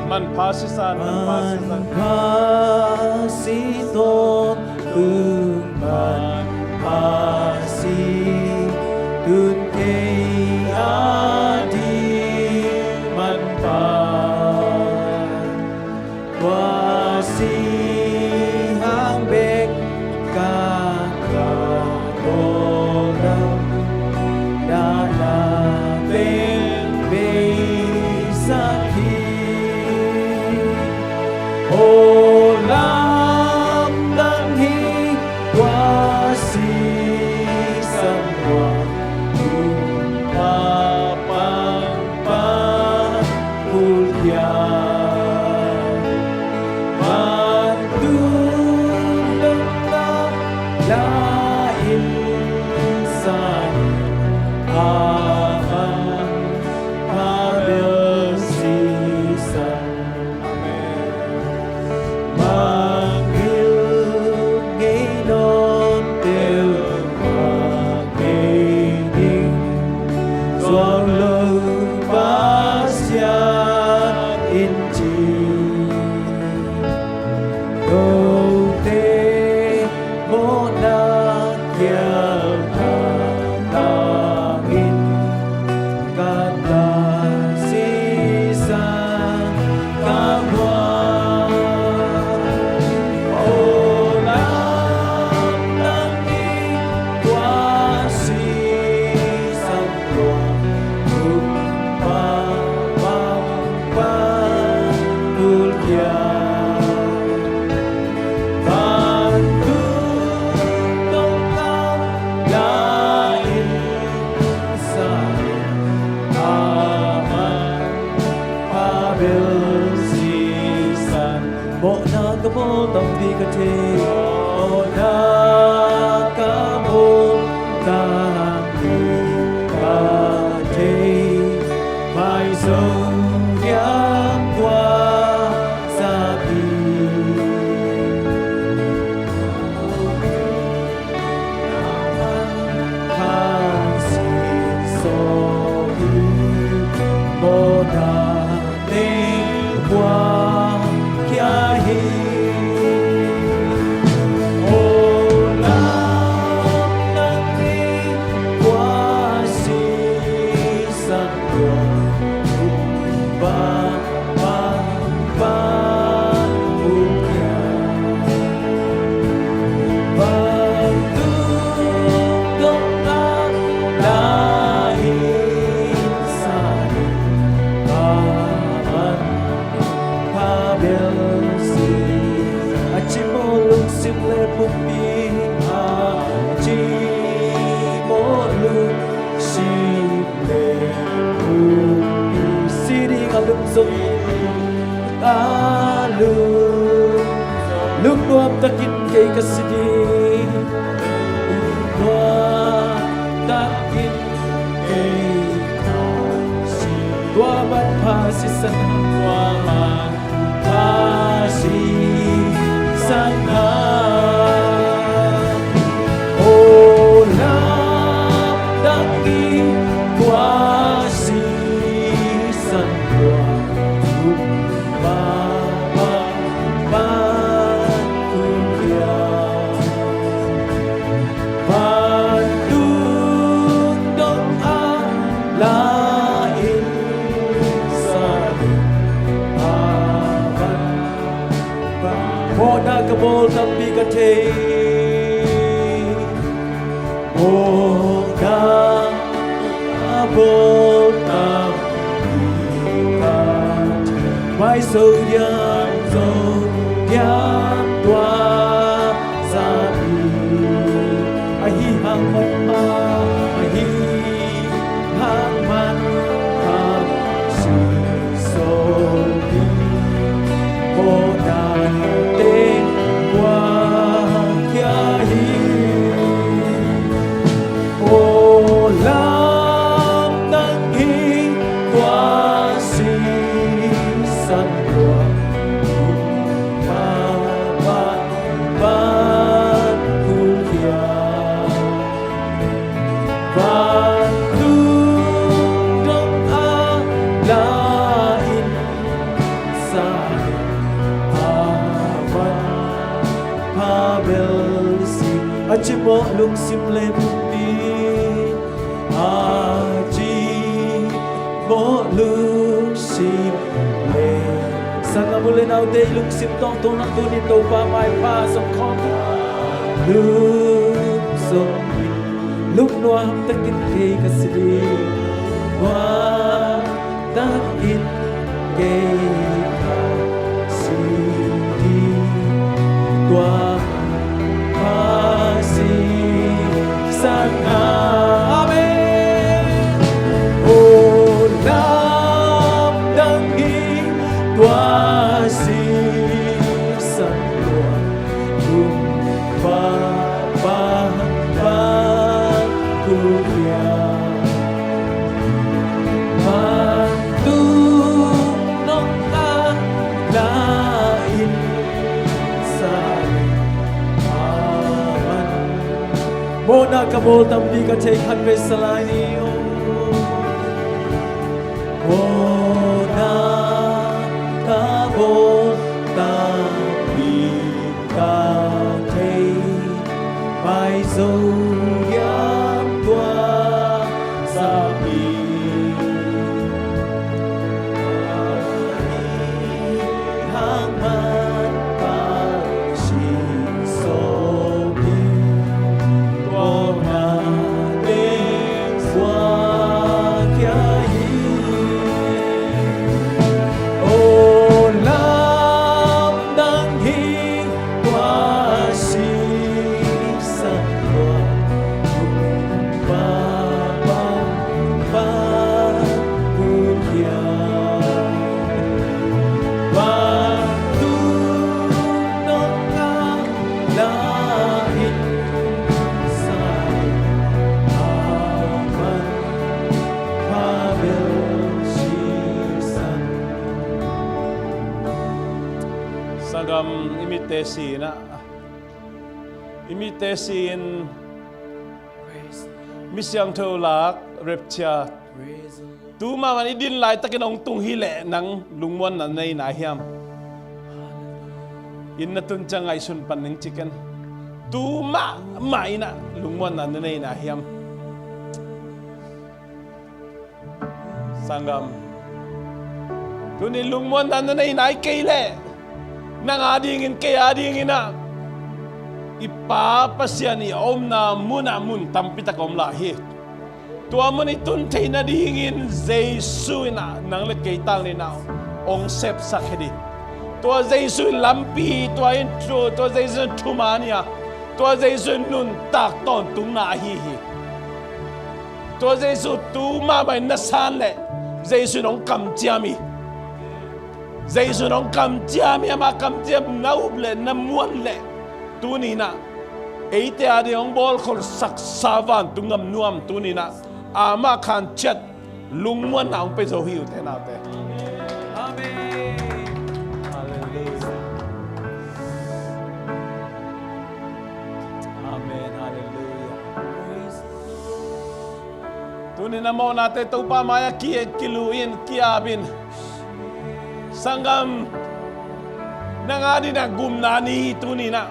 Manpha sisan, manpha sisan. Manpha si tawntung, manpha si tun kei a ding manpha. Tua si hang bek ka ka tawldam, na na teng beisak hi. Aw lamdang hi tua sisan tua, tua pa pang pa kulkia. Vantung dong na la in sa in, a man pha bel sisan. Amen. Mangngilh ngei nawn teuh mah ngei ding, zuau lo Pasian in ci. Note mawhna kial tangin ka ta sisan ka guan. Aw lamdang hi tua sisan tua, kum pa pa pa kulkia. Vantung dong na la in sa in, a man pha bel sisan. Mawhna ka bawl tampi ka thei, mawhna ka bawl tampi ka thei. Mai zo hiam tua zapi? Khan sin sawh hi, mawhna teng kua kia hi. Aw lamdang hi tua sisan tua, kum pa pa pa kulkia. Vantung dong na la in sa in, a man pha bel si. A cimawh lungsim le pumpi, a cimawh lungsim le pumpi si ding a lungzom in, a lung, lungnuam takin kei ka si ding. Lungnuam tak Tua man pha sisan hang, tua man pha sisan hang. O lamdang hi tua sisan tua, kum mah bang pan kum khia. Vantung dong a la-in sa ding a van. Mawhna ka bawl tampi ka thei. Mawhna ka bawl tampi ka thei. Mai zo diam, zo diam tua zapi. Ahi hang man pha, ahi hang man pha si so hi. Mawhna teng kua khia hi. O lamdang hi tua sisan tua, kum mah bang pan kum khia. Vantung dong a la-in sa ding a van pha bel si. A cimawh lungsim le pumpi, a cimawh lungsim le. Sanggam u le naute, i lungsim tawngtawng nang tuni Topa maipha zong khawm. Lungsim lungnuam takin kei ka si ding. Nuam takin kei ka si ding. Tua pha sisan hang. Amen. O lamdang hi tua sisan tua, kum mah bang pan kum khia. Vantung dong a la-in sa ding a van. Mawhna ka bawl tampi ka thei, khatvei sa lai ni. Mawhna ka bawl tampi ka thei. Mai zo diam tua zapi. Ahi hang man pha si so hi. Tua mah teng kua khia hi. O lamdang hi tua sisan tua, kum mah bang pan kum khia. Vantung dong a la-in sa ding a van pha bel sisan. Sanggam, i mitte si-in ah, i mitte si-in mi siangtho lak, rapture, tu mahmah i din laitakin hong tung hileh nang lungmuanna na nei na hiam? Inn na tun ciang ngaihsun pan ning ci ken. Tu mahmah in ah lungmuanna na nei na hiam? Sanggam, tuni lungmuanna na nei nai kei leh, nang adingin, kei adingin ah, i Pa Pasian i a omna munah mun tampitak om lai hi. Tua mun i tun theih nadingin Jesu in ah nang le kei tangin ah hong sepsak hi ding. Tua Jesu in lampi, tua in thu, tua Jesu in thuman hi a, tua Jesu in nuntak tawntungna ahi hi. Tua Jesu tu mahmah in na san leh Jesu in hong kamciam hi. Jesu in hong kamciam hi, ama kamciam na up leh na muan leh, tuni in ah eite ading hong bawlkholhsaksa vantung gam nuam tuni in ah ama khan ciat lungmuanna hong pia zo hi, ute naute. Amen. Halleluiah. Amen. Halleluiah. Tuni-in a mawhnate Topa mai-ah ki-, kilu in, ki-ap in. Sanggam, nang adingin a gupna ni hi tuni-in ah.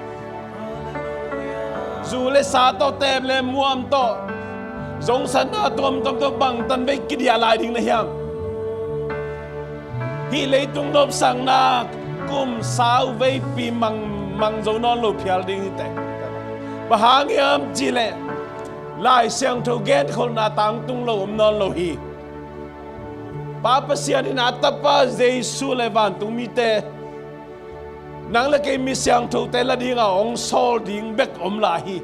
Zu le sa tawh, teep le muam tawh, zongsatna tuamtuam tawh bangtan vei kidiah lai ding na hiam? Hih leitung nopsakna kum sau veipi mang, mang zo nawn lo phial ding hi teh. Bang hang hiam cih leh Lai Siangtho genkholhna tangtung lo om nawn lo hi. Pa Pasian in a Tapa Jesu le vantung mite, nang le kei mi siangthote la dingin hong sawl ding bek om lai hi.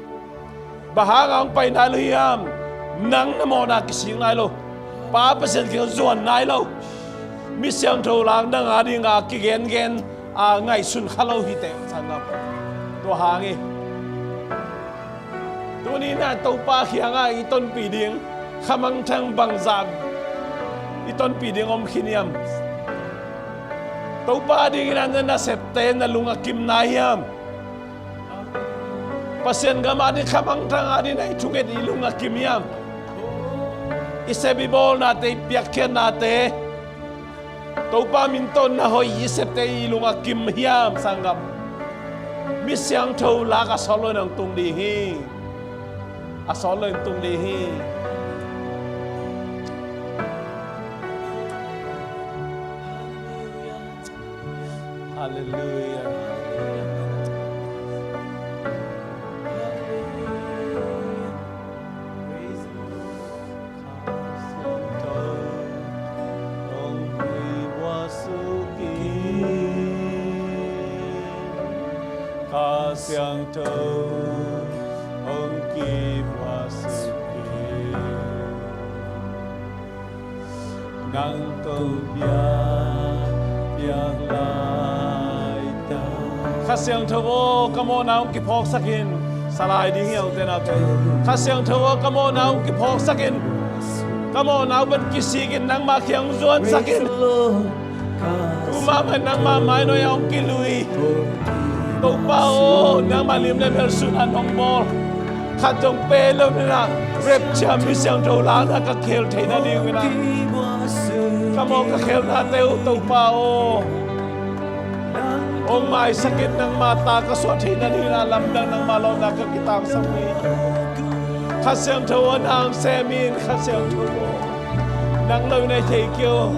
Bang hangin hong pai nai lo hiam? Nang na mawhna kisik nai lo. Pa Pasian kiang zuan nai lo. Mi siangtho lak nang adingin kigengen, a ngaihsun kha lo hi teh, sanggam. Tua hang hi. Tuni-in ah Topa kiangah i tonpih ding khamangthang bangzah i tonpih ding om khin hiam? Topa dingin a na nasepte na lung a kim nai hiam? Pasian gam ading, khamangthang adingin i thunget i lung a kim hiam? I sep i bawlnate, i piakkhiatnate, Topa min tawh na hoih i septe i lung a kim hiam, sanggam? Mi siangtho lak a sawt lo in hong tung ding hi. A sawt lo in tung ding hi. Halleluiah. Halleluiah. Praise the Lord. Kha Siangtho hong kibuak suk in. Kha Siangtho hong kibuak suk in. Nang tawh biak, biak lai ta. Kha Siangtho aw, ka mawhna hong kiphawksak in. Sa lai ding hi, ute naute. Kha Siangtho aw, ka mawhna hong kiphawksak in. Ka mawhna uh ban kisik in, nangmah kiang zuansak in. Tu mahmah in nangmah mai nuai-ah hong kilui. Topa aw, nangmah lim le mel sun an hong bawl. Khat zong pei lo in ah, rapture mi siangtho lakna ka khel theih nading in ah, ka mawh ka khelnate uh Topa aw, hong maisak in, nangmah ta ka suah theih nading in ah, lamdang nangmah lawhna ka kitangsam hi. Kha Siangtho aw, nang sem in, Kha Siangtho aw. Nang lo in a thei kei uh.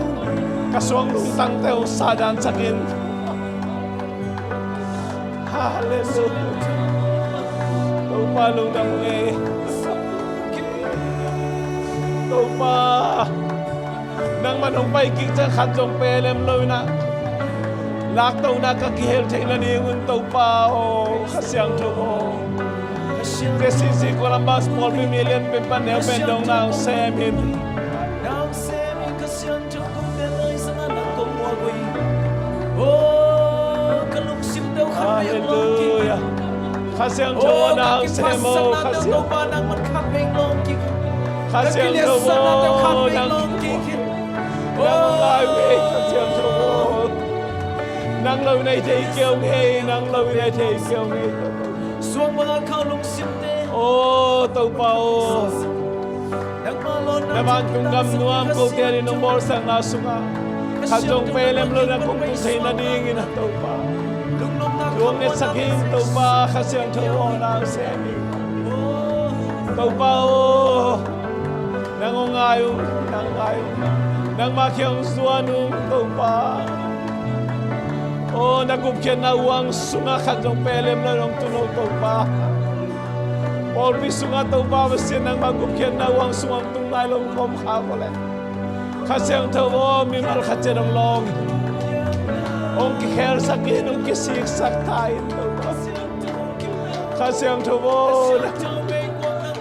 Ka suang lungtangte uh sadansak in. Halleluiah. Topa lungdam ung ei. Topa, nangman hong pai kik ciang khat zong pei lem lo in ah, laktohna ka kihel theih nading un Topa aw, Kha Siangtho aw. J C C Columbus pawlpi mi lianpen pan neu pen dong nang sem in. Halleluiah. Kha Siangtho aw, nang sem aw, Kha Siangtho. Kha Siangtho aw, nang, nang ngai ve, Kha Siangtho aw. Nang lo in a thei kei ung ei, nang lo in a thei kei ung ei. Aw Topa aw, na vantung gam nuam kote adingin hong bawlsakna sungah khat zong pei lem lo in ah kong tung theih nadingin ah Topa, thu hong ngetsak in Topa, Kha Siangtho aw, nang sem in. Topa aw, nang hong ngai ung, nang ngai ung. Nangmah kiang hong zuan ung Topa. Aw, na gupkhiatna uang sungah khat zong pei lem lo in hong tun o Topa. Pawlpi sungah Topa Pasian, nangmah gupkhiatna uang sungah hong tung nai lo hong om kha uh leh, Kha Siangtho aw, mimal khat ciat hong lawng in, hong kikhelsak in, hong kisiksak ta in Topa. Kha Siangtho aw,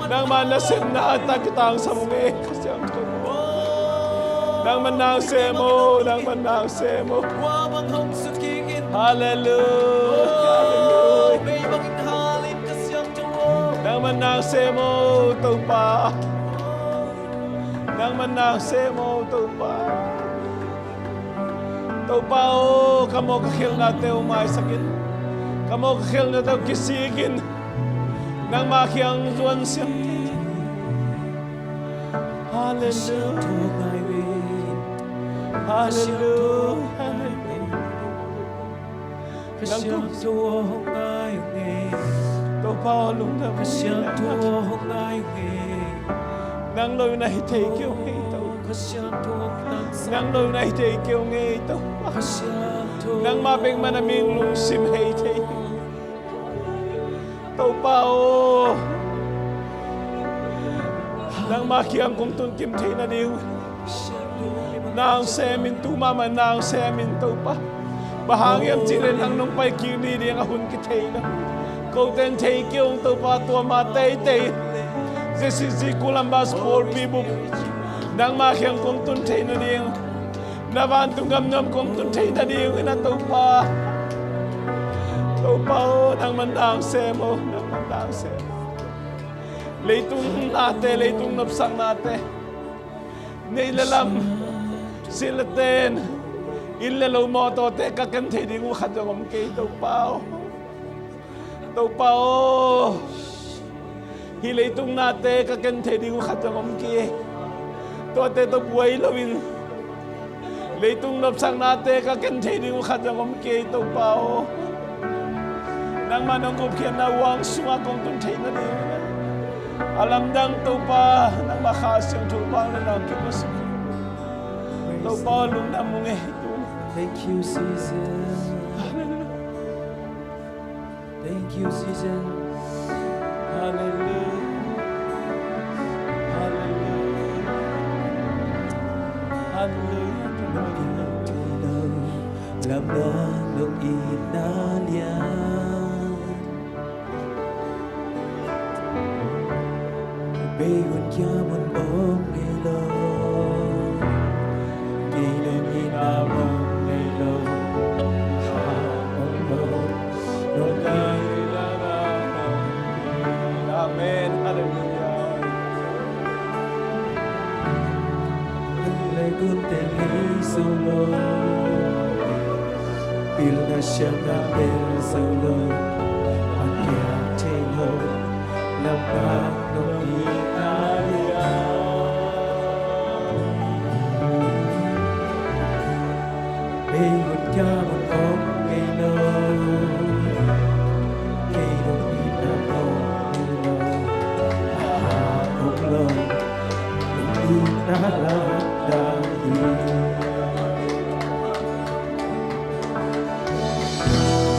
nangmah nasepna ta kitangsam ung ei, Kha Siangtho aw. Nangmah nang sem o, nangmah nang sem o. Halleluiah. Nangmah nang sem o Topa. Nangman nang sem aw Topa. Topa aw, ka mawh ka khelhnate uh maisak in. Ka mawh ka khelhnate uh kisik in. Nangma kiang zuan siam kei. Halleluia. Halleluia. Nang kum Topa aw, lungdam. Nang lo in a hi thei kei uh ngei Topa. Nang lo in a hi thei kei uh ngei Topa. Nangma bek man a ming lungsim hei thei. Topa aw, nangma kiang kong tun kim theih nading nang sem in, tu mahmah nang sem in Topa. Bang hang hiam cih leh nang nong pai kik ni ding a hun kithei lo. Kote in thei kei ung Topa, tua mah teitei. J C C Columbus pawlpi bup nangma kiang kong tun theih nading, na vantung gam nuam kong tun theih nading in a Topa. Topa aw, nangman nang sem aw, nangman nang sem. Leitung nate, leitung nopsaknate, nei le lam, silh le ten, inn le lo, mawtawte ka ken thei ding uh khat zong om kei Topa aw. Topa aw, hih leitung nate ka ken thei ding uh khat zong om kei. Tuate tawh buai loin leitung nopsaknate ka ken thei ding uh khat zong om kei Topa aw. Nangmah nong gupkhiatna uang sungah kong tun theih nading a lamdang Topa, nangma Kha Siangtho bang le nang kim a suk. Topa aw, lungdam ung ei. Thank you, Jesus. Hallelujah. Thank you, Jesus. Hallelujah. Hallelujah. Hallelujah. Lam dang dong in na lian. Bei hun kia mun om ngei lo. Ngei lo ngei na mun ngei lo. Ha om lo. Lo ngei la la. Amen. Hallelujah. Lai kun te lei zo lo. Pilna siamna bel zo lo. An piak thei lo. Lamdang nong it na lian. Bei hun kia mun om ngei lo. Kei nong it na om ngei lo. A om lo. Nong it na lamdang hi.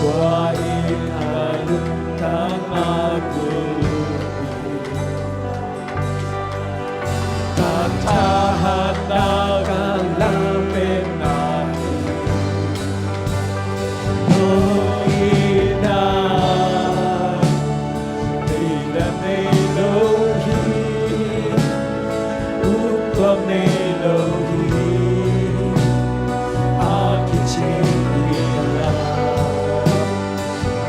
Tua in a lungtang a kulup hi. Ka thahatna ka lametna hi. Nong itna Leila nei lo hi, uktuam nei lo hi, a kiching hi a la.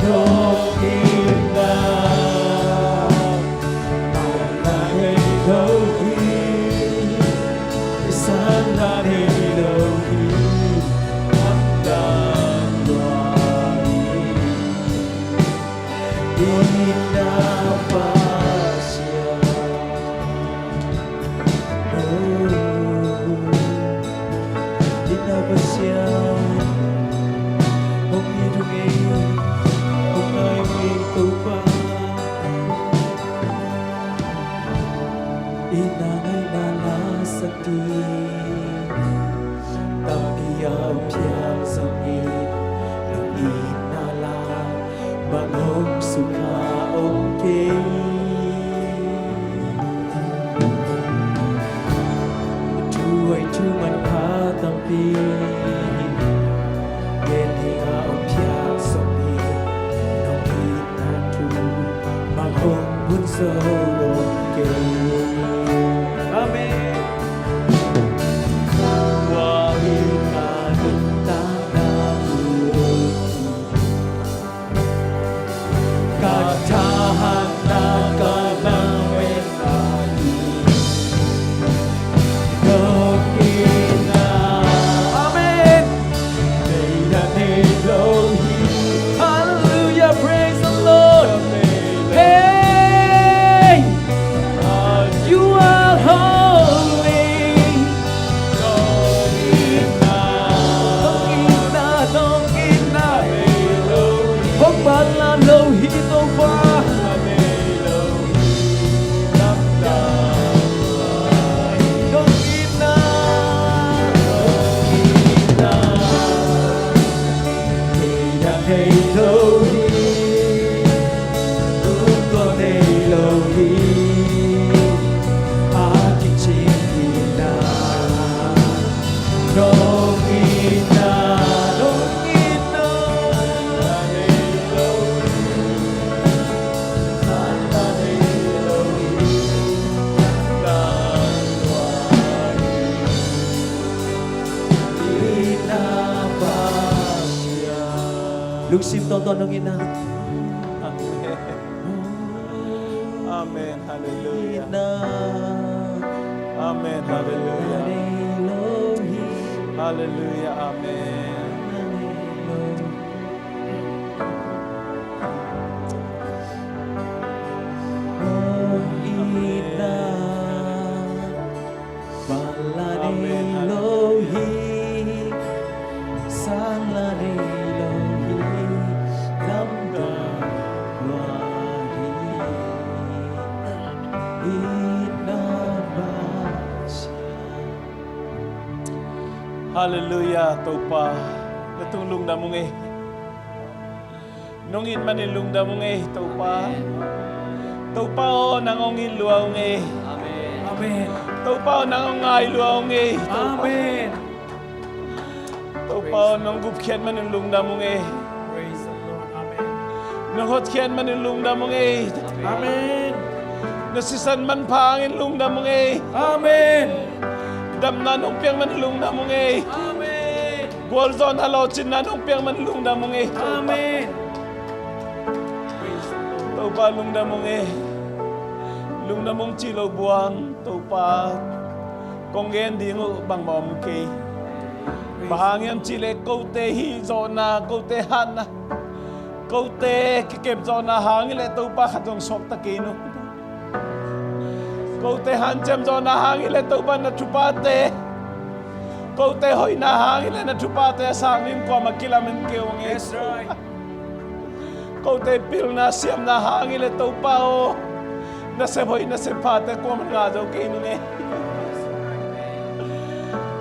Nong itna a la nei lo hi, sanna nei lo hi, a la lua hi. Ina Pasian, oh, Ina Pasian, hong it ung ei, hong ngai ung ei Topa. Ina ngaihna la sak ding tampi a om phial zongin, nong itna la bang hong sukha om kei. Thuhoih thumanpha tampi gen ding a om phial zongin, nong itna thu bang hong hun zo om kei. Amen. Tua in ka nuntakna uh, ka thahatna ka lametna hi. Lungsim tawh tawh nong itna. Amen. Amen. Hallelujah. Amen. Hallelujah. Hallelujah. Amen. Amen. Hallelujah, Topa. Na tung lungdam ung ei. Nong it manin lungdam ung ei, Topa. Topa aw, nang hong it lua ung ei. Amen. Topa aw, nang hong ngai lua ung ei, Topa. Amen. Topa aw, nong gupkhiat manin lungdam ung ei. Praise the Lord. Amen. Nong hotkhiat manin lungdam ung ei. Amen. Na sisan manpha hangin lungdam ung ei. Amen. Damna nong piak manin lungdam ung ei. Amen. Gualzawhna lawhcinna nong piak manin lungdam ung ei. Amen. Topa lungdam ung ei. Lungdam ung cih loh buang Topa kong gen ding uh bangmah om kei. Bang hang hiam cih leh kote hih zawhna, kote hatna, kote kikep zawhna hang hi leh Topa khat zong suakta kei nung. Kote hanciam zawhna hang hi leh Topa na thuphate, kote hoihna hang hi leh na thuphate a sang ding kuamah kilamen kei ung ei. That's right. Kote pilna siamna hang hi leh Topa aw, na sep hoih na sep phate kuamah ngah zo kei nung ei.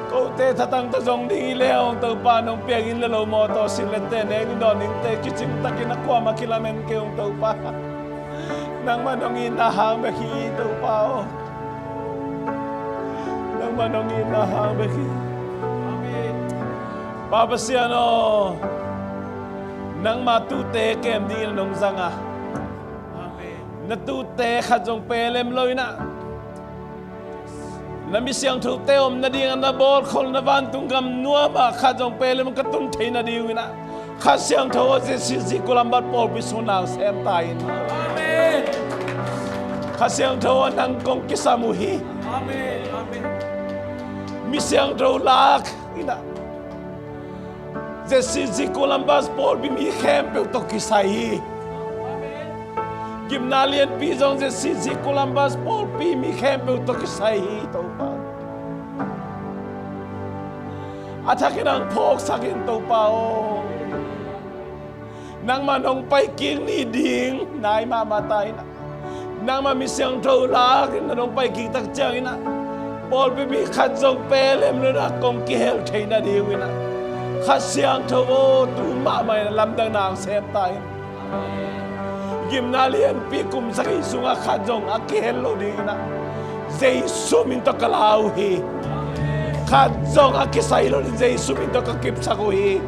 Kote thatang tawh zong ding hi leh hong Topa nong piak inn le lo mawtaw, silh le teh, nek ding dawn dingte kicing takin a kuamah kilamen kei ung Topa. Nangmah nong itna hang bek hi Topa aw. Nangmah nong itna hang bek hi. Pa Pasian aw, nangmah tuute kem dingin nong zang a, na tuute khat zong pelem lo in ah, na mi siangthote om nading a na bawlkhol na vantung gam nuam ah khat zong pelem ka tun thei nading uh in ah, Kha Siangtho aw, ZCC Columbus pawlpi sung nang sem ta in. Amen. Kha Siangtho aw, nang kong kisam uh hi. Amen. Amen. Mi siangtho lak in ah, ZCC Columbus pawlpi mi khempeuh tawh kisai hi. Gimna lianpi zong ZCC Columbus pawlpi mi khempeuh tawh kisai hi, Topa. A thakin hong phawksak in, Topa aw. Nangmah nong paikik ni ding nai mahmah ta in ah, nangmah mi siangtho lak in na nong paikik tak ciangin ah, pawlpi mi khat zong pelem lo in ah kong kihel thei nading uh in ah, Kha Siangtho aw, tu mahmah in ah lamdang nang sem ta in. Gimna lianpi kum sagih sungah khat zong a kihel lo ding in ah, Jesu min tawh ka la uh hi. Khat zong a kisai lo ding, Jesu min tawh ka kipsak uh hi.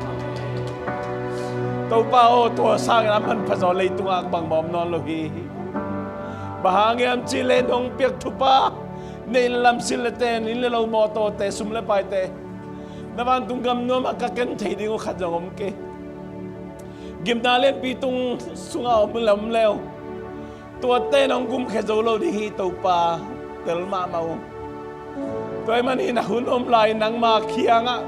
Topa aw, tua sangin a manpha zaw leitungah bangmah om nawn lo hi. Bang hang hiam cih leh nong piak thupha, na inn lam, silh le teh, inn le lo, mawtawte, sum le paite, na vantung gam nuam ah ka ken thei ding uh khat zong om kei. Gimna lianpi tung sungah om le om le uh, tuate nong gumkhia zo lo ding hi, Topa. Tel mahmah uh. Tua ahih manin a hun om lai nangma kiangah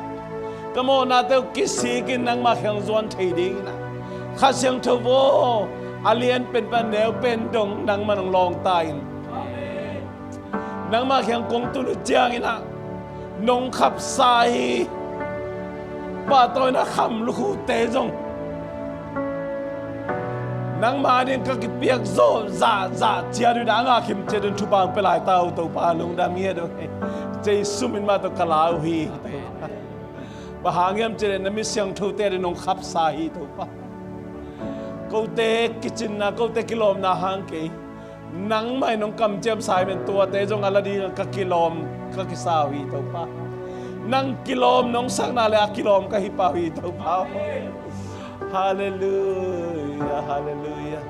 ka mawhnate uh kisikin nangma kiang zuan thei dingin ah, Kha Siangtho aw, a lian pen pan neu pen dong nangmah nong lawng ta in. Nangma kiang kong tun uh ciangin ah nong khapsa hi. Pahtawina kham lukhute zong nangma ding ka kipiak zawh zahzah ciat uh in ah, a ngah kim ciat un thupha hong pia lai ta uh, Topa, lungdam ngiat uh hi. Jesu min mah tawh ka la uh hi. Bang hang hiam cih leh na mi siangthote ding nong khapsa hi, Topa. Kote kicinna, kote kilawmna hang kei, nangmah in nong kamciamsa ahih manin tuate zong a la dingin ka kilawm, ka kisa uh hi, Topa. Nang kilawm nong sakna le a kilawm ka hi pah uh hi Topa aw. Halleluia, halleluia.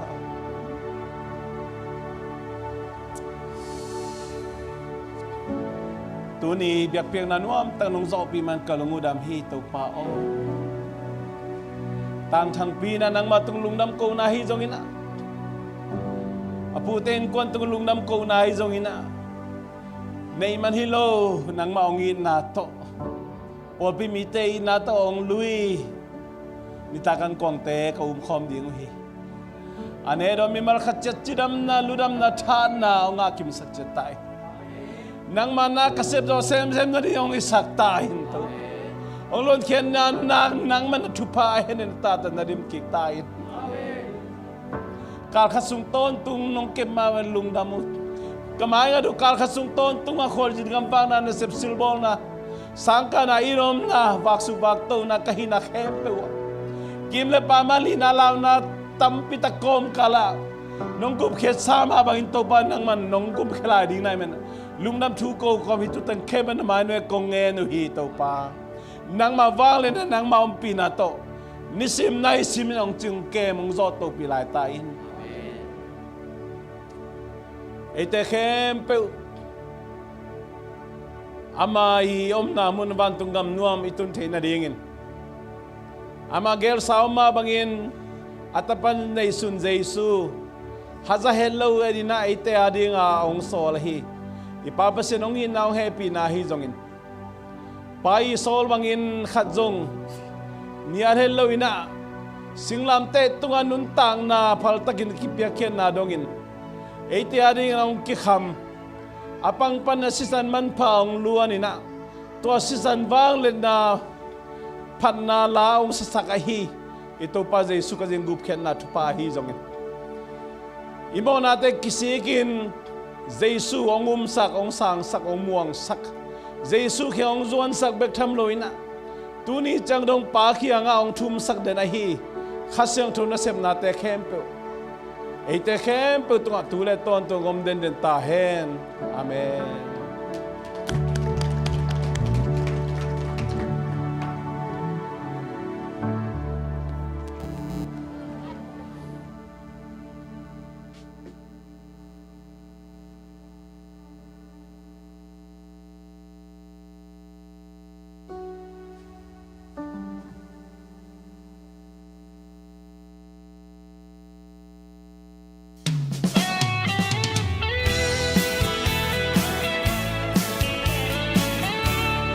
Tuni biakpiakna nuamtak nong zawhpih man ka lung uh dam hi Topa aw. Tangthangpi in ah nangmah tung lungdam kohna hi zongin ah, a pute innkuan tung lungdam kohna hi zongin ah, neih man hi lo, nangmah hong itna tawh, pawlpi mite itna tawh hong lui nitak ankuangte ka umkhawm ding uh hi. A neh dawn mimal khat ciat cidamna, ludamna, thahatna hong ngahkimsak ciat ta in. Nangmah na ka sepzawh semsem nading hong hisak ta in Topa. Hong luankhiatna nang, nangmah na thupha a henin a tata na dim kik ta in. Kalkhat sung tawntung nong kep mah bangin lungdam uh. Ka maingat uh kalkhat sung tawntung a khualzin gam vakna, nasep silbawlna, sangkahna, i lawmna, vaksuk vaktona ka hihna khempeuh ah, kim le pam a lihna launa tampi tak kawmkal ah nong gupkhiatsa mah bangin Topa nangman nong gupkhia lai ding na hih manin lungdam thu ko kawm hi. Tutan khempeuh na mai nuai kong ngen uh hi Topa. Nangmah vangliatna, nangmah ompihna tawh nisim naisim in hong cing hong kem hong zawh tohpih lai ta in. Eite khempeuh ama i omna mun vantung gam nuam i tun theih nadingin, ama gelsa om mah bangin a tapa neihsun Jesu haza het lo uh a dinah eite a dinga hong sawl ahi. I Pa Pasian hong itna hong hehpihna ahi zongin, pa i sawl bangin khat zong niat het lo inah singlamteh tungah nuntakna phaltakin kipiakkhiatna dongin eite a dingin hong kikham, a pangpan a sisan manpha hong luan inah tua sisan vangliatna phatna la hong sasak ahi i Topa Jesu Khazih gupkhiatna thupha ahi zongin, i mawhnate kisikin Jesu hong umsak, hong sangsak, hong muangsak, Jesu kiang hong zuansak bek tham lo inah tuni ciang dong Pa kiangah hong thumsak den ahi Kha Siangtho nasepnate khempeuh eite khempeuh tungah tu le tawntung om denden ta hen. Amen.